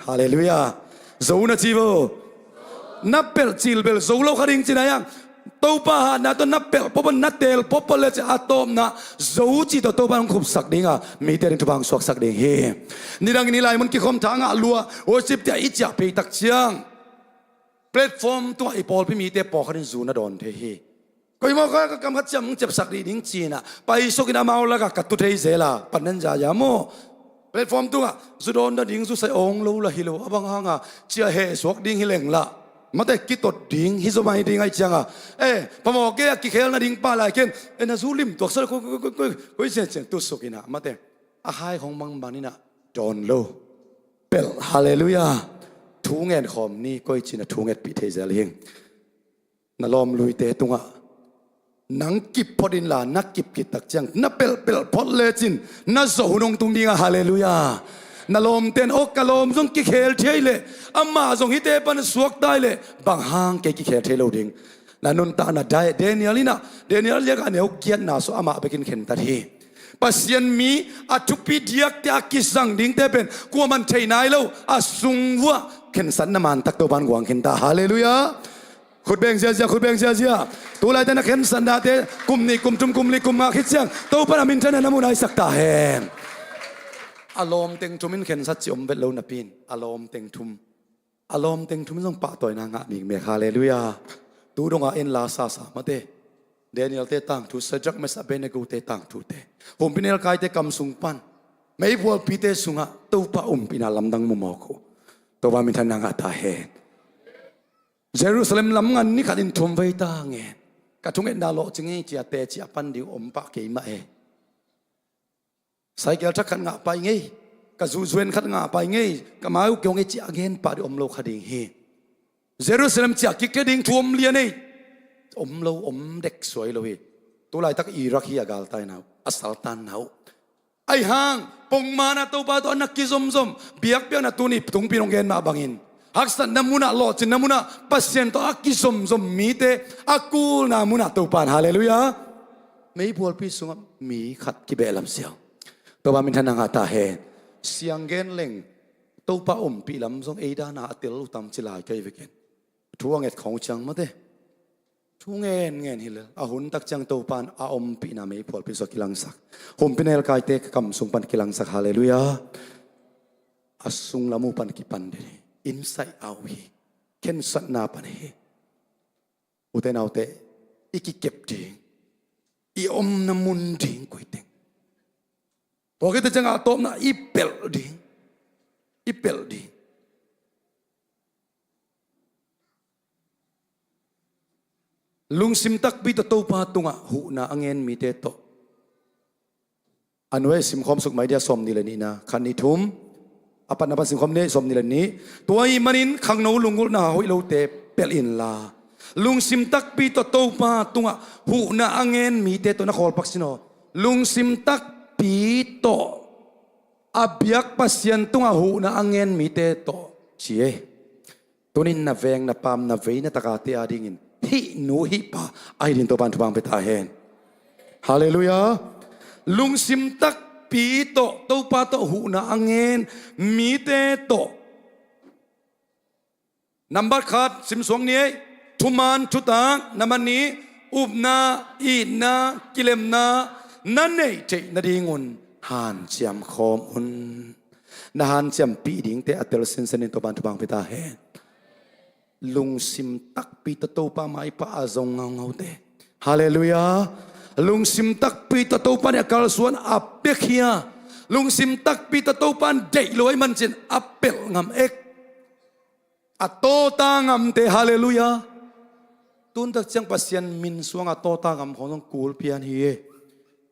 Halleluiah. Zo na ci vo. Na pelh cilbel zo lo kha ding cina hiang. Topa hatna tawh na pelh pawpaw, na teel pawpaw le ci a tawpna zo ci tawh Topa hong khupsak dinga, mite ding thupha hong suaksak ding hi. Nidangin i lai mun kikhawm tha ngah lua, worship tiah i ciah pei tak ciang, platform tungah i pawlpi mite pawlkhatin zu na dawn thei hi. Koimawh kha ka kam khat ciam hong ciapsak dih ding cinah paisukin amau lakah ka tu thei zela, panen zaya maw. Platform tungah zu dawn nading zu sai awng lo lah hi lo, a bang hanga ciah hehsuak ding hi lenglah, mate, kitot ding hi zaw mai ding ahih cianga, eh, phamawh kei a kikhel nading pah lai ken, eh, na zu limtuak sa koi, koi, koi, koi, koi ciancian tutsuk inah, mate, a hai khong mangman inah dawn lo. Pelh. Halleluiah. Thu ngen khawm ni, koi cina thu ngetpih thei zel hing. Na lawm luite tungah nang kip phot inla, na kip khit tak ciang na pelhpelh phot lecin na zawh hun hong tung dinga. Halleluiah. Na lawmten, aw, ka lawm zong kikhel thei leh, amah zong hihte pan suaktai leh, bang hang kei kikhel thei lo ding? Na nuntakna dai Daniel inah, Daniel liakah neu giatna sua amah bekin khentat hi. Pasian mi a thupi diakte a kizang dingte pen kuaman thei nai lo, a sung vuah khensatna mantak Topan guang khinta. Halleluiah. Khut beng ziazia, khut beng ziazia. Tulaite na khensatnate kum nih, kum thum, kum li, kum nga khit ciang Topan a minthanna na mu naisak ta hen. A lawm teng thum in khensat cih om vet lo napi in, a lawm teng thum, a lawm teng thum in zong pahtawina ngah mikmek. Halleluiah. Tu dongah en la sasa mate. Daniel-te tangthu, Shadrach, Meshach, Abednego-te tangthute, humpinelkaite kam sung pan, meiphualpite sungah Topa umpihna lamdang mu mawk uh. Topa minthanna ngah ta hen. Jerusalem lam ngan ni khat in thum vei ta ngen. Ka thungetna lawhcing ei, cia teci a pan ding om pah kei mah e. Cycle thak khat ngah pai ngei, ka zuhzuhen khat ngah pai ngei, ka mai uh kiong ei, cia a gen pah ding om lo kha ding hi. Jerusalem ciah kik thei ding thu om lian ei. Om lo, om dek suai lo hi. Tu laitak Iraq hi a galtaina uh, a saltanna uh. Ahi hang pongmana Topa tawh a na kizomzom, biakpiakna tuni tungpi in hong gen mah bangin, haksatna munah, lawhcinna munah Pasian tawh a kizomzom mite a kulna munah Topa in, halleluiah, meiphualpi sungah mi khat kibehlam siau. Topa minthanna ngah ta hen. Siang gen leng Topa ompih lam zong ei dana a tel uh tam ci lai kei vekin. Thu a nget khong uh ciang mate. Thu ngen ngen hi lel, a hun tak ciang Topa in a ompihna meiphualpi sungah kilangsak. Humpinelkaite ka kam sung pan kilangsak, halleluiah. A sunglam uh pan kipan den hi. Inside out hi. Khensatna pan hi. Ute naute, i kikep ding, i omna mun ding koi teng, tua khit ciangah a tawpna i pelh ding, i pelh ding. Lungsim takpi tawh Topa tungah huhna a ngen mite tawh. A nuai simkhawm suk mai dia, sawmnih le nihna, khat, nih, thum. A patna pan simkhawm ni, sawmnih le nih. Tua ahih manin khangno lunggulhna hoih lote pelh inla, lungsim takpi tawh Topa tungah huhna a ngen mite tawh, na khawl pak sin aw. Lungsim takpi tawh, a biak Pasian tungah huhna a ngen mite tawh, ci e. Tunin na veng, na paam, na vei, na takate adingin hih nu hih pa ahi ding Topa in thupha pia ta hen. Halleluiah. Lungsim takpi tawh Topa tawh huhna a ngen mite tawh. Nambat khat simsuak ni ei. Thuman thutak. Nambat nih, upna, itna, kilemna na neih theih nadingun hanciam khawm un. Na hanciampih dingte a tel sinsen in Topa in thupha pia ta hen. Lungsim takpi tawh Topa maipha a zong ngaungaute, halleluiah, lungsim takpi tawh Topa in a kalsuan, a piakhia. Lungsim takpi tawh Topa in deih lo ahih mancin a pelh ngam ek, a tawta ngamte, halleluiah. Tun tak ciang Pasian min suangah tawta ngam khawng zong kul pian hi e.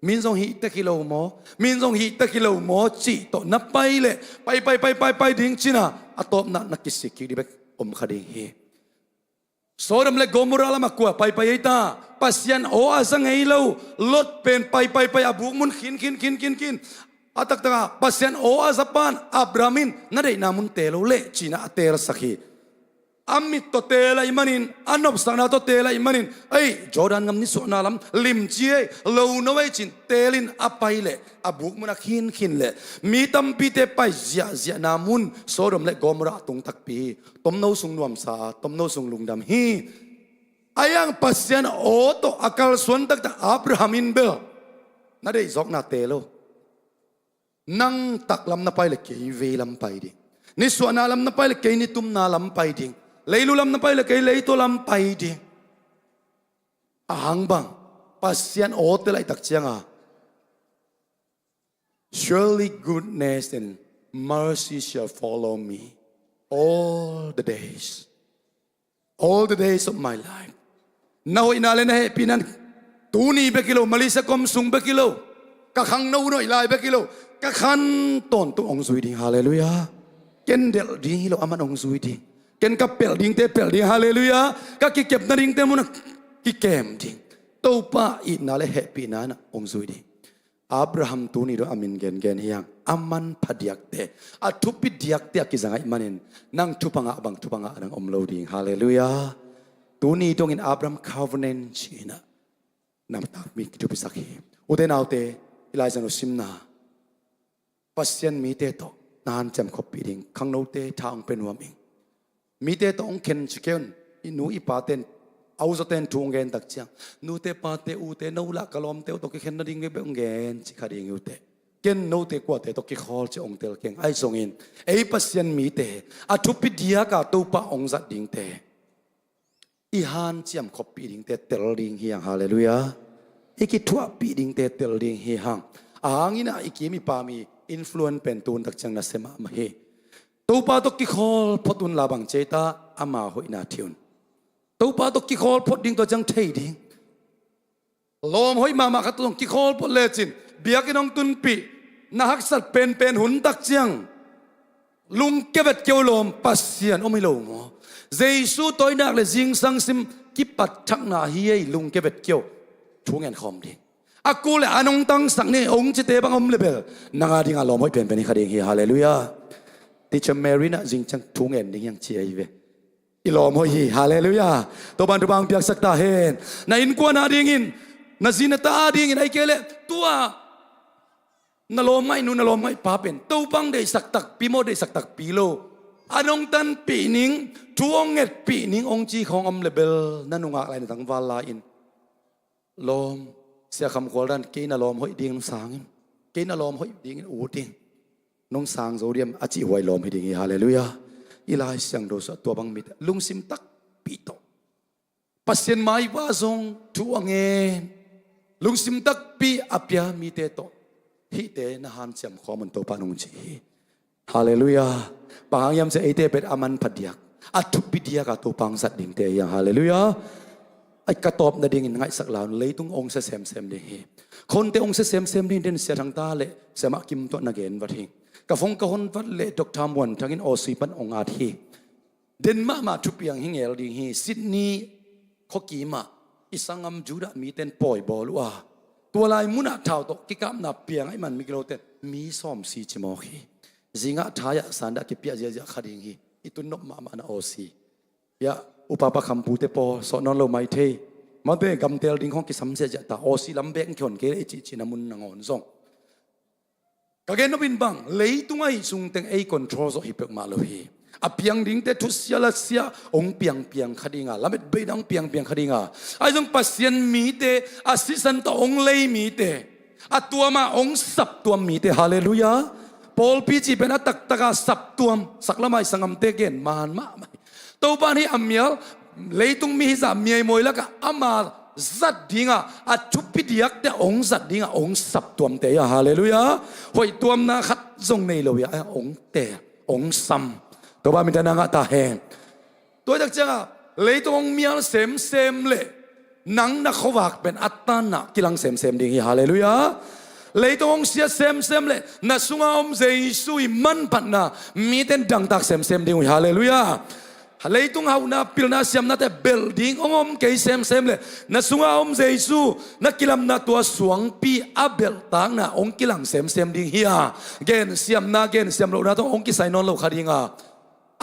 Min zong hih tek hi lo maw, min zong hih tek hi lo maw cih tawh na pai leh, pai, pai, pai, pai, pai ding cina, a tawpna na kisik kik ding bek om kha ding hi. Sodom le Gomorrah lamah kua paipai ei ta? Pasian aw a za ngei lo Lot pen pai, pai, pai, a buk mun khin, khin, khin, khin, khin. A taktakah Pasian aw a za pan Abraham in na deihna mun teel o leh cina a teelsak hi. A mit tawh teel ahih manin, a nopsakna tawh teel ahih manin, ei, Jordan ngam nisuahna lam limci ei, lo no ei cin teelin a pai leh, a buk mun a khinkhin leh, mi tampite pai ziahziahna mun Sodom le Gomorrah tung takpi hi. Tomno sung nuamsa a, tomno sung lungdam hi. Ahi hang Pasian aw tawh a kalsuan taktak Abraham in bel na deihzawkna teel o. Nang taklam na pai leh kei veilam pai ding. Nisuahna lam na pai leh kei nitumna lam pai ding. Leilu lam na pai leh kei leitua lam pai ding. A hang bang, Pasian aw teel laitak cianga, "Surely goodness and mercy shall follow me all the days." All the days of my life. Na hoihna le na hehpihna in tuni bek hi lo, Malaysia kom sung bek hi lo, ka khangno hun hoih lai bek hi lo, ka khan tawntung hong zui ding. Halleluiah. Ken delh ding hi lo, aman hong zui ding. Ken ka pelh dingte pelh ding. Halleluiah. Ka kikepna dingte munah kikem ding. Topa itna le hehpihna in hong zui ding. Abraham tuni dong a min gengen hi hang, a manpha diakte, a thupi diakte a kizang ahih manin, nang thupha ngah bang thupha ngah nang om lo ding. Halleluiah. Tuni dongin Abraham covenant cihna na takpi kithupisak hi. Ute naute, i laizang uh simna, Pasian mite tawh na hanciam khoppih ding. Khangnote tha hong pia nuam ing. Mite tawh hong khen ci kei un. I nu i paten, a uzaten thu hong gen tak ciang, nute pate ute, no lah ka lawmte uh tawh kikhen nading bek hong gen ci kha ding hi ute. Ken note kuate tawh kikhawl ci hong tel keng. Ahi zongin ei Pasian mite, a thupi diaka Topa hong zat dingte, i hanciam khoppih dingte tel ding hi hang. Halleluiah. I kithuahpih dingte tel ding hi hang. A hangin ah i kim i pam i influence pen tun tak ciang nasia mahmah hi. Topa tawh kikhawl phot un la, bang ci ei ta, ama hoihna thei un. Topa tawh kikhawl phot ding, tua ciang thei ding. Lawm hoih mahmah khat tawh zong kikhawl phot lecin biakinn hong tunpih, na haksat penpen hun tak ciang lungkia vet kei un, lawm, Pasian om hi lo maw? Jesu tawinak le zingsang sim kipat thakna hi ei, lungkia vet kei un. Thu ngen khawm ding. A ku le a nong tangsak ni hong cite bang om le bel, nang a dinga lawm hoih penpen hi kha ding hi. Halleluiah. Teacher Mary na zing ciang thu ngen ding hi hang ci ahi ve. I lawm hoih hi. Halleluiah. Topan thupha hong piaksak ta hen. Na innkuan a dingin, na zi na ta a dingin, ahih kei leh tua na lawm ngaihnu, na lawm ngaihpa pen Topa hong deihsak takpi maw, deihsak takpi lo, a nong tanpih ning, thu hong ngetpih ning hong ci khawng om le bel, na nungak lai, na tangval lai-in, lawm, Sia Kham Khual dan, kei na lawm hoih ding nong sang in, kei na lawm hoih dingin ut in, nong sang zo diam, a cih huai lawm hi ding hi. Halleluiah. I Lai Siangtho sungah tua bang mite lungsim takpi tawh, Pasian maiva zong thu a ngen, lungsim takpi a pia mite tawh hihte na hanciam khawm un, Topa nong ci hi. Halleluiah. Bang hang hiam cih leh eite pen a manpha diak, a thupi diaka Topa hong zat dingte hi hang. Halleluiah. Ai, ka tawp nadingin ngaihsak la un, leitung hong sia semsem ding hi. Khonte hong sia semsem ding hi, den Sia Thang ta le Sia Mah Kim tawh na gen vat hi. Ka phone ka hon vat leh Doctor Muan Thang in Aussie pan hong at hi. Den mahmah thupiang hi ngel ding hi. Sydney khuakim ah i sanggam Judah mite in pawi bawl uh a, tua lai munah thau tawh kikapna piang ahih man migilote in mi sawmsagih ci mawk hi. Zingah thai ah sanda kipiah ziahziah kha ding hi. I tun nop mahmah na Aussie. Hiah, Upapa Khampute paw sawt nawn lo mai thei. Mate gamtel ding khawng kisam ziahziah ta, Aussie lam bek kihon kei leh i cihcihna mun nangawn zong. Ka gen nop in bang, leitung ahi sungteng ei control zawh hi peuhmah lo hi. A piang dingte thusia lasia hong piangpiang kha dinga, lamet beina hong piangpiang kha dinga, ahi zong Pasian mite, a sisan tawh hong lei mite, a tuama hong saptuam mite. Halleluiah. Pawlpi cih pen a taktaka saptuam, saklamai sanggamte gen man mahmah hi. Topa in hih a mial, leitung mi hizah miaimawi lakah ama zat dinga, a thupi diakte hong zat dinga hong saptuamte hi a. Halleluiah. Hoihtuamna khat zong nei lo hi a, hong te, hong sam. Topa minthanna ngah ta hen. Tua hi tak cianga leitung hong mial semsem leh nang na khuavak pen a tanna kilang semsem ding hi. Halleluiah. Leitung hong sia semsem leh na sunga om Jesu i manphatna mite in dangtak semsem ding uh hi. Halleluiah. Leitung hauhna, pilna, siamnate belh ding hong om kei semsem leh na sunga om Jesu na kilamna tua suangpi a belhtakna hong kilang semsem ding hi a, gensiamna gensiam lohna tawh hong kisai nawn lo kha dinga,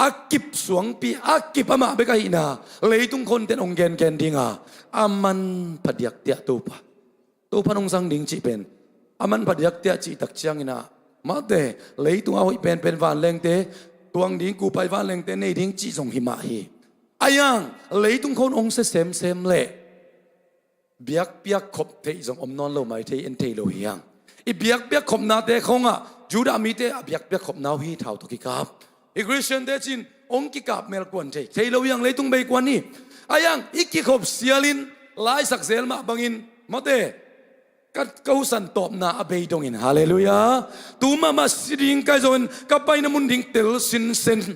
a kip suangpi, a kip amah bek ahihna leitung khonte in hong gengen dinga, a manpha diakdiak Topa, Topa nong zang ding cih pen a manpha diakdiak cih tak ciangin ah, mate, leitung a hoih penpen vanlengte tuang ding, kupai vanlengte nei ding cih zong hi mah hi. Ahi hang leitung khon hong sia semsem leh biakpiak khop theih zong om nawn lo mai thei, en thei lo hi hang. I biakpiak khopnate khongah Judah mite a biakpiak khopna uh hi, thau tawh kikap. I Khristiante cin hong kikap melkuan thei, thei lo hi hang, leitung beikuan hi. Ahi hang i kikhop sialin laisak zel mah bangin, mate, ka, ka husan tawpna a bei dongin. Halleluiah. Tu mahmah si ding ka hih zongin ka paina mun ding tel sinsen.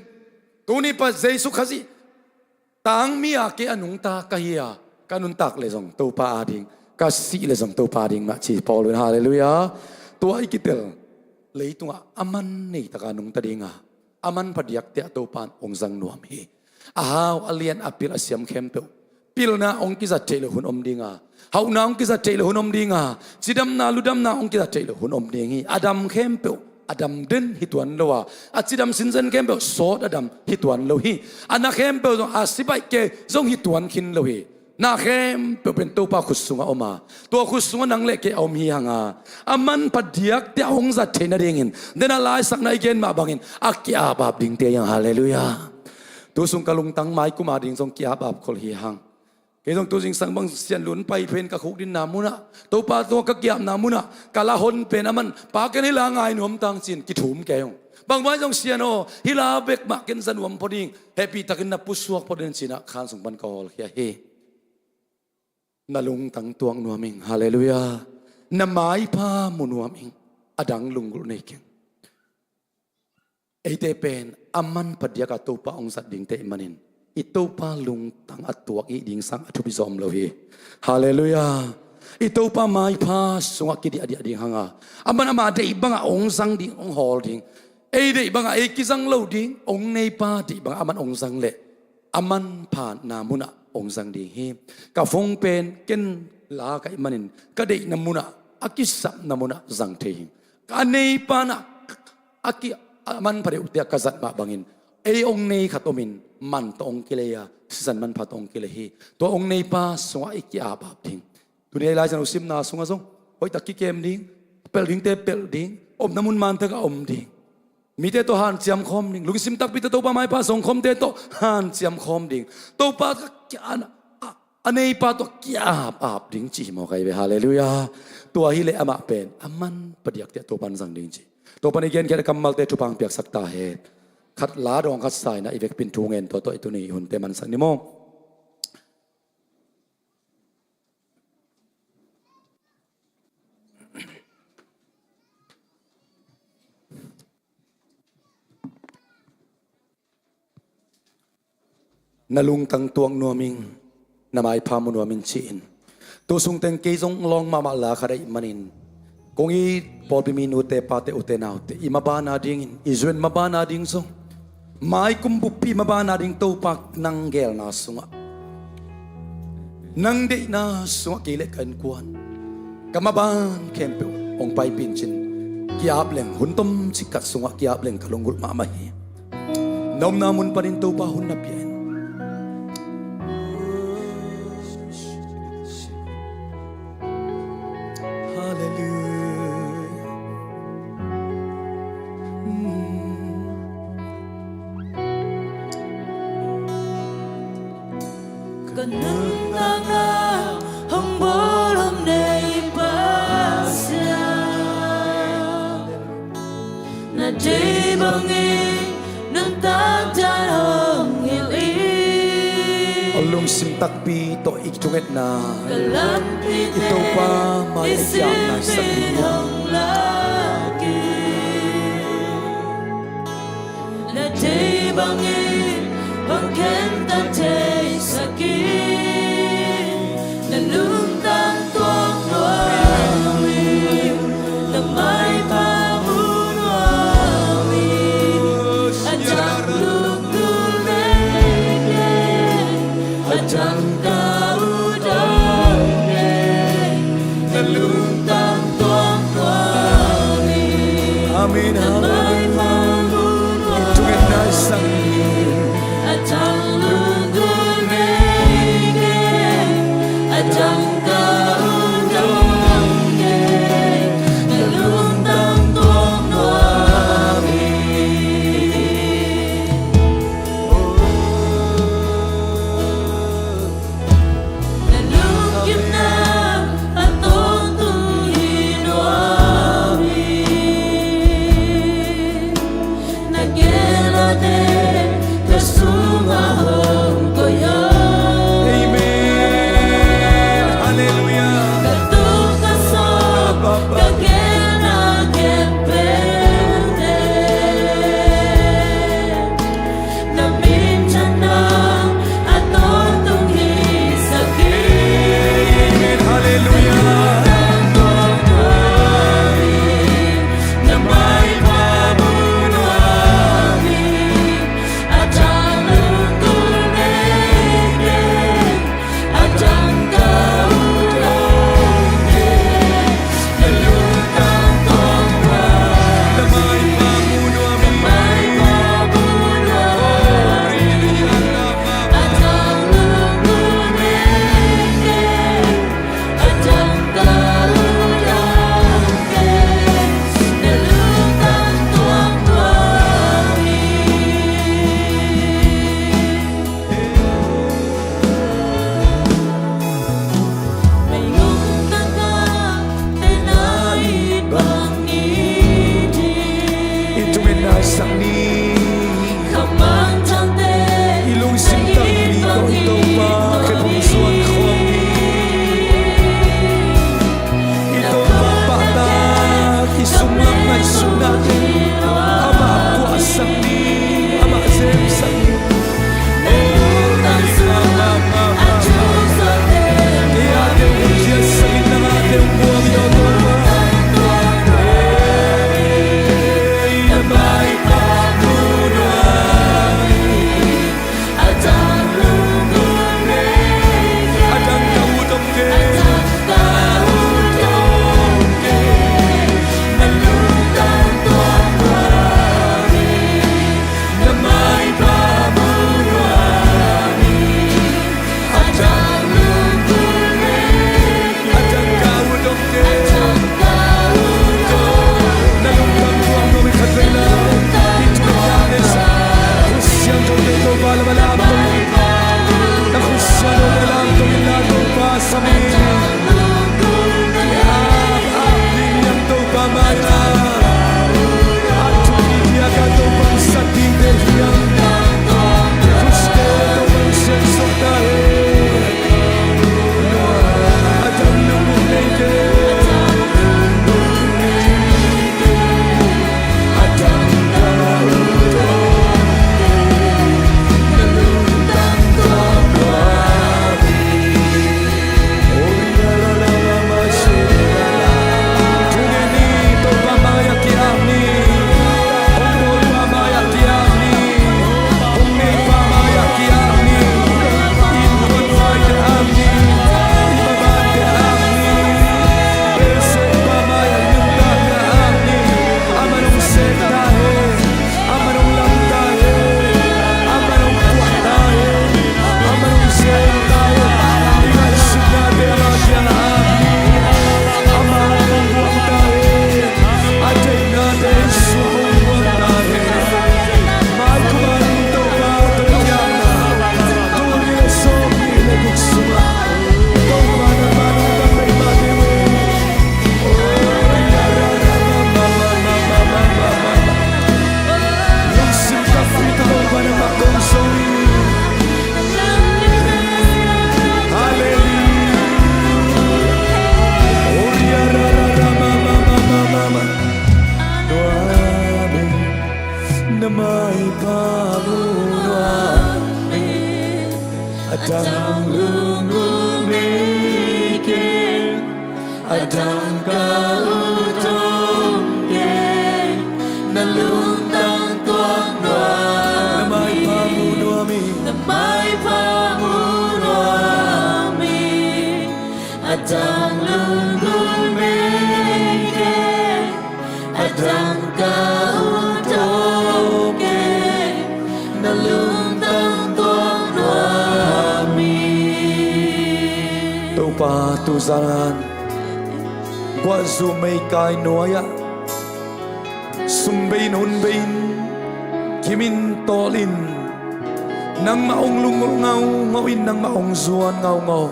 Tuni pa Jesu Khazih tangmi a kei a nungta ka hi a, ka nuntak leh zong Topa ading, ka sih leh zong Topa ading mah ci Paul in. Halleluiah. Tua i kitel leitungah a man neitaka nungta dinga, a manpha diakdiak Topa in hong zang nuam hi. A hau, a lian, a pil, a siam khempeuh pilna hong kizat theih loh hun om dinga, hauhna hong kizat theih loh hun om dinga, cidamna ludamna hong kizat theih loh hun om ding hi. A dam khempeuh a dam den hi tuan lo a, a cidam sinsen khempeuh sawt a dam hi tuan lo hi. A na khempeuh zong a sipaih ke zong hi tuan khin lo hi. Na khempeuh pen Topa khut sungah om a, tua khut sungah nang leh kei a om hi hanga, a manpha diakdiak hong zat theih nadingin, den a laisakna i gen mah bangin a ki-apap dingte hi hang. Halleluiah. Tu sung ka lungtang mai kum ading zong ki-apap khol hi hang. Kei zong tu zingsang bang Sian Lun pai pen ka khukdinna munah, Topa tungah ka ki-apna munah ka la hon pen aman, Pa, ken hih la ngai nuam tang, ci-in kithum kei ung. Bangmah zong Sian aw, hih la bek mah ken za nuam phot ing, hehpihtakin na pusuak phot in, ci-in ah khan sung pan ka hawlkhia hi. Na lungtang tuak nuam ing. Halleluiah. Na maipha mu nuam ing. A dang lunggulh nei keng. Eite pen a manpha diakah Topa hong zat dingte ahih manin, i Topa lungtang a tuak i hih ding sang a thupi zaw om lo hi. Halleluiah. I Topa maipha sungah kidiahdiah ding hang a, aman ama deih bangah hong zang ding, hong hawl ding. Ei deih bangah ei kizang lo ding, hong neipa deih bangah aman hong zang leh a manpha na munah hong zang ding hi. Ka phone pen ken la ka hih manin, ka deihna munah, a kisapna munah zang thei hi. Ka neipa na, a ki, a manpha deuh tiah ka zat mah bangin, ei hong nei khat omin, man tawh hong kilei a, sisan manpha tawh hong kilei hi. Tua hong neipa sungah i ki-apap ding. Tuni ei Lai Siangtho simna sungah zong, hoihtak kikem ding, pelh dingte pelh ding, omna mun man takah om ding. Mite tawh hanciam khawm ding. Lungsim takpi tawh Topa maipha zong khawmte tawh hanciam khawm ding. Topa a, a, a neipa tawh ki-apap ding ci hi maw, ka hi ve. Halleluiah. Tua hileh amah pen a manpha diak tiah Topan zang ding ci. Topan i genkhiat a kammalte thupha hong piaksak ta hen. Khat la dawng khat sa-in ah i vekpi-in thu ngen tuah tuah i tuni hunte mansak ni maw. Na lungtang tuak nuam ing, na maipha mu nuam ing, ci-in. Tu sungteng kei zong lawng mahmah la khat ahih manin, kong it pawlpi mi nute pate ute naute, i maban a dingin, i zuen maban a ding zong, mai kum buppi maban a ding Topa nang geelna sungah, nang deihna sungah kei le ka innkuan, ka maban khempeuh hong paipih in cin, ki-ap leng, hun tomcik khat sungah ki-ap leng ka lunggulh mahmah hi. Na omna mun panin Topa hun na pia in. Halleluiah. Ka nuntakna hong bawl hong nei Pasian, na deih bangin nuntak dan hong hilh in. A lungsim takpi tawh i thungetna, ka lampite i Topa mai i kiapna i sak in hong lak in. Na deih bangin hong khentat theisak in. Na lungtang tuak nuam ing, na maipha mu nuam ing. A dang lunggulh nei keng, a dang ka ut om keng, na lungtang tuak nuam ing. Amen. Hallelujah. Thungetna i sang hi. sak ni. I lungsim tampi tawh i Topa khat hong zuan khawm ni. I Topa pahtak, i sunglam ngaihsutnate amah puahsak ni, amah zemsak ni. Na maipha mu nuam hi. A dang lunggulh nei kei, a dang ka ut hong kei, na lungtang tuak nuam hi. Na maipha mu nuam hi. Na maipha mu nuam hi. A dang lunggulh nei kei, a dang ka ut hong kei, na lungtang tuak nuam hi. Topa, tuzan guahzu meikai nuai-ah sum bei-in hun bei-in, kim-in tawl-in, nangmah hong lunggulh ngaungau in, nangmah hong zuan ngaungau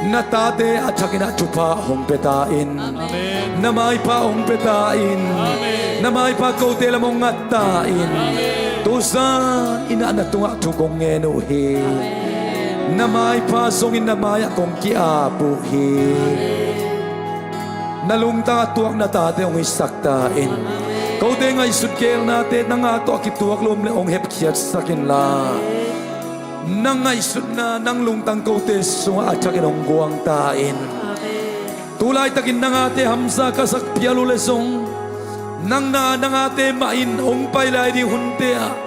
na tate a thakin ah thupha hong pia ta in. Amen. Na maipha hong pia ta in. Amen. Na maipha kote lam hong ngat ta in. Amen. Tuzan in ah na tungah thu kong ngen uh hi. Amen. Na maipha zongin na mai-ah kong ki-ap uh hi. Amen. Na lungtang a tuak na tate hong hisak ta in. Amen. Kote ngaihsut gelnate nang a tawh a kituak lo om leh hong hepkhiatsak inla. Amen. Nang ngaihsutna, nang lungtang kote sungah a thakin hong guang ta in. Amen. Tulaitakin nang ate hamsa ka sak phial uh leh zong, nang na, nang ate mah in hong pai lai ding hunte ah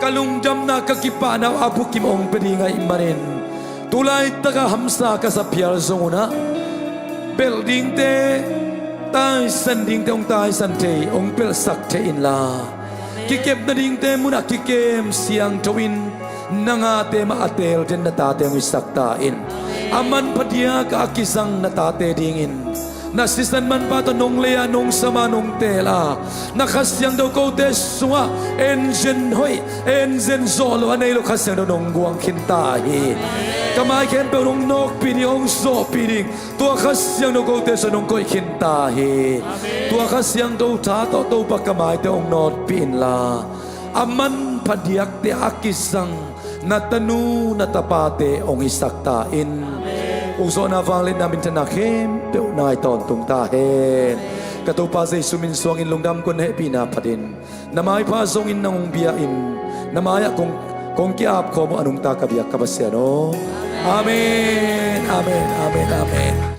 ka lungdamna, ka kipahna uh a bukim hong pia ding ahih manin, tulaitak a hamsa ka sak phial zong un ah, pelh dingte, taisan dingte hong taisan thei, hong pelhsak thei inla, kikepna dingte munah kikem siangtho in, nang ate mah a teelten na tate hong hisak ta in. A manpha diak a kizang na tate dingin Na sisan manpha tawh nong lei a, nong sam a, nong teel a, na Kha Siangtho kote sungah engine hoih, engine zawh lo a nei lo Kha Siangtho nong guang khin ta hi. Ka mai khempeuh nong nawkpih ding, hong zawhpih ding tua Kha Siangtho kote sungah nong koih khin ta hi. Tua Kha Siangtho tha tawh Topa ka maite hong nawtpih inla, a manpha diakte a kizang na tanu na tapate hong hisak ta in. Ukzawhna, vangliatna, minthanna khempeuh nang a tawntung ta hen. Ka Topa Jesu min suangin lungdam kong hehpihna phatin, na maipha zongin nang hong bia in, na mai-ah kong, kong ki-ap khawm uh a nungta ka biak ka Pasian aw. Amen, amen, amen, amen.